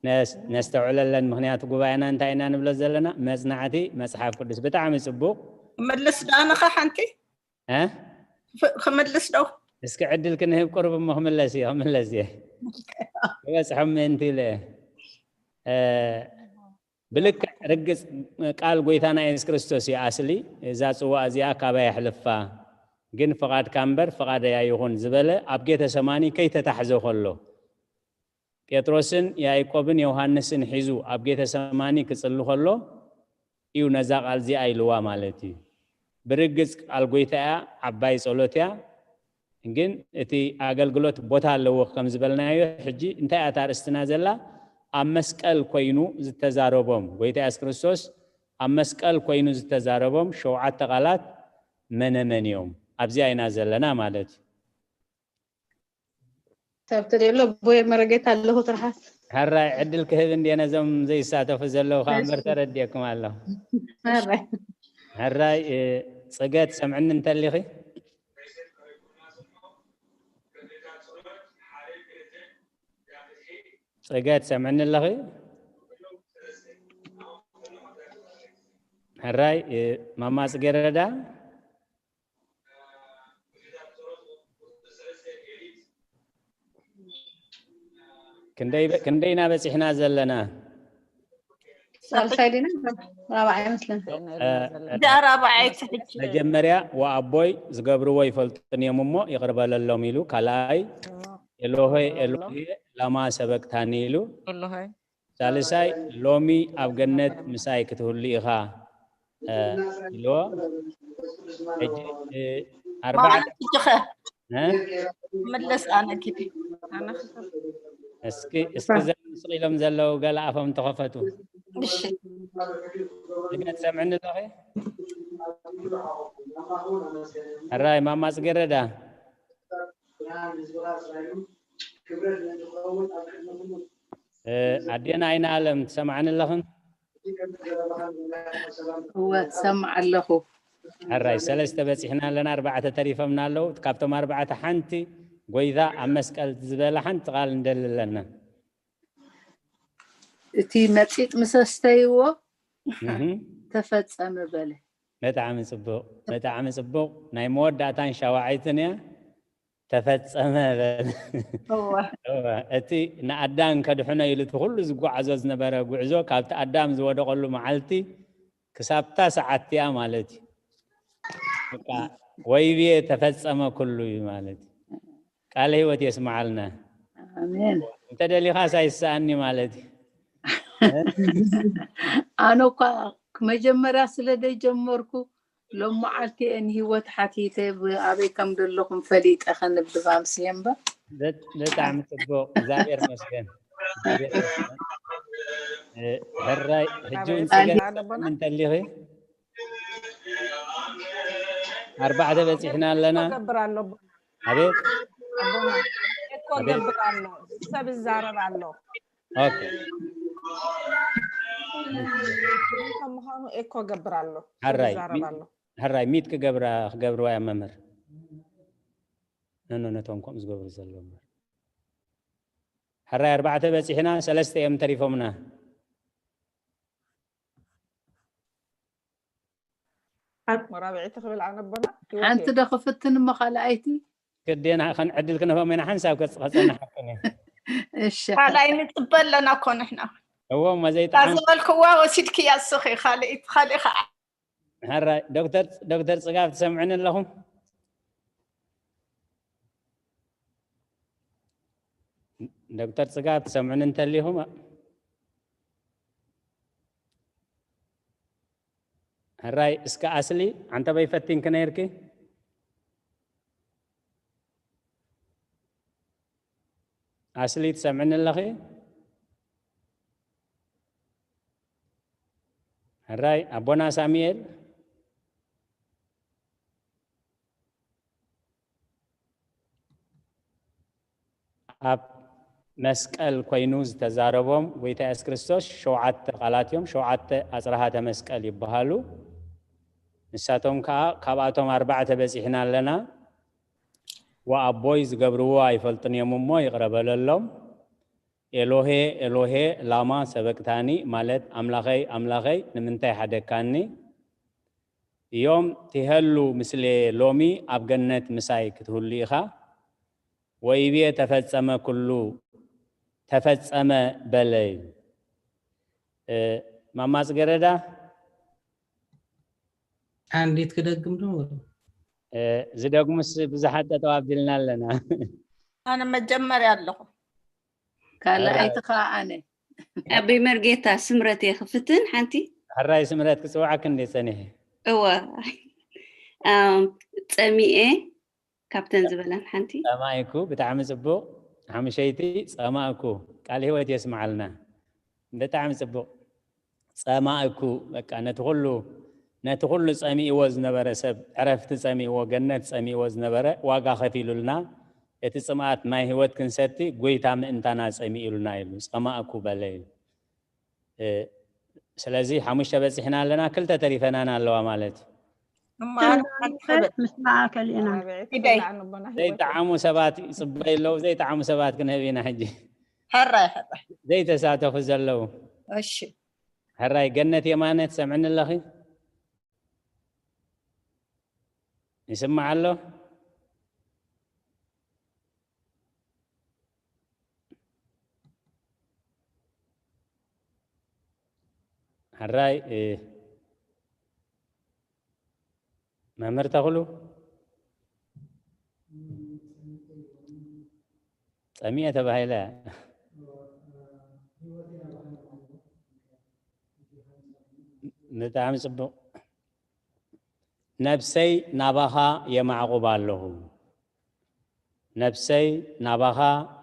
ነስ- ነስተውዕለለን። ምክንያቱ ጉባኤና እንታይ ኢና ንብሎ ዘለና? መፅናዕቲ መፅሓፍ ቅዱስ። ብጣዕሚ ፅቡቅ። ክምልስ ዶ ኣነኸ ሓንቲ? እ? ፍ- ክምልስ ዶ? እስኪ ዕድል ክንህብ ቅሩብ እሞ ክምለስ እየ፣ ክምለስ እየ። ክበፅሖም ምእንቲ ኢለ እየ። እ፣ ብልክዕ ርግፅ ቃል ጎይታና የሱስ ክርስቶስ እዩ። ኣስሊ እዛ ፅዋ እዚኣ ካባይ ኣሕልፋ፣ ግን ፍቓድካ እምበር ፍቓደይ ኣይኹን ዝበለ ኣብ ጌተሰማኒ ከይተታሕዘ ከሎ፣ ጴጥሮስን ያዕቆብን ዮሃንስን ሒዙ ኣብ ጌተሰማኒ ክጽሊ ከሎ እዩ ነዛ ቃል እዚኣ ኢልዋ ማለት እዩ። ብርግጽ ቃል ጎይታ እያ፣ ዓባይ ጸሎት እያ። ግን እቲ ኣገልግሎት ቦታ ኣለዎ ከም ዝበልናዮ፣ ሕጂ እንታይ እያ እታ ኣርእስትና ዘላ? ኣብ መስቀል ኮይኑ ዝተዛረቦም፣ ጎይታ የሱስ ክርስቶስ ኣብ መስቀል ኮይኑ ዝተዛረቦም ሸውዓተ ቃላት መነ መን እዮም? ኣብዚኣ ኢና ዘለና ማለት እዩ። ሰብ ትሪእሎ ቦየ መረጌታ ኣለኹ ትርሓስ። ሕራይ ዕድል ክህብ እንድየ ነዞም ዘይሳተፉ ዘለዉ ከዓ እምበር ተረድየኩም ኣለኹ። ሕራይ። ሕራይ እ፣ ጽገ ትሰምዕኒ እንተሊኺ? ጽገ ትሰምዕኒ ኣለኺ? ሕራይ እ፣ ማማ ጽጌረዳ? ክንደይ በ- ክንደይ ኢና በፂሕና ዘለና? ሳልሳይ ዲና ራብዓይ ይመስለኒ። እ፣ እዛ ራብዓይቲ ሕጂ መጀመርያ ወኣቦይ ዝገብርዎ ይፈልጡን እዮም እሞ ይቕር በለሎም ኢሉ፣ ካልኣይ ኤሎሄ ኤሎሄ ላማ ሰበቅታኒ ኢሉ፣ ኤሎሄ ሳልሳይ ሎሚ ኣብ ገነት ምሳይ ክትህሉ ኢኻ እ፣ ኢልዎ። ሕጂ እ፣ ኣርባዕተ ማለት ሕጂ ኸ እ? ምለስ ኣነ ኪዲ ኣነ ክሰብ እስኪ እስኪ ዘም ስቕ ኢሎም ዘለዉ ገለ ኣፎም ተኸፈቱ። እሺ ግን ትሰምዕኒ ኣለኺ? ሕራይ ማማ ጽጌረዳ እ፣ ኣዴና ኣይነ ኣለም ትሰምዓኒ ኣለኽን? እወ ትሰምዕ ኣለኹ። ሕራይ ሰለስተ በፂሕና ኣለና፣ ኣርባዕተ ተሪፈምና ኣለዉ። ካብቶም ኣርባዕተ ሓንቲ ጎይታ ኣብ መስቀል ዝበላ ሓንቲ ቃል እንደሊ ኣለና። እቲ መጺጥ ምስ ኣስተይዎ እህ፣ ተፈጸመ በለ። ብጣዕሚ ጽቡቕ፣ ብጣዕሚ ጽቡቕ። ናይ መወዳእታን ሻውዓይትን እያ። ተፈጸመ በል። እወ። እወ፣ እቲ ንኣዳም ከድሕኖ ኢሉ እቲ ኩሉ ዝጓዓዞ ዝነበረ ጉዕዞ ካብቲ ኣዳም ዝወደቐሉ መዓልቲ ክሳብታ ሰዓት እያ ማለት እዩ። በቃ ወይብየ ተፈጸመ ኩሉ እዩ ማለት እዩ። ቃለ ህይወት የስምዓልና። ኣሜን። እንተደሊኻስ ኣይስኣኒ ማለት እዩ። ኣነ እኳ መጀመርያ ስለ ደይጀመርኩ ሎም መዓልቲ እየ ንህይወት ሓቲተ ብ- ኣበይ ከም ዘለኹም ፈሊጠ ከንብብ ኣምስየ እምበር ብጣዕሚ ጽቡቕ፣ እግዚኣብሔር ይመስገን። እግዚኣብሔር ይመስገን። እ፣ ሕራይ ሕጂ እውን ኣበይ ጽገ ኣለና? እንተሊኺ ኣርባዕተ በጺሕና ኣለና። ገብር ኣሎ። ኣቤት ኣቦና ኤኮ ኣቤት። ገብር ኣሎ። ሰብ ይዛረብ ኣሎ። ኦኬ ከምዃኑ ኤኮ ገብር ኣሎ። ሰብ ሕራይ ይዛረብ ኣሎ። ሕራይ ሚት ክገብራ ክገብርዋ እዮም መምህር። ነኖ ነቶም ከምኡ ዝገብሩ ዘለዉ እምበር። ሕራይ ኣርባዕተ በጺሕና፣ ሰለስተ እዮም ተሪፎምና። ራብዒቲ ክብል ኣነ ኣቦና ሓንቲ ዶ ክፍትን እሞ ካልኣይቲ ግዴና ከን ዕድል ክንህቦም ኢና፣ ሓንሳብ ከጽ- ከጸንሓኩም እየ። እሺ ካልኣይ ንጽበ ኣለና እኮ ንሕና። እዎ እሞ እታ ዘይጠዓም ዝበልክዋ ወሲድክያ እስኺ ካልእቲ ካልእ ከዓ ሕራይ ዶክተር ዶክተር ጽጋብ ትሰምዕኒ ኣለኹም? ዶክተር ጽጋብ ትሰምዕኒ እንተሊኹም? ሕራይ እስከ ኣስሊ ዓንተበይ ፈቲንኪ ነይርኪ? ኣስሊ ትሰምዕኒ ኣለኺ? ሕራይ ኣቦና ሳሙኤል ኣብ መስቀል ኮይኑ ዝተዛረቦም ጎይታ የሱስ ክርስቶስ ሸውዓተ ቃላት እዮም። ሸውዓተ ኣጽራሃተ መስቀል ይበሃሉ። ንሳቶም ከዓ ካብኣቶም ኣርባዕተ በጺሕና ኣለና። ወኣቦይ ዝገብርዎ ኣይፈልጡን እዮም እሞ ይቕረ በለሎም። ኤሎሄ ኤሎሄ ላማ ሰበቅታኒ ማለት ኣምላኸይ ኣምላኸይ ንምንታይ ሓደግካኒ? እዮም ትሄሉ ምስሌ ሎሚ ኣብ ገነት ምሳይ ክትህሉ ኢኻ። ወይቤ ተፈጸመ ኩሉ፣ ተፈጸመ በለ። እ፣ ማማ ጽገረዳ? ሓንዲት ክደግም ዶ? እ፣ ዝደግሙስ ብዙሓት ጠጠው ኣቢልና ኣለና። ኣነ መጀመርያ ኣለኹ። ካልኣይቲ ከዓ ኣነ። ኣቦይ መርጌታ፣ ስምረት እየ ክፍትን ሓንቲ። ሕራይ ስምረት፣ ክጽውዓክ እንዴ ጸኒሐ። እወ። ኣም፣ ጸሚኤ ካብተን ዝበላን ሓንቲ። ጸማእኩ፣ ብጣዕሚ ጽቡቕ። ሓሙሸይቲ፣ ጸማእኩ። ቃል ህይወት የስምዓልና። ብጣዕሚ ጽቡቕ። ጸማእኩ፣ በቃ ነቲ ኩሉ፣ ነቲ ኩሉ ጸሚእዎ ዝነበረ ሰብ፣ ዕረፍቲ ጸሚእዎ፣ ገነት ጸሚእዎ ዝነበረ ዋጋ ከፊሉልና። እቲ ጽምኣት ማይ ህይወት ክንሰቲ ጎይታ ምእንታና ጸሚኡልና ኢሉ፣ ጸማእኩ በለ ኢሉ። እ፣ ስለዚ ሓሙሽተ በጺሕና ኣለና፣ ክልተ ተሪፈናን ኣለዋ ማለት እዩ። እሞ ኣነ ሓንቲ ክብል። ምስማዓ ከሊእና። ኢደይ። ዘይጠዓሙ ሰባት ይጽበዩ ኣለዉ፣ ዘይጠዓሙ ሰባት ክንህብ ኢና ሕጂ። ሕራይ፣ ሕራይ። ዘይተሳተፉ ዘለዉ። እሺ። ሕራይ ገነት የማነ ትሰምዕኒ ኣለኺ? ይስማዕ ኣሎ? ሕራይ፣ እ፣ መምህር ተኽሉ፣ ጸሚኤ ተባሂለ። ብጣዕሚ ጽቡቕ። ነብሰይ ናባኻ የማዕቑብ ኣለኹ። ነብሰይ ናባኻ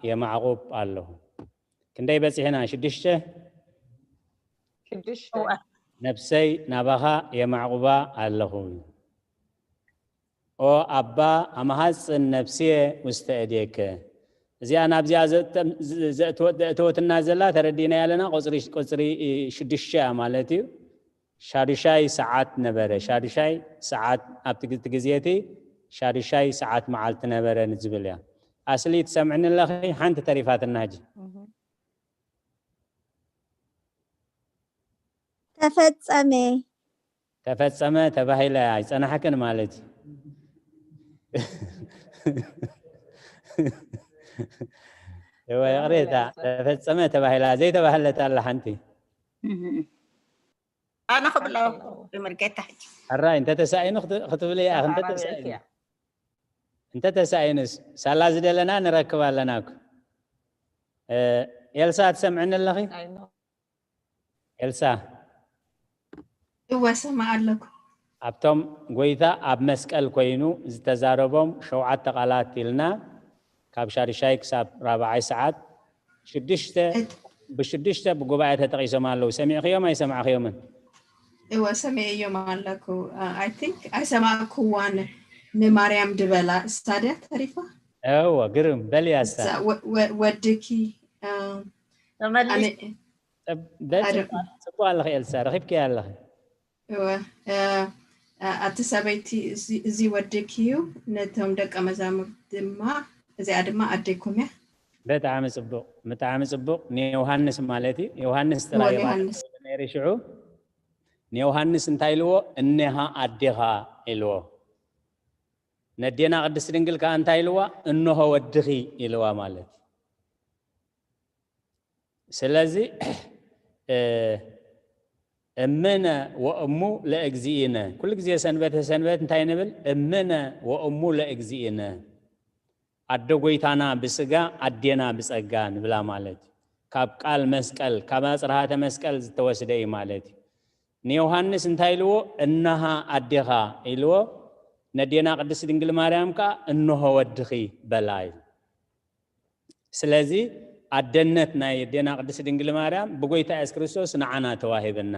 የማዕቑብ ኣለኹ። ክንደይ በጺሕና? ሽዱሽተ? ሽዱሽተ። ነብሰይ ናባኻ የማዕቑባ ኣለኹ። ኦ ኣባ፣ ኣማሃጽን ነብስየ ውስተ እዴከ። እዚኣ ናብዚኣ ዘእተ-፣ ዘእተወ-፣ ዘእተወትና ዘላ ተረዲእናያ ኣለና። ቁጽሪ፣ ቁጽሪ ሽዱሽተ እያ ማለት እዩ። ሻዱሻይ ሰዓት ነበረ። ሻዱሻይ ሰዓት ኣብቲ ግ-፣ እቲ ግዜ እቲ ሻዱሻይ ሰዓት መዓልቲ ነበረ ንዝብል እያ። ኣስሊ ትሰምዕኒ ኣለኺ? ሓንቲ ተሪፋትና ሕጂ። እህ። ተፈጸመ። ተፈጸመ ተባሂለ ኣይጸናሕክን ማለት እዩ። እወ፣ ይቕሬታ፣ ተፈጸመ ተባሂላ ዘይተባህለት ኣላ ሓንቲ። ኣነ ክብላ መርጌታ ሕጂ። ሕራይ፣ እንተተሳኢኑ ክት-፣ ክትብሊ እያ፣ እዛ እንተተሳኢኑ። ራብዐይቲ እያ። እንተተሳኢኑስ፣ ሳላ ዝደለና ንረክብ ኣለና እኮ። እ፣ ኤልሳ፣ ትሰምዕኒ ኣለኺ? ኣይ፣ ኖ። ኤልሳ። እወ፣ ሰማዕ ኣለኩ። ኣብቶም ጎይታ ኣብ መስቀል ኮይኑ ዝተዛረቦም ሸውዓተ ቃላት ኢልና፣ ካብ ሻድሻይ ክሳብ ራብዓይ ሰዓት፣ ሽዱሽተ፣ እት-፣ ብሽዱሽተ ብጉባኤ ተጠቒሶም ኣለዉ። ሰሚዕኽዮም ኣይሰማዕኽዮምን? እወ፣ ሰሚዐዮም ኣለኩ። አ፣ I think ኣይሰማዕኩዋን። ንማርያም ድበላ እሳ ድያ ተሪፋ? እወ፣ ግርም። በልያ እሳ። እሳ ወ-፣ ወ-፣ ወድኪ፣ አ፣ ተመሊስ። ኣነ ጽብ-፣ በል-፣ ኣረ- ጽቡቕ፣ ጽቡቕ ኣለኺ ኤልሳ፣ ረኺብክያ ኣለኺ። እወ፣ አ፣ አ፣ ኣቲ ሰበይቲ፣ እዚ፣ እዚ ወድኪ እዩ፣ ነቶም ደቀ መዛሙርት ድማ፣ እዚኣ ድማ ኣደይኩም እያ። ብጣዕሚ ጽቡቕ፣ ብጣዕሚ ጽቡቕ። ንዮሃንስ ማለት እዩ። ዮሃንስ ጥራይ እወ፣ ማለት ዮሃንስ። ነይሩ ሽዑ። ንዮሃንስ እንታይ ኢልዎ? "እነሃ ኣዴኻ" ኢልዎ። ነዴና ቅድስት ድንግል ከኣ እንታይ ኢልዋ? "እንሆ ወድኺ" ኢልዋ ማለት እዩ። ስለዚ፣ እ፣ "እምነ ወእሙ ለእግዚእነ"፣ ኩሉ ግዜ ሰንበተ ሰንበት እንታይ ንብል? "እምነ ወእሙ ለእግዚእነ"፣ ኣደ ጎይታና ብስጋ፣ ኣዴና ብጸጋ ንብላ ማለት እዩ። ካብ ቃል መስቀል፣ ካብ ኣጽርሃተ መስቀል ዝተወስደ እዩ ማለት እዩ። ንዮሃንስ እንታይ ኢልዎ? "እነሃ ኣዴኻ" ኢልዎ። ነዴና ቅድስት ድንግል ማርያም ከኣ "እንሆ ወድኺ" በላ ኢሉ። ስለዚ ኣደነት ናይ ኣዴና ቅድስት ድንግል ማርያም ብጎይታ የሱስ ክርስቶስ ንዓና ተዋሂበና።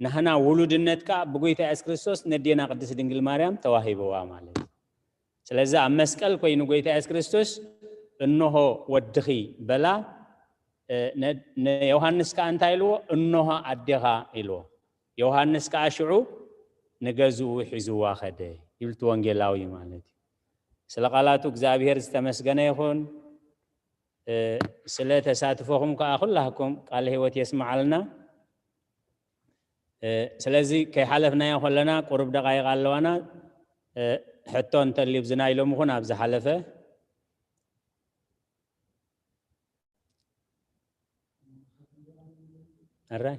ናህና ውሉድነት ከኣ ብጎይታ የሱስ ክርስቶስ ነዴና ቅድስት ድንግል ማርያም ተዋሂብዋ ማለት እዩ። ስለዚ ኣብ መስቀል ኮይኑ ጎይታ የሱስ ክርስቶስ "እንሆ ወድኺ" በላ። እ፣ ነ-፣ ንዮሃንስ ከኣ እንታይ ኢልዎ? "እንሆ ኣዴኻ" ኢልዎ። ዮሃንስ ከኣ ሽዑ ንገዝኡ ሒዝዋ ኸደ ይብል እቲ ወንጌላዊ ማለት እዩ። ስለ ቃላቱ እግዚኣብሔር ዝተመስገነ ይኹን። እ፣ ስለ ተሳትፎኹም ከኣ ኩላህኩም ቃለ ህይወት የስምዓልና። እ፣ ስለዚ ከይሓለፍናዮ ከለና ቁሩብ ደቓይቕ ኣለዋና። እ፣ ሕቶ እንተልዩ ብዝናይ ሎሚ ኹን ኣብ ዝሓለፈ። ኣራይ?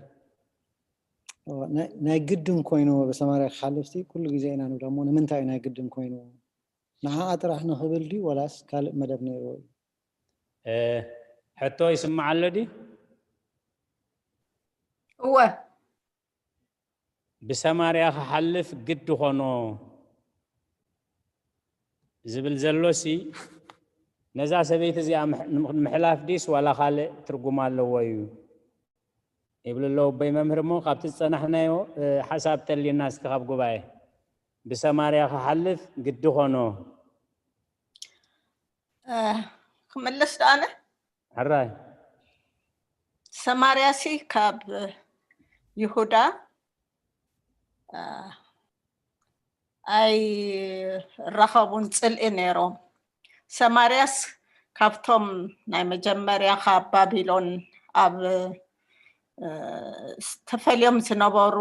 እዋ፣ ናይ- ናይ ግድን ኮይኑ ብሰማርያ ክሓልፍቲ ኩሉ ግዜ ኢና ንብሎ እሞ ንምንታይ እዩ ናይ ግድን ኮይኑ? ንዓኣ ጥራሕ ንኽብል ድዩ ወላስ ካልእ መደብ ነይርዎ እዩ? እ፣ ሕቶ ይስማዕ ኣሎ ድዩ? እወ። ብሰማርያ ክሓልፍ ግድ ኾኖ ዝብል ዘሎሲ፣ ነዛ ሰበይቲ እዚኣ ምሕ- ንምሕላፍ ዲስ ዋላ ካልእ ትርጉም ኣለዎ እዩ ይብሉ ኣለዉ ኣቦይ መምህር። እሞ ካብቲ ዝጸናሕናዮ፣ እ፣ ሓሳብ ተልየና እስኪ ካብ ጉባኤ። ብሰማርያ ክሓልፍ ግዲ ኾኖ። እ፣ ክምልስ ዶ ኣነ? ሕራይ። ሰማርያሲ ካብ ይሁዳ፣ እ፣ ኣይራኸቡን፣ ጽልኢ ነይሮም። ሰማርያስ ካብቶም ናይ መጀመርያ ካብ ባቢሎን ኣብ፣ እ፣ ተፈልዮም ዝነበሩ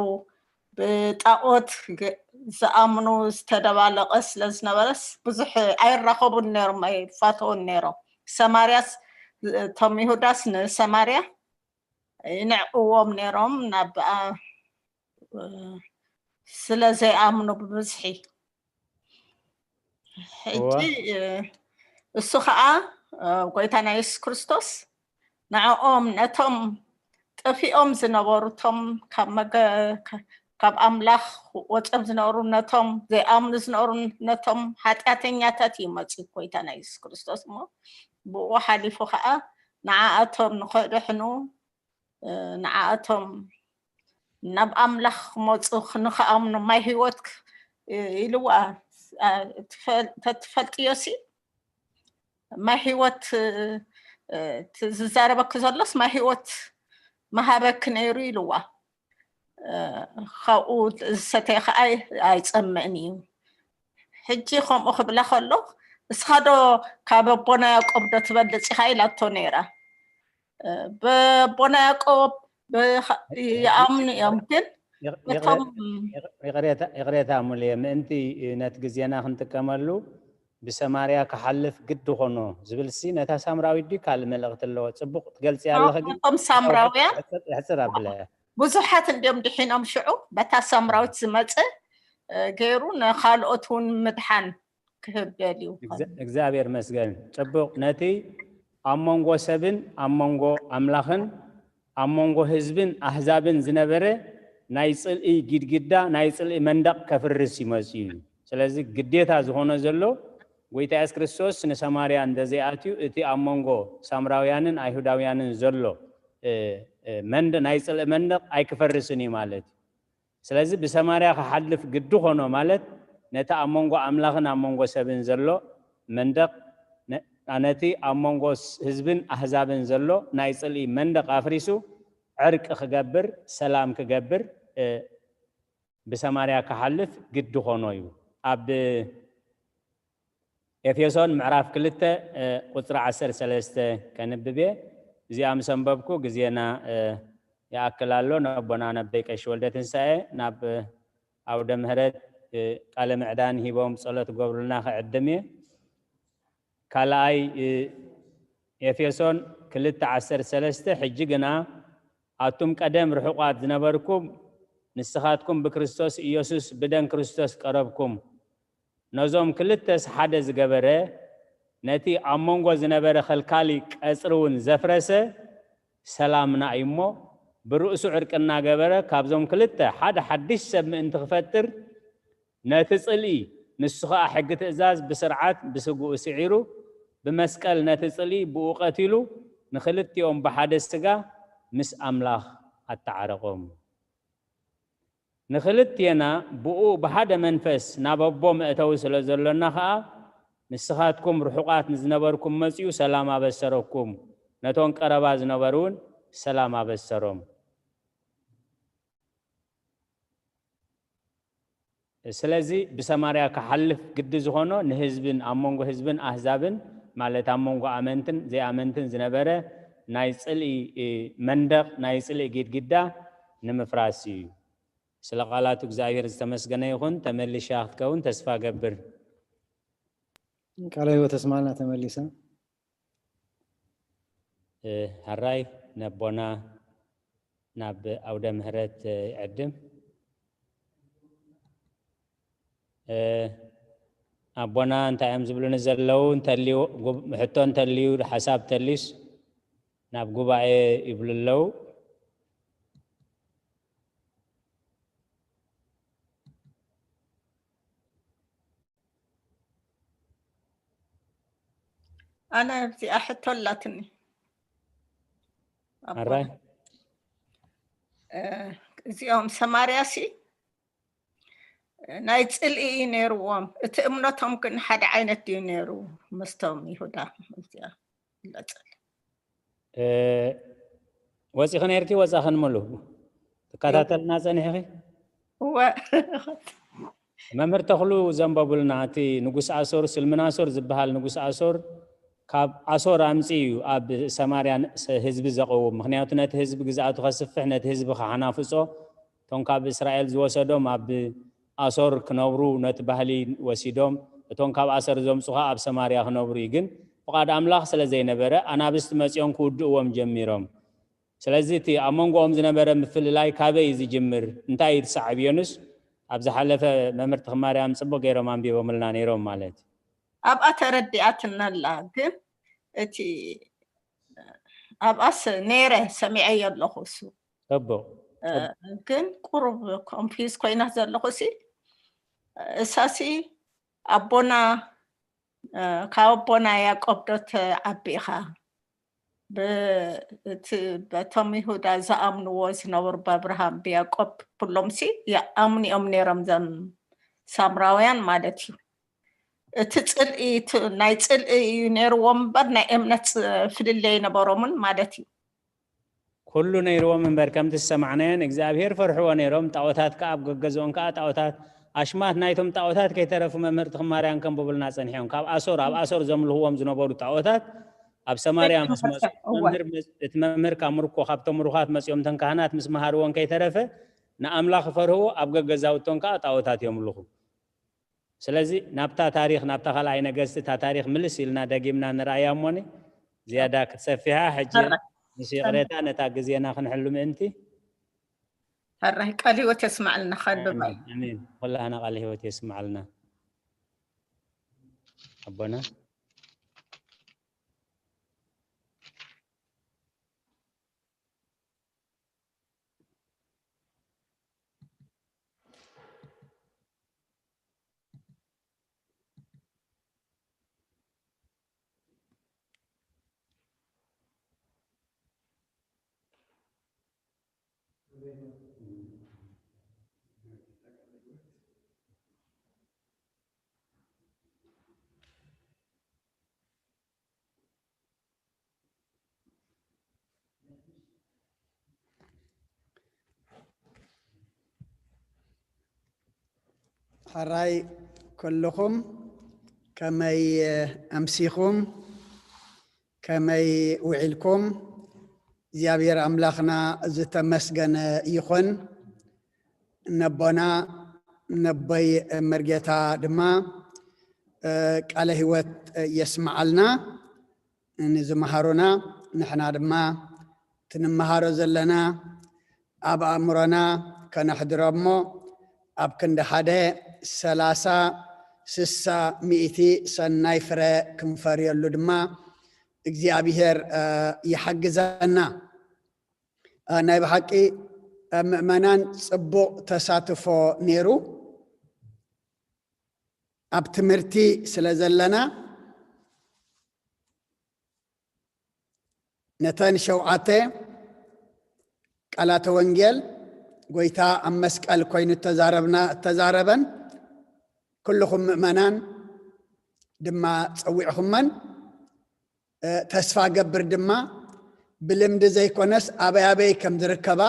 ብጣኦት ግ- ዝኣምኑ ዝተደባለቐ ስለ ዝነበረስ ብዙሕ ኣይራኸቡን ነይሮም፣ ኣይፋተውን ነይሮም። ሰማርያስ፣ እቶም ይሁዳስ ንሰማርያ ይንዕቅዎም ነይሮም ናብ ኣ- ስለ ዘይኣምኑ ብብዝሒ። ሕጂ፣ እሱ ከዓ፣ ጎይታና የሱስ ክርስቶስ ንዕኦም፣ ነቶም ጠፊኦም ዝነበሩ፣ እቶም ካብ መገ- ካብ ኣምላኽ ወፅኦም ዝነበሩ፣ ነቶም ዘይኣምኑ ዝነበሩ፣ ነቶም ሓጢኣተኛታት እዩ መፅኡ ጎይታና የሱስ ክርስቶስ። እሞ ብኡ ሓሊፉ ከዓ ንዓኣቶም ንኸድሕኑ፣ ንዓኣቶም ናብ ኣምላኽ ክመፁ ንክኣምኑ ማይ ህይወት ኢልዋ። ተትፈልጥዮሲ ማይ ህይወት ዝዛረበኪ ዘሎስ ማይ ህይወት መሃበኪ ነይሩ ኢልዋ። ካብኡ ዝሰተየ ከዓ ኣይፀምእን እዩ። ሕጂ ከምኡ ክብላ ከሎ፣ እስኻ ዶ ካብ ኣቦና ያዕቆብ ዶ ትበልፅ ኢኻ ኢላቶ ነይራ። በቦና ያዕቆብ ይኣምኑ እዮም፣ ግን እቶም ይቕሬታ ሙሉየ፣ ምእንቲ ነቲ ግዜና ክንጥቀመሉ ብሰማርያ ክሓልፍ ግዲ ኾኖ ዝብልሲ ነታ ሳምራዊት ድዩ ካልእ መልእኽቲ ኣለዎ? ጽቡቕ ትገልጽያ ኣለኺ፣ ግን ነቶም ሳምራውያን ሕጽር ኣብለ። ብዙሓት እንዲዮም ድሒኖም ሽዑ በታ ሳምራዊት ዝመጸ ገይሩ ንኻልኦት እውን ምድሓን ክህብ ደልዩ። እግዚኣብሔር መስገን። ጽቡቕ፣ ነቲ ኣብ መንጎ ሰብን ኣብ መንጎ ኣምላኽን ኣብ መንጎ ህዝብን ኣህዛብን ዝነበረ ናይ ጽልኢ ጊድግዳ፣ ናይ ጽልኢ መንደቕ ከፍርስ ይመጽኡ እዩ። ስለዚ ግዴታ ዝኾነ ዘሎ ጎይታ የሱስ ክርስቶስ ንሰማርያ እንተዘይኣትዩ እቲ ኣብ መንጎ ሳምራውያንን ኣይሁዳውያንን ዘሎ መንደ ናይ ጽልኢ መንደቕ ኣይክፈርስን እዩ ማለት እዩ። ስለዚ ብሰማርያ ክሓልፍ ግዲ ኾኖ ማለት ነቲ ኣብ መንጎ ኣምላኽን ኣብ መንጎ ሰብን ዘሎ መንደቕ፣ ነቲ ኣብ መንጎ ህዝብን ኣህዛብን ዘሎ ናይ ጽልኢ መንደቕ ኣፍሪሱ ዕርቂ ክገብር፣ ሰላም ክገብር ብሰማርያ ክሓልፍ ግዲ ኾኖ እዩ። ኣብ ኤፌሶን ምዕራፍ ክልተ ቁጽሪ ዓሰርተ ሰለስተ ከንብብ እየ። እዚኣ ምስ ኣንበብኩ ግዜና ይኣክል ኣሎ። ነቦና ነበይ ቀሺ ወልደ ትንሳኤ ናብ ኣውደ ምህረት ቃለ ምዕዳን ሂቦም ጸሎት ክገብሩልና ክዕድም እየ። ካልኣይ ኤፌሶን ክልተ ዓሰርተ ሰለስተ፣ ሕጂ ግና ኣቱም ቀደም ርሑቓት ዝነበርኩም ንስኻትኩም ብክርስቶስ ኢየሱስ ብደም ክርስቶስ ቀረብኩም። ነዞም ክልተስ ሓደ ዝገበረ፣ ነቲ ኣብ መንጎ ዝነበረ ኸልካሊ ቀጽሪ እውን ዘፍረሰ ሰላምና እዩ እሞ፣ ብርእሱ ዕርቂ እናገበረ ካብዞም ክልተ ሓደ ሓድሽ ሰብ ምእንቲ ክፈጥር፣ ነቲ ጽልኢ፣ ንሱ ኸኣ ሕጊ ትእዛዝ ብስርዓት ብስግኡ ስዒሩ፣ ብመስቀል ነቲ ጽልኢ ብኡ ቀቲሉ፣ ንኽልቲኦም ብሓደ ስጋ ምስ ኣምላኽ ኣተዓረቖም። ንኽልቴና ብኡ ብሓደ መንፈስ ናብ ኣቦ መእተዊ ስለ ዘሎና ኸኣ፣ ንስኻትኩም ርሑቓት ንዝነበርኩም መጺኡ ሰላም ኣበሰረኩም፣ ነቶም ቀረባ ዝነበሩ እውን ሰላም ኣበሰሮም። ስለዚ ብሰማርያ ክሓልፍ ግዲ ዝኾኖ ንህዝብን ኣብ መንጎ ህዝብን ኣህዛብን ማለት ኣብ መንጎ ኣመንትን ዘይኣመንትን ዝነበረ ናይ ጽልኢ መንደቕ ናይ ጽልኢ ጊድጊዳ ንምፍራስ እዩ። ስለ ቃላቱ እግዚኣብሔር ዝተመስገነ ይኹን። ተመሊሻ ክትከውን ተስፋ ገብር። ቃለ ሕይወት ተስማልና ተመሊሳ። እ፣ ሕራይ ነቦና ናብ ኣውደ ምህረት ይዕድም። እ፣ ኣቦና እንታይ እዮም ዝብሉኒ ዘለዉ? እንተልዩ፣ ጉብ-፣ ሕቶ እንተልዩ፣ ሓሳብ እንተልዩስ ናብ ጉባኤ ይብሉ ኣለዉ። ኣነ እዚኣ ሕቶ ኣላትኒ። ኣቦና፣ ኣራይ እ፣ እዚኦም ሰማርያ ሲ ናይ ጽልኢ እዩ ነይርዎም። እቲ እምነቶም ግን ሓደ ዓይነት ድዩ ነይሩ ምስቶም ይሁዳ? እዚኣ ለጸል እ፣ ወፂኺ ነይርኪ ወፃኽን ሙሉ ትከታተልና ፀኒሕኺ? እወ። መምህር ተኽሉ ዘንበቡልና፣ እቲ ንጉስ ኣሶር፣ ስልምናሶር ዝበሃል ንጉስ ኣሶር፣ ካብ ኣሶር ኣምፂ እዩ ኣብ ሰማርያ ን-፣ ስ-፣ ህዝቢ ዘቐውም። ምኽንያቱ ነቲ ህዝቢ ግዝኣቱ ከስፍሕ፣ ነቲ ህዝቢ ከሓናፍፆ፣ እቶም ካብ እስራኤል ዝወሰዶም ኣብ ኣሶር ክነብሩ ነቲ ባህሊ ወሲዶም፣ እቶም ካብ ኣሰር ዘምፁ ኸዓ ኣብ ሰማርያ ክነብሩ እዩ። ግን ፍቓድ ኣምላኽ ስለ ዘይነበረ ኣናብስቲ መፂኦም ክውድእዎም ጀሚሮም። ስለዚ እቲ ኣብ መንጎኦም ዝነበረ ምፍልላይ ካበይ እዩ ዝጅምር? እንታይ እዩ እቲ ሳዕብዮንስ? ኣብ ዝሓለፈ መምህር ተኽማርያም ፅቡቕ ገይሮም ኣንቢቦምልና ነይሮም ማለት እዩ። ኣብኣ ተረዲኣትኒ ኣላ፣ ግን እቲ ኣብኣስ ነይረ ሰሚዐዮ ኣለኹ። እሱ ፅቡቕ። እ፣ ግን ቁሩብ ኮንፊዝ ኮይና ዘለኹ ሲ እሳሲ ኣቦና እ፣ ካብ ኣቦና ያዕቆብ ዶ ትዓቢ ኢኻ? ብ-፣ እቲ በቶም ይሁዳ ዝኣምንዎ ዝነበሩ ብኣብርሃም ብያዕቆብ ኩሎም ሲ ይኣምኑ እዮም ነይሮም ዘም ሳምራውያን ማለት እዩ። እቲ ጽልኢ፣ እቲ ናይ ጽልኢ እዩ ነይርዎም እምበር ናይ እምነት ፅ-፣ ፍልልይ ኣይነበሮምን ማለት እዩ። ኩሉ ነይርዎም እምበር ከምቲ ዝሰማዕናዮን እግዚኣብሔር ፈርሕዎ ነይሮም። ጣዖታት ከኣ ኣብ ገገዝኦም ከኣ ጣዖታት፣ ኣሽማት ናይቶም ጣዖታት ከይተረፉ መምህር ትኽማርያን ከንብቡልና ጸኒሖም። ካብ ኣሶር፣ ኣብ ኣሶር ዘምልኽዎም ዝነበሩ ጣዖታት ኣብ ሰማርያ ምስ መጹ፣ እወ። መምህር መጽ-፣ እቲ መምህር ካብ ምርኮ፣ ካብቶም ምሩኻት መጺኦም እተን ካህናት ምስ መሃርዎን ከይተረፈ ንኣምላኽ ፈርህዎ፣ ኣብ ገገዛውቶም ከኣ ጣዖታት የምልኹ። ስለዚ ናብታ ታሪኽ፣ ናብታ ካልኣይ ነገስቲ እታ ታሪኽ ምልስ ኢልና ደጊምና ንርኣያ እሞኒ ዝያዳ ክትሰፊሓ። ሕጂ ሕራይ። ምስ ይቕሬታ ነታ ግዜና ክንሕሉ ምእንቲ። ሕራይ ቃል ህይወት የስማዕልና። ከንብባ። ኣሜን፣ ኣሜን። ኩላህና ቃል ህይወት የስማዕልና ኣቦና። ሕራይ ኩልኹም፣ ከመይ ኣምሲኹም? ከመይ ውዒልኩም? እግዚኣብሔር ኣምላኽና ዝተመስገነ ይኹን። ነቦና፣ ነቦይ መርጌታ ድማ፣ እ፣ ቃለ ህይወት የስምዓልና ንዝመሃሩና። ንሕና ድማ ትንመሃሮ ዘለና ኣብ ኣእምሮና ከነሕድሮ እሞ፣ ኣብ ክንዲ ሓደ ሰላሳ፣ ስሳ፣ ሚእቲ ሰናይ ፍረ ክንፈርየሉ ድማ እግዚኣብሔር፣ እ፣ ይሓግዘና። እ፣ ናይ ብሓቂ፣ እ፣ ምእመናን ጽቡቕ ተሳትፎ ነይሩ። ኣብ ትምህርቲ ስለ ዘለና፣ ነተን ሸውዓተ ቃላተ ወንጌል፣ ጎይታ ኣብ መስቀል ኮይኑ እተዛረብና፣ እተዛረበን፣ ኩልኹም ምእመናን ድማ ጸዊዕኹመን። እ፣ ተስፋ ገብር ድማ ብልምዲ ዘይኮነስ ኣበይ ኣበይ ከም ዝርከባ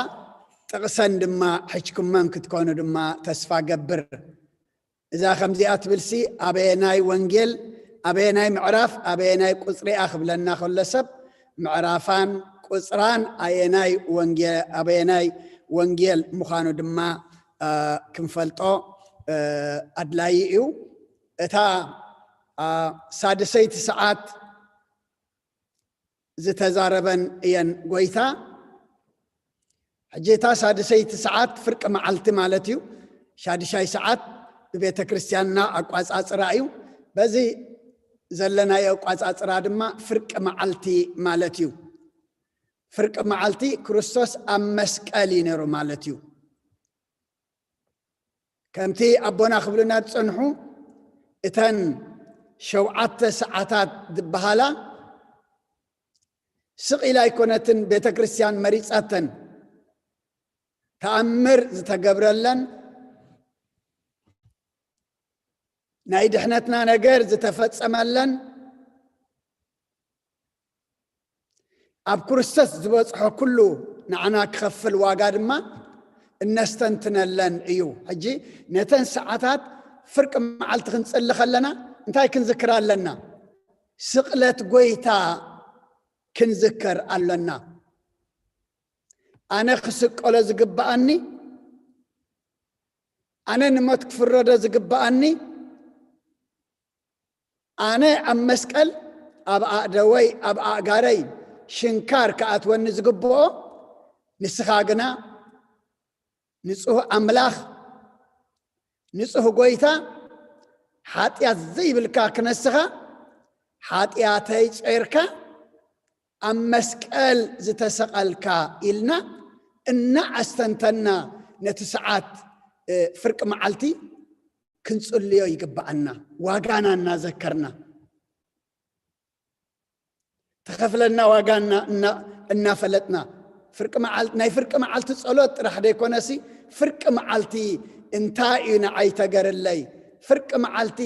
ጥቕሰን ድማ ሕጅኩመን ክትኮኑ ድማ ተስፋ ገብር። እዛ ከምዚኣ ትብልሲ ኣበየናይ ወንጌል፣ ኣበየናይ ምዕራፍ፣ ኣበየናይ ቁጽሪኣ ክብለና ከሎ ሰብ ምዕራፋን ቁጽራን ኣየናይ ወንጌ-፣ ኣበየናይ ወንጌል ምዃኑ ድማ ክንፈልጦ ኣድላዪ እዩ። እታ ሳድሰይቲ ሰዓት ዝተዛረበን እየን ጎይታ። ሕጂ እታ ሳድሰይቲ ሰዓት ፍርቂ መዓልቲ ማለት እዩ። ሻድሻይ ሰዓት ብቤተ ክርስቲያንና ኣቋጻጽራ እዩ። በዚ ዘለናዮ ኣቋጻጽራ ድማ ፍርቂ መዓልቲ ማለት እዩ። ፍርቂ መዓልቲ ክርስቶስ ኣብ መስቀል እዩ ነይሩ ማለት እዩ። ከምቲ ኣቦና ክብሉና ዝጸንሑ፣ እተን ሸውዓተ ሰዓታት ዝበሃላ ስቕ ኢላ ኣይኮነትን ቤተ ክርስቲያን መሪጻተን። ተኣምር ዝተገብረለን፣ ናይ ድሕነትና ነገር ዝተፈጸመለን፣ ኣብ ክርስቶስ ዝበጽሖ ኩሉ ንዓና ክኸፍል ዋጋ ድማ እነስተንትነለን እዩ። ሕጂ ነተን ሰዓታት ፍርቂ መዓልቲ ክንጽሊ ከለና እንታይ ክንዝክር ኣለና? ስቕለት ጎይታ ክንዝክር ኣለና። ኣነ ክስቀሎ ዝግብኣኒ፣ ኣነ ንሞት ክፍረዶ ዝግብኣኒ፣ ኣነ ኣብ መስቀል ኣብ ኣእደወይ ኣብ ኣእጋረይ ሽንካር ክኣትወኒ ዝግብኦ፣ ንስኻ ግና ንጹህ ኣምላኽ፣ ንጹህ ጎይታ፣ ሓጢኣት ዘይብልካ ክነስኻ፣ ሓጢኣተይ ጾርካ ኣብ መስቀል ዝተሰቐልካ ኢልና እናኣስተንተና ነቲ ሰዓት፣ እ፣ ፍርቂ መዓልቲ ክንጽልዮ ይግብኣና፣ ዋጋና እናዘከርና። ተኸፍለና ዋጋ እና-፣ እና-፣ እናፈለጥና። ፍርቂ መዓል-፣ ናይ ፍርቂ መዓልቲ ጸሎት ጥራሕ ዘይኮነሲ፣ ፍርቂ መዓልቲ እንታይ እዩ ንዓይ ተገርለይ? ፍርቂ መዓልቲ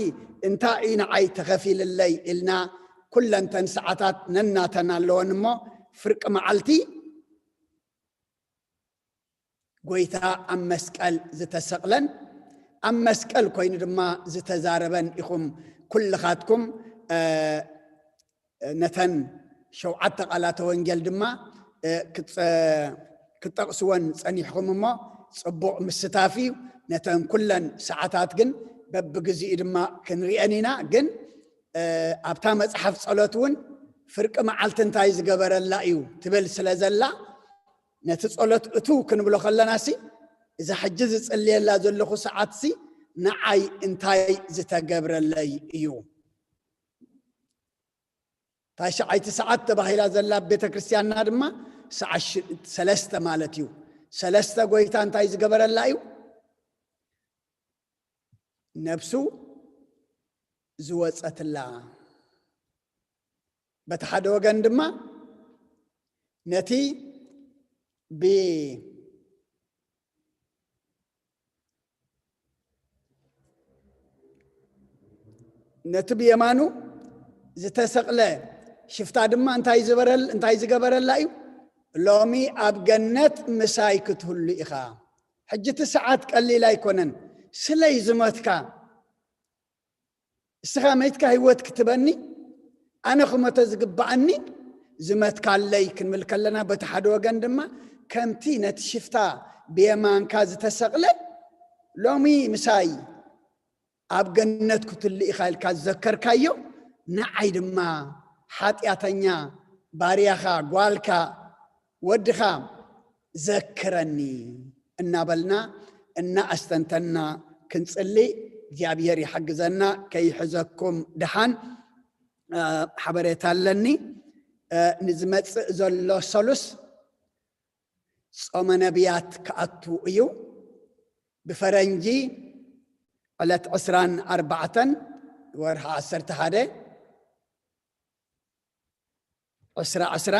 እንታይ እዩ ንዓይ ተኸፊልለይ? ኢልና ኩለንተን ሰዓታት ነናተን ኣለወን እሞ፣ ፍርቂ መዓልቲ ጎይታ ኣብ መስቀል ዝተሰቕለን ኣብ መስቀል ኮይኑ ድማ ዝተዛረበን ኢኹም ኩልኻትኩም። እ፣ ነተን ሸውዓተ ቃላተ ወንጌል ድማ፣ እ፣ ክጸ-፣ ክትጠቕስወን ጸኒሕኩም እሞ ጽቡቕ ምስታፍ እዩ። ነተን ኩለን ሰዓታት ግን በብግዚኡ ድማ ክንሪአን ኢና። ግን፣ እ፣ ኣብታ መጽሓፍ ጸሎት እውን ፍርቂ መዓልቲ እንታይ ዝገበረላ እዩ ትብል ስለ ዘላ፣ ነቲ ጸሎት እቱ ክንብሎ ከለናሲ፣ እዛ ሕጂ ዝጽልየላ ዘለኹ ሰዓትሲ ንዓይ እንታይ ዝተገብረለይ እዩ? ታሽዓይቲ ሰዓት ተባሂላ ዘላ ቤተ ክርስቲያንና ድማ ሰዓት ሽ-፣ ሰለስተ ማለት እዩ። ሰለስተ ጎይታ እንታይ ዝገበረላ እዩ? ነብሱ ዝወጸትላ። በቲ ሓደ ወገን ድማ ነቲ ብ-፣ ነቲ ብየማኑ ዝተሰቕለ ሽፍታ ድማ እንታይ ዝበረል-፣ እንታይ ዝገበረላ እዩ? ሎሚ ኣብ ገነት ምሳይ ክትህሉ ኢኻ። ሕጂ እቲ ሰዓት ቀሊል ኣይኮነን። ስለይ ዝሞትካ፣ እስኻ መይትካ ህይወት ክትበኒ፣ ኣነ ክሞተ ዝግብኣኒ ዝመትካለይ ክንብል ከለና፣ በቲ ሓደ ወገን ድማ ከምቲ ነቲ ሽፍታ ብየማንካ ዝተሰቕለ ሎሚ ምሳይ ኣብ ገነት ክትህሉ ኢኻ ኢልካ ዝዘከርካዮ፣ ንዓይ ድማ ሓጢኣተኛ ባርያኻ፣ ጓልካ፣ ወድኻ ዘክረኒ እናበልና እናኣስተንተና ክንጽሊ እግዚኣብሔር ይሓግዘና። ከይሕዘኩም ድሓን፣ እ፣ ሓበሬታ ኣለኒ። እ፣ ንዝመጽእ ዘሎ ሰሉስ ጾመ ነቢያት ክኣቱ እዩ። ብፈረንጂ ዕለት ዕስራን ኣርባዕተን ወርሒ ዓሰርተ ሓደ፣ ዕስራ ዕስራ፣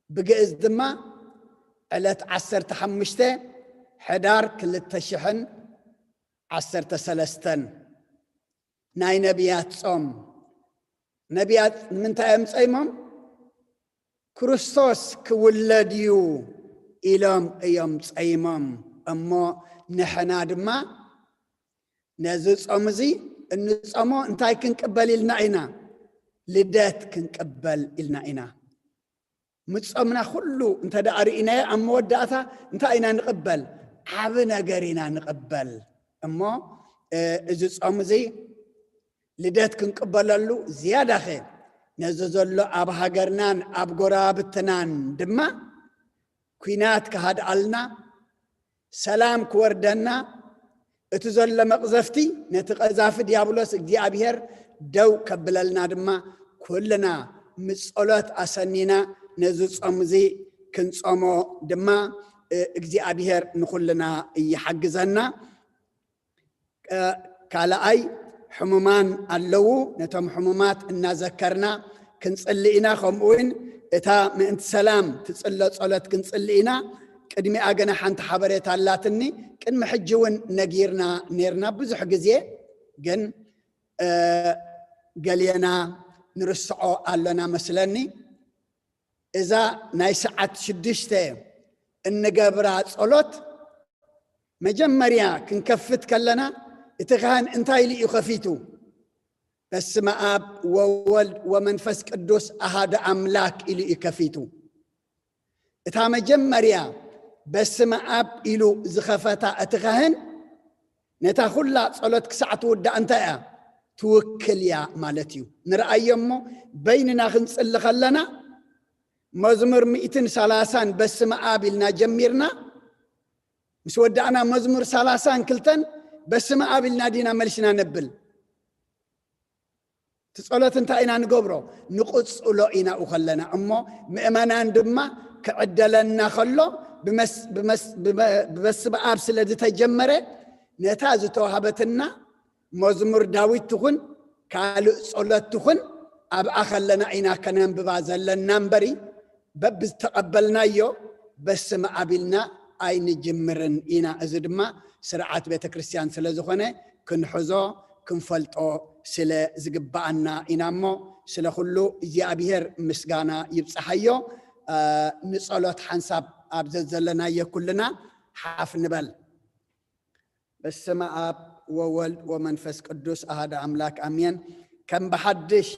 ብግእዝ ድማ ዕለት ዓሰርተ ሓሙሽተ ሕዳር ክልተ ሽሕን ዓሰርተ ሰለስተን፣ ናይ ነቢያት ጾም። ነቢያት ንምንታይ እዮም ጸይሞም? ክርስቶስ ክውለድ እዩ ኢሎም እዮም ጸይሞም። እሞ ንሕና ድማ ነዚ ጾም እዚ እንጸሞ እንታይ ክንቅበል ኢልና ኢና? ልደት ክንቅበል ኢልና ኢና። ምጾምና ኩሉ እንተ ደኣ ርኢናዮ፣ ኣብ መወዳእታ እንታይ ኢና ንቕበል? ዓቢ ነገር ኢና ንቕበል። እሞ እዚ ጾም እዚ ልደት ክንቅበለሉ ዝያዳኸ ነዚ ዘሎ ኣብ ሃገርናን ኣብ ጎረባብትናን ድማ ኲናት ክሃድኣልና፣ ሰላም ክወርደና፣ እቲ ዘሎ መቕዘፍቲ ነቲ ቀዛፊ ዲያብሎስ እግዚኣብሔር ደው ከብለልና ድማ ኩልና ምስ ጸሎት ኣሰኒና ነዚ ጾም እዚ ክንጾሞ ድማ እግዚኣብሔር ንኹልና ይሓግዘና። ካልኣይ ሕሙማን ኣለዉ። ነቶም ሕሙማት እናዘከርና ክንጽሊ ኢና። ከምኡ እውን እታ ምእንቲ ሰላም ትጽሎ ጸሎት ክንጽሊ ኢና። ቅድሚኣ ገና ሓንቲ ሓበሬታ ኣላትኒ። ቅድሚ ሕጂ እውን ነጊርና ነርና ብዙሕ ግዜ፣ ግን ገሊና ንርስዖ ኣለና መስለኒ። እዛ ናይ ሰዓት ሽዱሽተ እንገብራ ጸሎት መጀመርያ ክንከፍት ከለና እቲ ካህን እንታይ ኢሉ እዩ ከፊቱ? በስመ ኣብ ወወልድ ወመንፈስ ቅዱስ ኣሃደ ኣምላክ ኢሉ እዩ ከፊቱ። እታ መጀመርያ በስመ ኣብ ኢሉ ዝኸፈታ እቲ ካህን ነታ ኩላ ጸሎት ክሳዕ ትውዳእ እንታይ እያ ትውክል እያ ማለት እዩ። ንርኣዮ እሞ በይንና ክንጽሊ ከለና መዝሙር ሚእትን ሰላሳን በስመ ኣብ ኢልና ጀሚርና፣ ምስ ወዳእና መዝሙር ሰላሳን ክልተን በስመ ኣብ ኢልና ዲና መልስና ነብል? እቲ ጸሎት እንታይ ኢና ንገብሮ? ንቕጽሎ ኢና። ኡ ከለና እሞ ምእመናን ድማ ክዕደለና ከሎ ብመስ- ብመስ- ብመ- ብበስመ ኣብ ስለ ዝተጀመረ ነታ ዝተዋህበትና መዝሙር ዳዊት ትኹን ካልእ ጸሎት ትኹን ኣብኣ ከለና ኢና ከነንብባ ዘለና እምበሪ በብዝተቐበልናዮ በስመ ኣብ ኢልና ኣይንጅምርን ኢና። እዚ ድማ ስርዓት ቤተ ክርስቲያን ስለ ዝኾነ ክንሕዞ ክንፈልጦ ስለ ዝግብኣና ኢና። እሞ ስለ ኩሉ እግዚኣብሔር ምስጋና ይብጽሓዮ። ንጸሎት ሓንሳብ ኣብ ዘዘለናዮ ኩልና ሓፍ ንበል። በስመ ኣብ ወወልድ ወመንፈስ ቅዱስ ኣሃደ ኣምላክ ኣሜን። ከም ብሓድሽ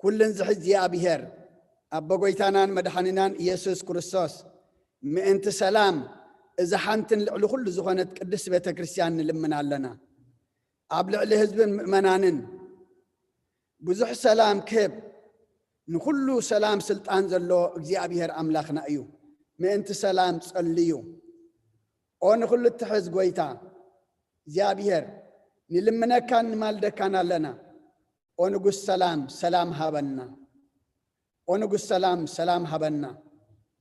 ኩልን ዝሕዝ እግዚኣብሔር ኣቦ ጎይታናን መድሓኒናን ኢየሱስ ክርስቶስ ምእንቲ ሰላም እዛ ሓንትን ልዕሊ ኩሉ ዝኾነት ቅድስት ቤተ ክርስቲያን ንልምን ኣለና። ኣብ ልዕሊ ህዝብን ምእመናንን ብዙሕ ሰላም ክህብ ንኩሉ ሰላም ስልጣን ዘሎ እግዚኣብሔር ኣምላኽና እዩ። ምእንቲ ሰላም ጸልዩ። ኦ ንኹሉ እትሕዝ ጎይታ እግዚኣብሔር ንልምነካን ንማልደካን ኣለና። ኦ ንጉስ ሰላም ሰላም ሃበና። ኦ ንጉስ ሰላም ሰላም ሃበና።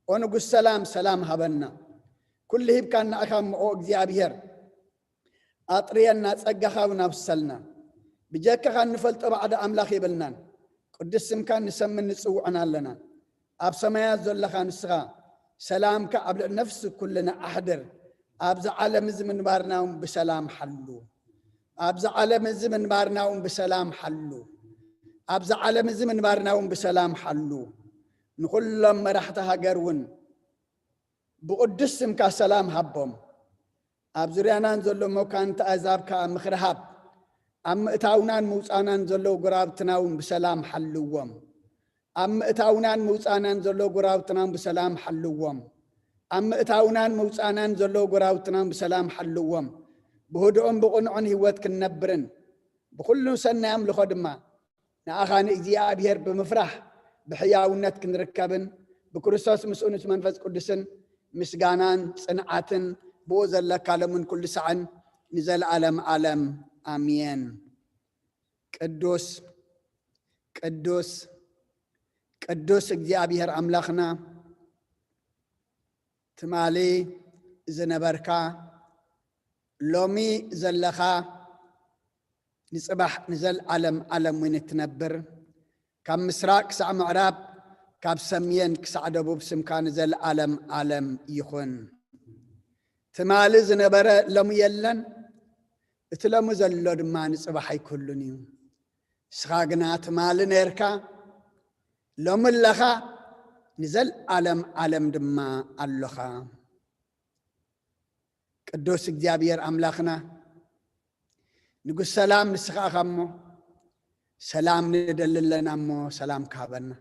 ኦ ንጉስ ሰላም ሰላም ሃበና። ኩሉ ሂብካና ኢኻ እሞ ኦ እግዚኣብሔር ኣጥርየና፣ ጸጋኻ እውን ኣብሰልና። ብጀካኻ እንፈልጦ ባዕዲ ኣምላኽ የብልናን። ቅዱስ ስምካ ንሰምን ንጽውዕን ኣለና። ኣብ ሰማያት ዘለኻ ንስኻ ሰላምካ ኣብ ልዕሊ ነፍሲ ኩልና ኣሕድር። ኣብዚ ዓለም እዚ ምንባርና እውን ብሰላም ሓሉ። ኣብዚ ዓለም እዚ ምንባርና እውን ብሰላም ሓሉ። ኣብዚ ዓለም እዚ ምንባርና እውን ብሰላም ሓሉ። ንኹሎም መራሕቲ ሃገር እውን ብቕዱስ ስምካ ሰላም ሃቦም። ኣብ ዙርያናን ዘሎ መኳንንቲ ኣዛብ ከኣ ምኽሪ ሃብ። ኣብ ምእታውናን ምውጻናን ዘለዉ ጎራብትና እውን ብሰላም ሓልዎም። ኣብ ምእታውናን ምውጻናን ዘለዉ ጎራብትና እውን ብሰላም ሓልዎም። ኣብ ምእታውናን ምውጻናን ዘለዉ ጎራብትና እውን ብሰላም ሓልዎም። ብህድኡን ብቕኑዕን ህይወት ክንነብርን ብኹሉ ሰናይ ኣምልኾ ድማ ንኣኻ ንእግዚኣብሔር ብምፍራሕ ብሕያውነት ክንርከብን ብክርስቶስ ምስኡ ምስ መንፈስ ቅዱስን ምስጋናን ጽንዓትን ብኡ ዘለካ ሎምን ኩሉ ሳዕን ንዘለዓለም ዓለም ኣሜን። ቅዱስ ቅዱስ ቅዱስ እግዚኣብሔር ኣምላኽና ትማሊ ዝነበርካ ሎሚ ዘለኻ ንጽባሕ ንዘለዓለም ዓለም እውን እትነብር ካብ ምስራቅ ክሳዕ ምዕራብ ካብ ሰሜን ክሳዕ ደቡብ ስምካ ንዘለዓለም ዓለም ይኹን። ትማሊ ዝነበረ ሎሚ የለን፣ እቲ ሎሚ ዘሎ ድማ ንጽባሕ ኣይክህሉን እዩ። ንስኻ ግና ትማሊ ነርካ፣ ሎሚ ኣለኻ፣ ንዘለዓለም ዓለም ድማ ኣሎኻ። ቅዱስ እግዚኣብሔር ኣምላኽና ንጉስ ሰላም ንስኻ ኢኻ እሞ ሰላም ንደሊ ኣለና እሞ ሰላም ክሃበና።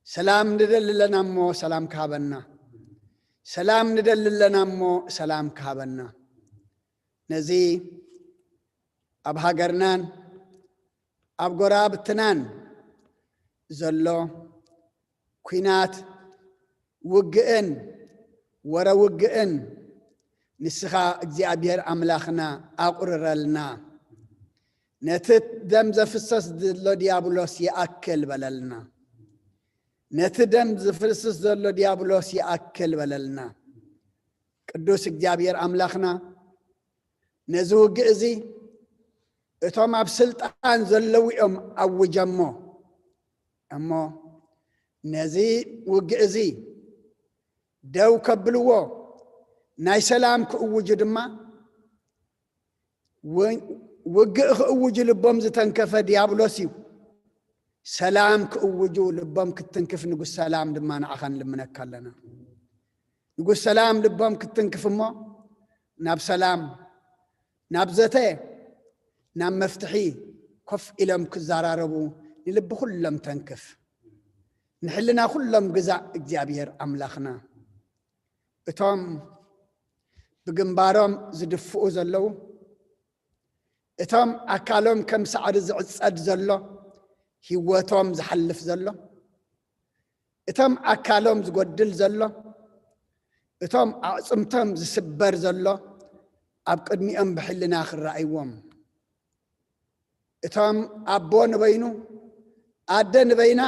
ሰላም ንደሊ ኣለና እሞ ሰላም ክሃበና። ሰላም ንደሊ ኣለና እሞ ሰላም ክሃበና። ነዚ ኣብ ሃገርናን ኣብ ጎረባብትናን ዘሎ ኲናት፣ ውግእን ወረ ውግእን ንስኻ እግዚኣብሔር ኣምላኽና ኣቑርረልና። ነቲ ደም ዘፍሰስ ዘሎ ዲያብሎስ ይኣክል በለልና። ነቲ ደም ዝፍስስ ዘሎ ዲያብሎስ ይኣክል በለልና። ቅዱስ እግዚኣብሔር ኣምላኽና ነዚ ውግእ እዚ እቶም ኣብ ስልጣን ዘለዉ እዮም ኣውጀሞ። እሞ ነዚ ውግእ እዚ ደው ከብልዎ፣ ናይ ሰላም ክእውጁ ድማ ው-፣ ውግእ ክእውጁ ልቦም ዝተንከፈ ዲያብሎስ እዩ። ሰላም ክእውጁ ልቦም ክትንክፍ ንጉስ ሰላም ድማ ንዓኻ ንልምነካ ኣለና። ንጉስ ሰላም ልቦም ክትንክፍ እሞ ናብ ሰላም፣ ናብ ዘተ፣ ናብ መፍትሒ ኮፍ ኢሎም ክዘራረቡ ንልቢ ኩሎም ተንክፍ። ንሕልና ኩሎም ግዛእ እግዚኣብሔር ኣምላኽና። እቶም ብግንባሮም ዝድፍኡ ዘለዉ፣ እቶም ኣካሎም ከም ሳዕሪ ዝዕጸድ ዘሎ፣ ህይወቶም ዝሓልፍ ዘሎ፣ እቶም ኣካሎም ዝጎድል ዘሎ፣ እቶም ኣዕጽምቶም ዝስበር ዘሎ ኣብ ቅድሚኦም ብሕልና ክረኣይዎም። እቶም ኣቦ ንበይኑ፣ ኣደ ንበይና፣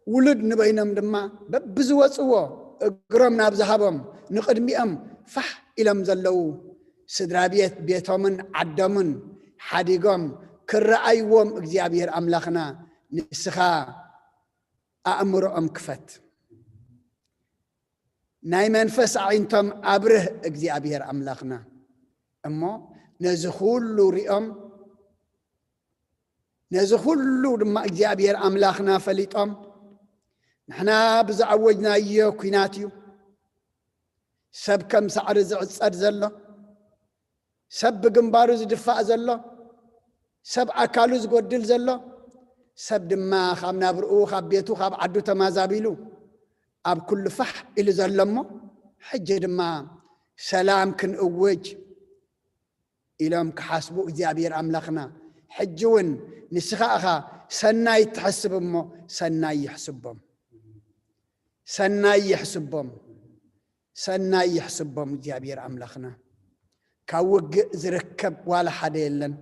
ውሉድ ንበይኖም ድማ በብዝወጽዎ እግሮም ናብ ዝሃቦም ንቕድሚኦም ፋሕ ኢሎም ዘለዉ ስድራ ቤት ቤቶምን ዓዶምን ሓዲጎም ክረኣይዎም እግዚኣብሔር ኣምላኽና ንስኻ ኣእምሮኦም ክፈት። ናይ መንፈስ ኣዒንቶም ኣብርህ እግዚኣብሔር ኣምላኽና። እሞ ነዚ ኩሉ ሪኦም፣ ነዚ ኩሉ ድማ እግዚኣብሔር ኣምላኽና ፈሊጦም፣ ንሕና ብዝኣወጅናዮ ኲናት እዩ ሰብ ከም ሳዕሪ ዝዕጸድ ዘሎ፣ ሰብ ብግንባሩ ዝድፋእ ዘሎ፣ ሰብ ኣካሉ ዝጎድል ዘሎ፣ ሰብ ድማ ካብ ናብርኡ፣ ካብ ቤቱ፣ ካብ ዓዱ ተማዛቢሉ ኣብ ኩሉ ፋሕ ኢሉ ዘሎ እሞ፣ ሕጂ ድማ ሰላም ክንእውጅ ኢሎም ክሓስቡ እግዚኣብሔር ኣምላኽና፣ ሕጂ እውን ንስኻ ኢኻ ሰናይ ትሕስብ እሞ፣ ሰናይ ይሕስቦም። ሰናይ ይሕስቦም። ሰናይ ይሕስቦም እግዚኣብሔር ኣምላኽና። ካብ ውግእ ዝርከብ ዋላ ሓደ የለን።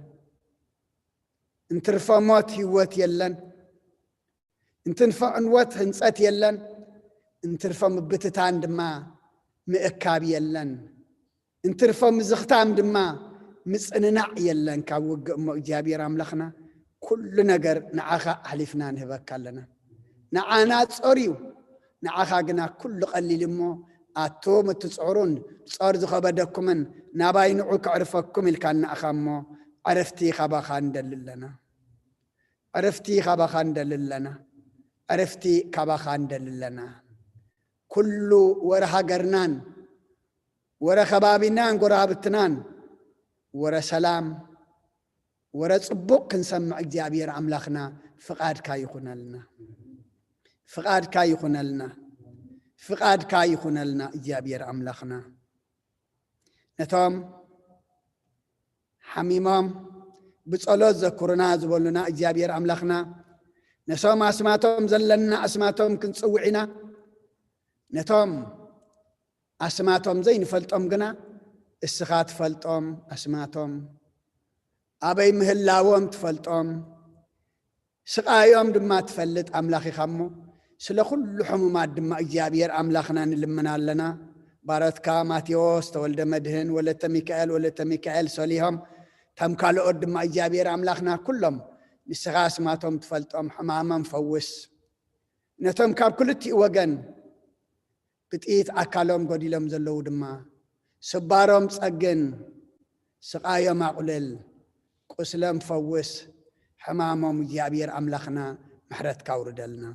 እንትርፎ ሞት ህይወት የለን። እንትንፎ ዕንወት ህንጸት የለን። እንትርፎ ምብትታን ድማ ምእካብ የለን። እንትርፎ ምዝኽታም ድማ ምጽንናዕ የለን ካብ ውግእ እሞ እግዚኣብሔር ኣምላኽና። ኩሉ ነገር ንዓኻ ኣሕሊፍና ንህበካ ኣለና። ንዓና ጾር እዩ፣ ንዓኻ ግና ኩሉ ቀሊል እሞ፣ ኣቱም እትጽዕሩን ጾር ዝኸበደኩምን ናባይ ንዑ ከዕርፈኩም ኢልካና ኢኻ እሞ፣ ዕረፍቲ ካባኻ ንደሊ ኣለና። ዕረፍቲ ካባኻ ንደሊ ኣለና። ዕረፍቲ ካባኻ ንደሊ ኣለና። ኩሉ ወረ ሃገርናን ወረ ከባቢናን ጎረባብትናን ወረ ሰላም፣ ወረ ጽቡቕ ክንሰምዕ እግዚኣብሔር ኣምላኽና ፍቓድካ ይኹነልና። ፍቓድካ ይኹነልና። ፍቓድካ ይኹነልና እግዚኣብሔር ኣምላኽና። ነቶም ሓሚሞም ብጸሎት ዘኩሩና ዝበሉና እግዚኣብሔር ኣምላኽና፣ ነሶም ኣስማቶም ዘለና ኣስማቶም ክንጽውዕ ኢና። ነቶም ኣስማቶም ዘይንፈልጦም ግና እስኻ ትፈልጦም ኣስማቶም፣ ኣበይ ምህላዎም ትፈልጦም፣ ስቓዮም ድማ ትፈልጥ ኣምላኽ ኢኻ እሞ፣ ስለ ኩሉ ሕሙማት ድማ እግዚኣብሔር ኣምላኽና ንልምን ኣለና። ባሮትካ ማቴዎስ ተወልደ መድህን፣ ወለተ ሚካኤል፣ ወለተ ሚካኤል ሰሊሆም፣ እቶም ካልኦት ድማ እግዚኣብሔር ኣምላኽና ኩሎም ንስኻ ኣስማቶም ትፈልጦም ሕማሞም ፈውስ። ነቶም ካብ ክልቲኡ ወገን ብጥይት ኣካሎም ጎዲሎም ዘለዉ ድማ ስባሮም ጸግን፣ ስቓዮም ኣቑልል፣ ቁስሎም ፈውስ፣ ሕማሞም እግዚኣብሔር ኣምላኽና ምሕረትካ ኣውርደልና።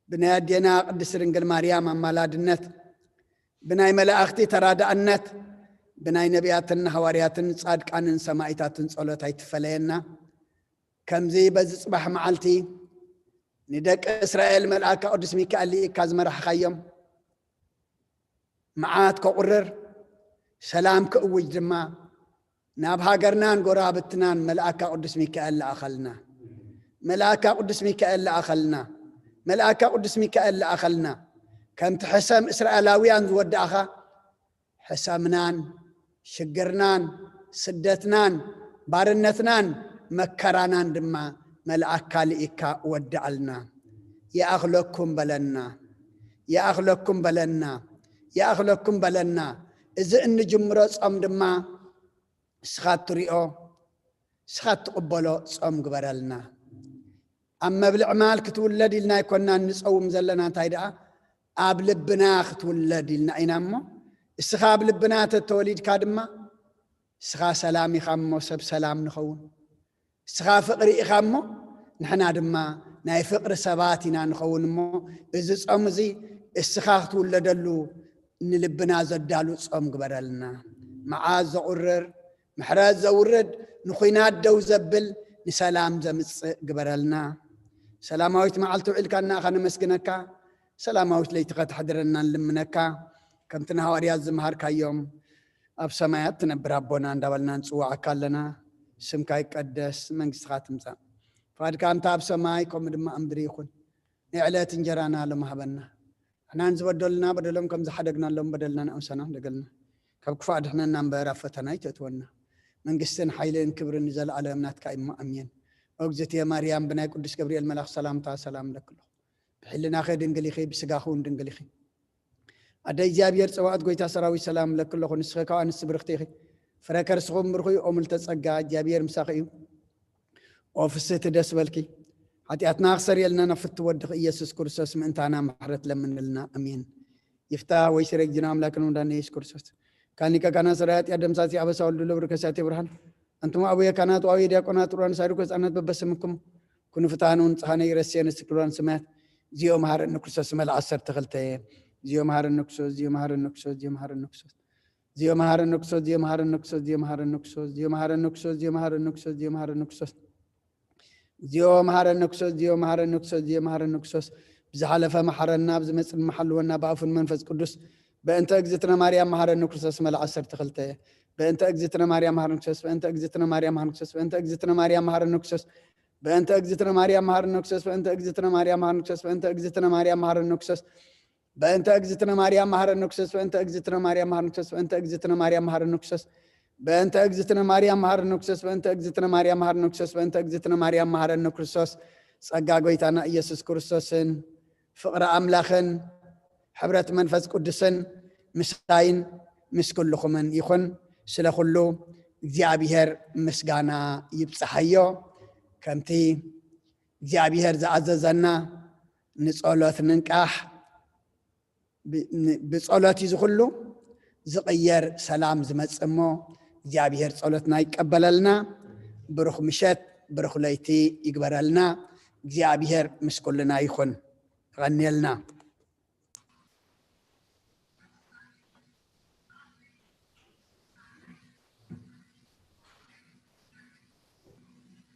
ብናይ ኣዴና ቅድስት ድንግል ማርያም ኣማላድነት፣ ብናይ መላእኽቲ ተራዳእነት፣ ብናይ ነቢያትን ሃዋርያትን ጻድቃንን ሰማኢታትን ጸሎት ኣይትፈለየና። ከምዚ በዚ ጽባሕ መዓልቲ ንደቂ እስራኤል መልኣካ ቅዱስ ሚካኤል ልኢካ ዝመራሕኻዮም፣ መዓት ከቑርር፣ ሰላም ክእውጅ ድማ ናብ ሃገርናን ጎረባብትናን መልኣካ ቅዱስ ሚካኤል ለኣኸልና። መልኣካ ቅዱስ ሚካኤል ለኣኸልና። መልኣካ ቅዱስ ሚካኤል ለኣኸልና። ከምቲ ሕሰም እስራኤላውያን ዝወዳእኻ፣ ሕሰምናን ሽግርናን ስደትናን ባርነትናን መከራናን ድማ መልኣካ ልኢካ ወድኣልና። ይኣኽለኩም በለና። ይኣኽለኩም በለና። ይኣኽለኩም በለና። እዚ እንጅምሮ ጾም ድማ እስኻ እትሪኦ፣ እስኻ እትቕበሎ ጾም ግበረልና። ኣብ መብልዕ ማል ክትውለድ ኢልና ኣይኮናን ንጸውም ዘለና፣ እንታይ ደኣ ኣብ ልብና ክትውለድ ኢልና ኢና እሞ፣ እስኻ ኣብ ልብና ተተወሊድካ ድማ፣ እስኻ ሰላም ኢኻ እሞ ሰብ ሰላም ንኸውን። እስኻ ፍቕሪ ኢኻ እሞ፣ ንሕና ድማ ናይ ፍቕሪ ሰባት ኢና ንኸውን እሞ፣ እዚ ጾም እዚ እስኻ ክትውለደሉ ንልብና ዘዳሉ ጾም ግበረልና። መዓት ዘቑርር፣ ምሕረት ዘውርድ፣ ንኹናት ደው ዘብል፣ ንሰላም ዘምጽእ ግበረልና። ሰላማዊት መዓልቲ ውዒልካና ኸነመስግነካ፣ ሰላማዊት ለይቲ ኸተሕድረና ንልምነካ። ከምቲ ንሃዋርያት ዝመሃርካዮም፣ ኣብ ሰማያት ትነብር ኣቦና እንዳበልና ንጽውዓካ ኣለና። ስምካ ይቀደስ፣ መንግስትኻ ትምጻእ። ፍቓድካ እንተ ኣብ ሰማይ ከምኡ ድማ ኣብ ምድሪ ይኹን። ናይ ዕለት እንጀራና ሎም ሃበና። ንሕናን ዝበደሉና በደሎም ከም ዝሓደግናሎም በደልና ንኣምሰና ደገልና። ካብ ክፉእ ኣድሕነና እምበር ኣብ ፈተና ኣይተእትወና። መንግስትን ሓይልን ክብርን ንዘለኣለም ናትካ እሞ ኣሜን። ኦግዝእትየ ማርያም ብናይ ቅዱስ ገብርኤል መልኣኽ ሰላምታ ሰላም እለኪ ኣለኹ። ብሕልናኺ ድንግል ኢኺ፣ ብስጋኺ እውን ድንግል ኢኺ። ኣደ እግዚኣብሔር ጸባኦት ጎይታ ሰራዊት ሰላም እለኪ ኣለኹ። ንስኺ ካብ ኣንስቲ ብርኽቲ ኢኺ። ፍረ ከርስኹም ብርኹ እዩ። ኦ ምልዕተ ጸጋ እግዚኣብሔር ምሳኺ እዩ። ኦ ፍስህቲ ደስ በልኪ። ሓጢኣትና ክሰርየልና ናብ ፍትው ወድኺ ኢየሱስ ክርስቶስ ምእንታና ምሕረት ለምንልና። ኣሜን። ይፍታ ወይ ሲረግጅና ኣምላክን ወዳነ ኢየሱስ ክርስቶስ ካን ሊቀ ካህናት ሰራይ ኃጢአት ደምሳሲ አበሳ ወልዱ ለብሩ ከሳቴ ብርሃን። አንትሙ አቡየ ካህናት ወአቡየ ዲያቆናት ሩራን ሳይሩኮ ህፃናት በበስምኩም ኩኑ ፍትሐነ ወንጽሐነ ይረሴ ንስክሩራን ሰማያት። ዚዮ መሐረነ ክርስቶስ መል ዓሰርተ ክልተ። ዚዮ መሐረነ ክርስቶስ፣ ዚዮ መሐረነ ክርስቶስ፣ ዚዮ መሐረነ ክርስቶስ። ዚዮ መሐረነ ክርስቶስ፣ ዚዮ መሐረነ ክርስቶስ፣ ዚዮ መሐረነ ክርስቶስ፣ ዚዮ መሐረነ ክርስቶስ፣ ዚዮ መሐረነ ክርስቶስ፣ ዚዮ መሐረነ ክርስቶስ። ዚዮ መሐረነ ክርስቶስ፣ ዚዮ መሐረነ ክርስቶስ፣ ዚዮ መሐረነ ክርስቶስ። ብዝሓለፈ መሐረና፣ ብዝመጽእ ድማ ሓልወና፣ ብኣፉን መንፈስ ቅዱስ። በእንተ እግዝእትነ ማርያም መሐረነ ክርስቶስ መል ዓሰርተ ክልተ። በእንተ እግዝእትነ ማርያም መሐረነ ክርስቶስ፣ በእንተ እግዝእትነ ማርያም መሐረነ ክርስቶስ፣ በእንተ እግዝእትነ ማርያም መሐረነ ክርስቶስ፣ በእንተ እግዝእትነ ማርያም መሐረነ ክርስቶስ፣ በእንተ እግዝእትነ ማርያም መሐረነ ክርስቶስ፣ በእንተ እግዝእትነ ማርያም መሐረነ ክርስቶስ፣ በእንተ እግዝእትነ ማርያም መሐረነ ክርስቶስ፣ በእንተ እግዝእትነ ማርያም መሐረነ ክርስቶስ፣ በእንተ እግዝእትነ ማርያም መሐረነ ክርስቶስ፣ በእንተ እግዝእትነ ማርያም መሐረነ ክርስቶስ፣ በእንተ እግዝእትነ ማርያም መሐረነ ክርስቶስ፣ በእንተ እግዝእትነ ማርያም መሐረነ ክርስቶስ። ጸጋ ጎይታና ኢየሱስ ክርስቶስን ፍቕሪ ኣምላኽን ሕብረት መንፈስ ቅዱስን ምሳይን ምስ ኩልኹምን ይኹን። ስለ ኩሉ እግዚኣብሔር ምስጋና ይብጽሓዮ። ከምቲ እግዚኣብሔር ዝኣዘዘና ንጸሎት ንንቃሕ። ብ-፣ ን-፣ ብጸሎት እዩ ዝኹሉ ዝቕየር ሰላም ዝመጽእ እሞ እግዚኣብሔር ጸሎትና ይቀበለልና። ብሩኽ ምሸት፣ ብሩኽ ለይቲ ይግበረልና። እግዚኣብሔር ምስ ኩልና ይኹን። ይቐንየልና።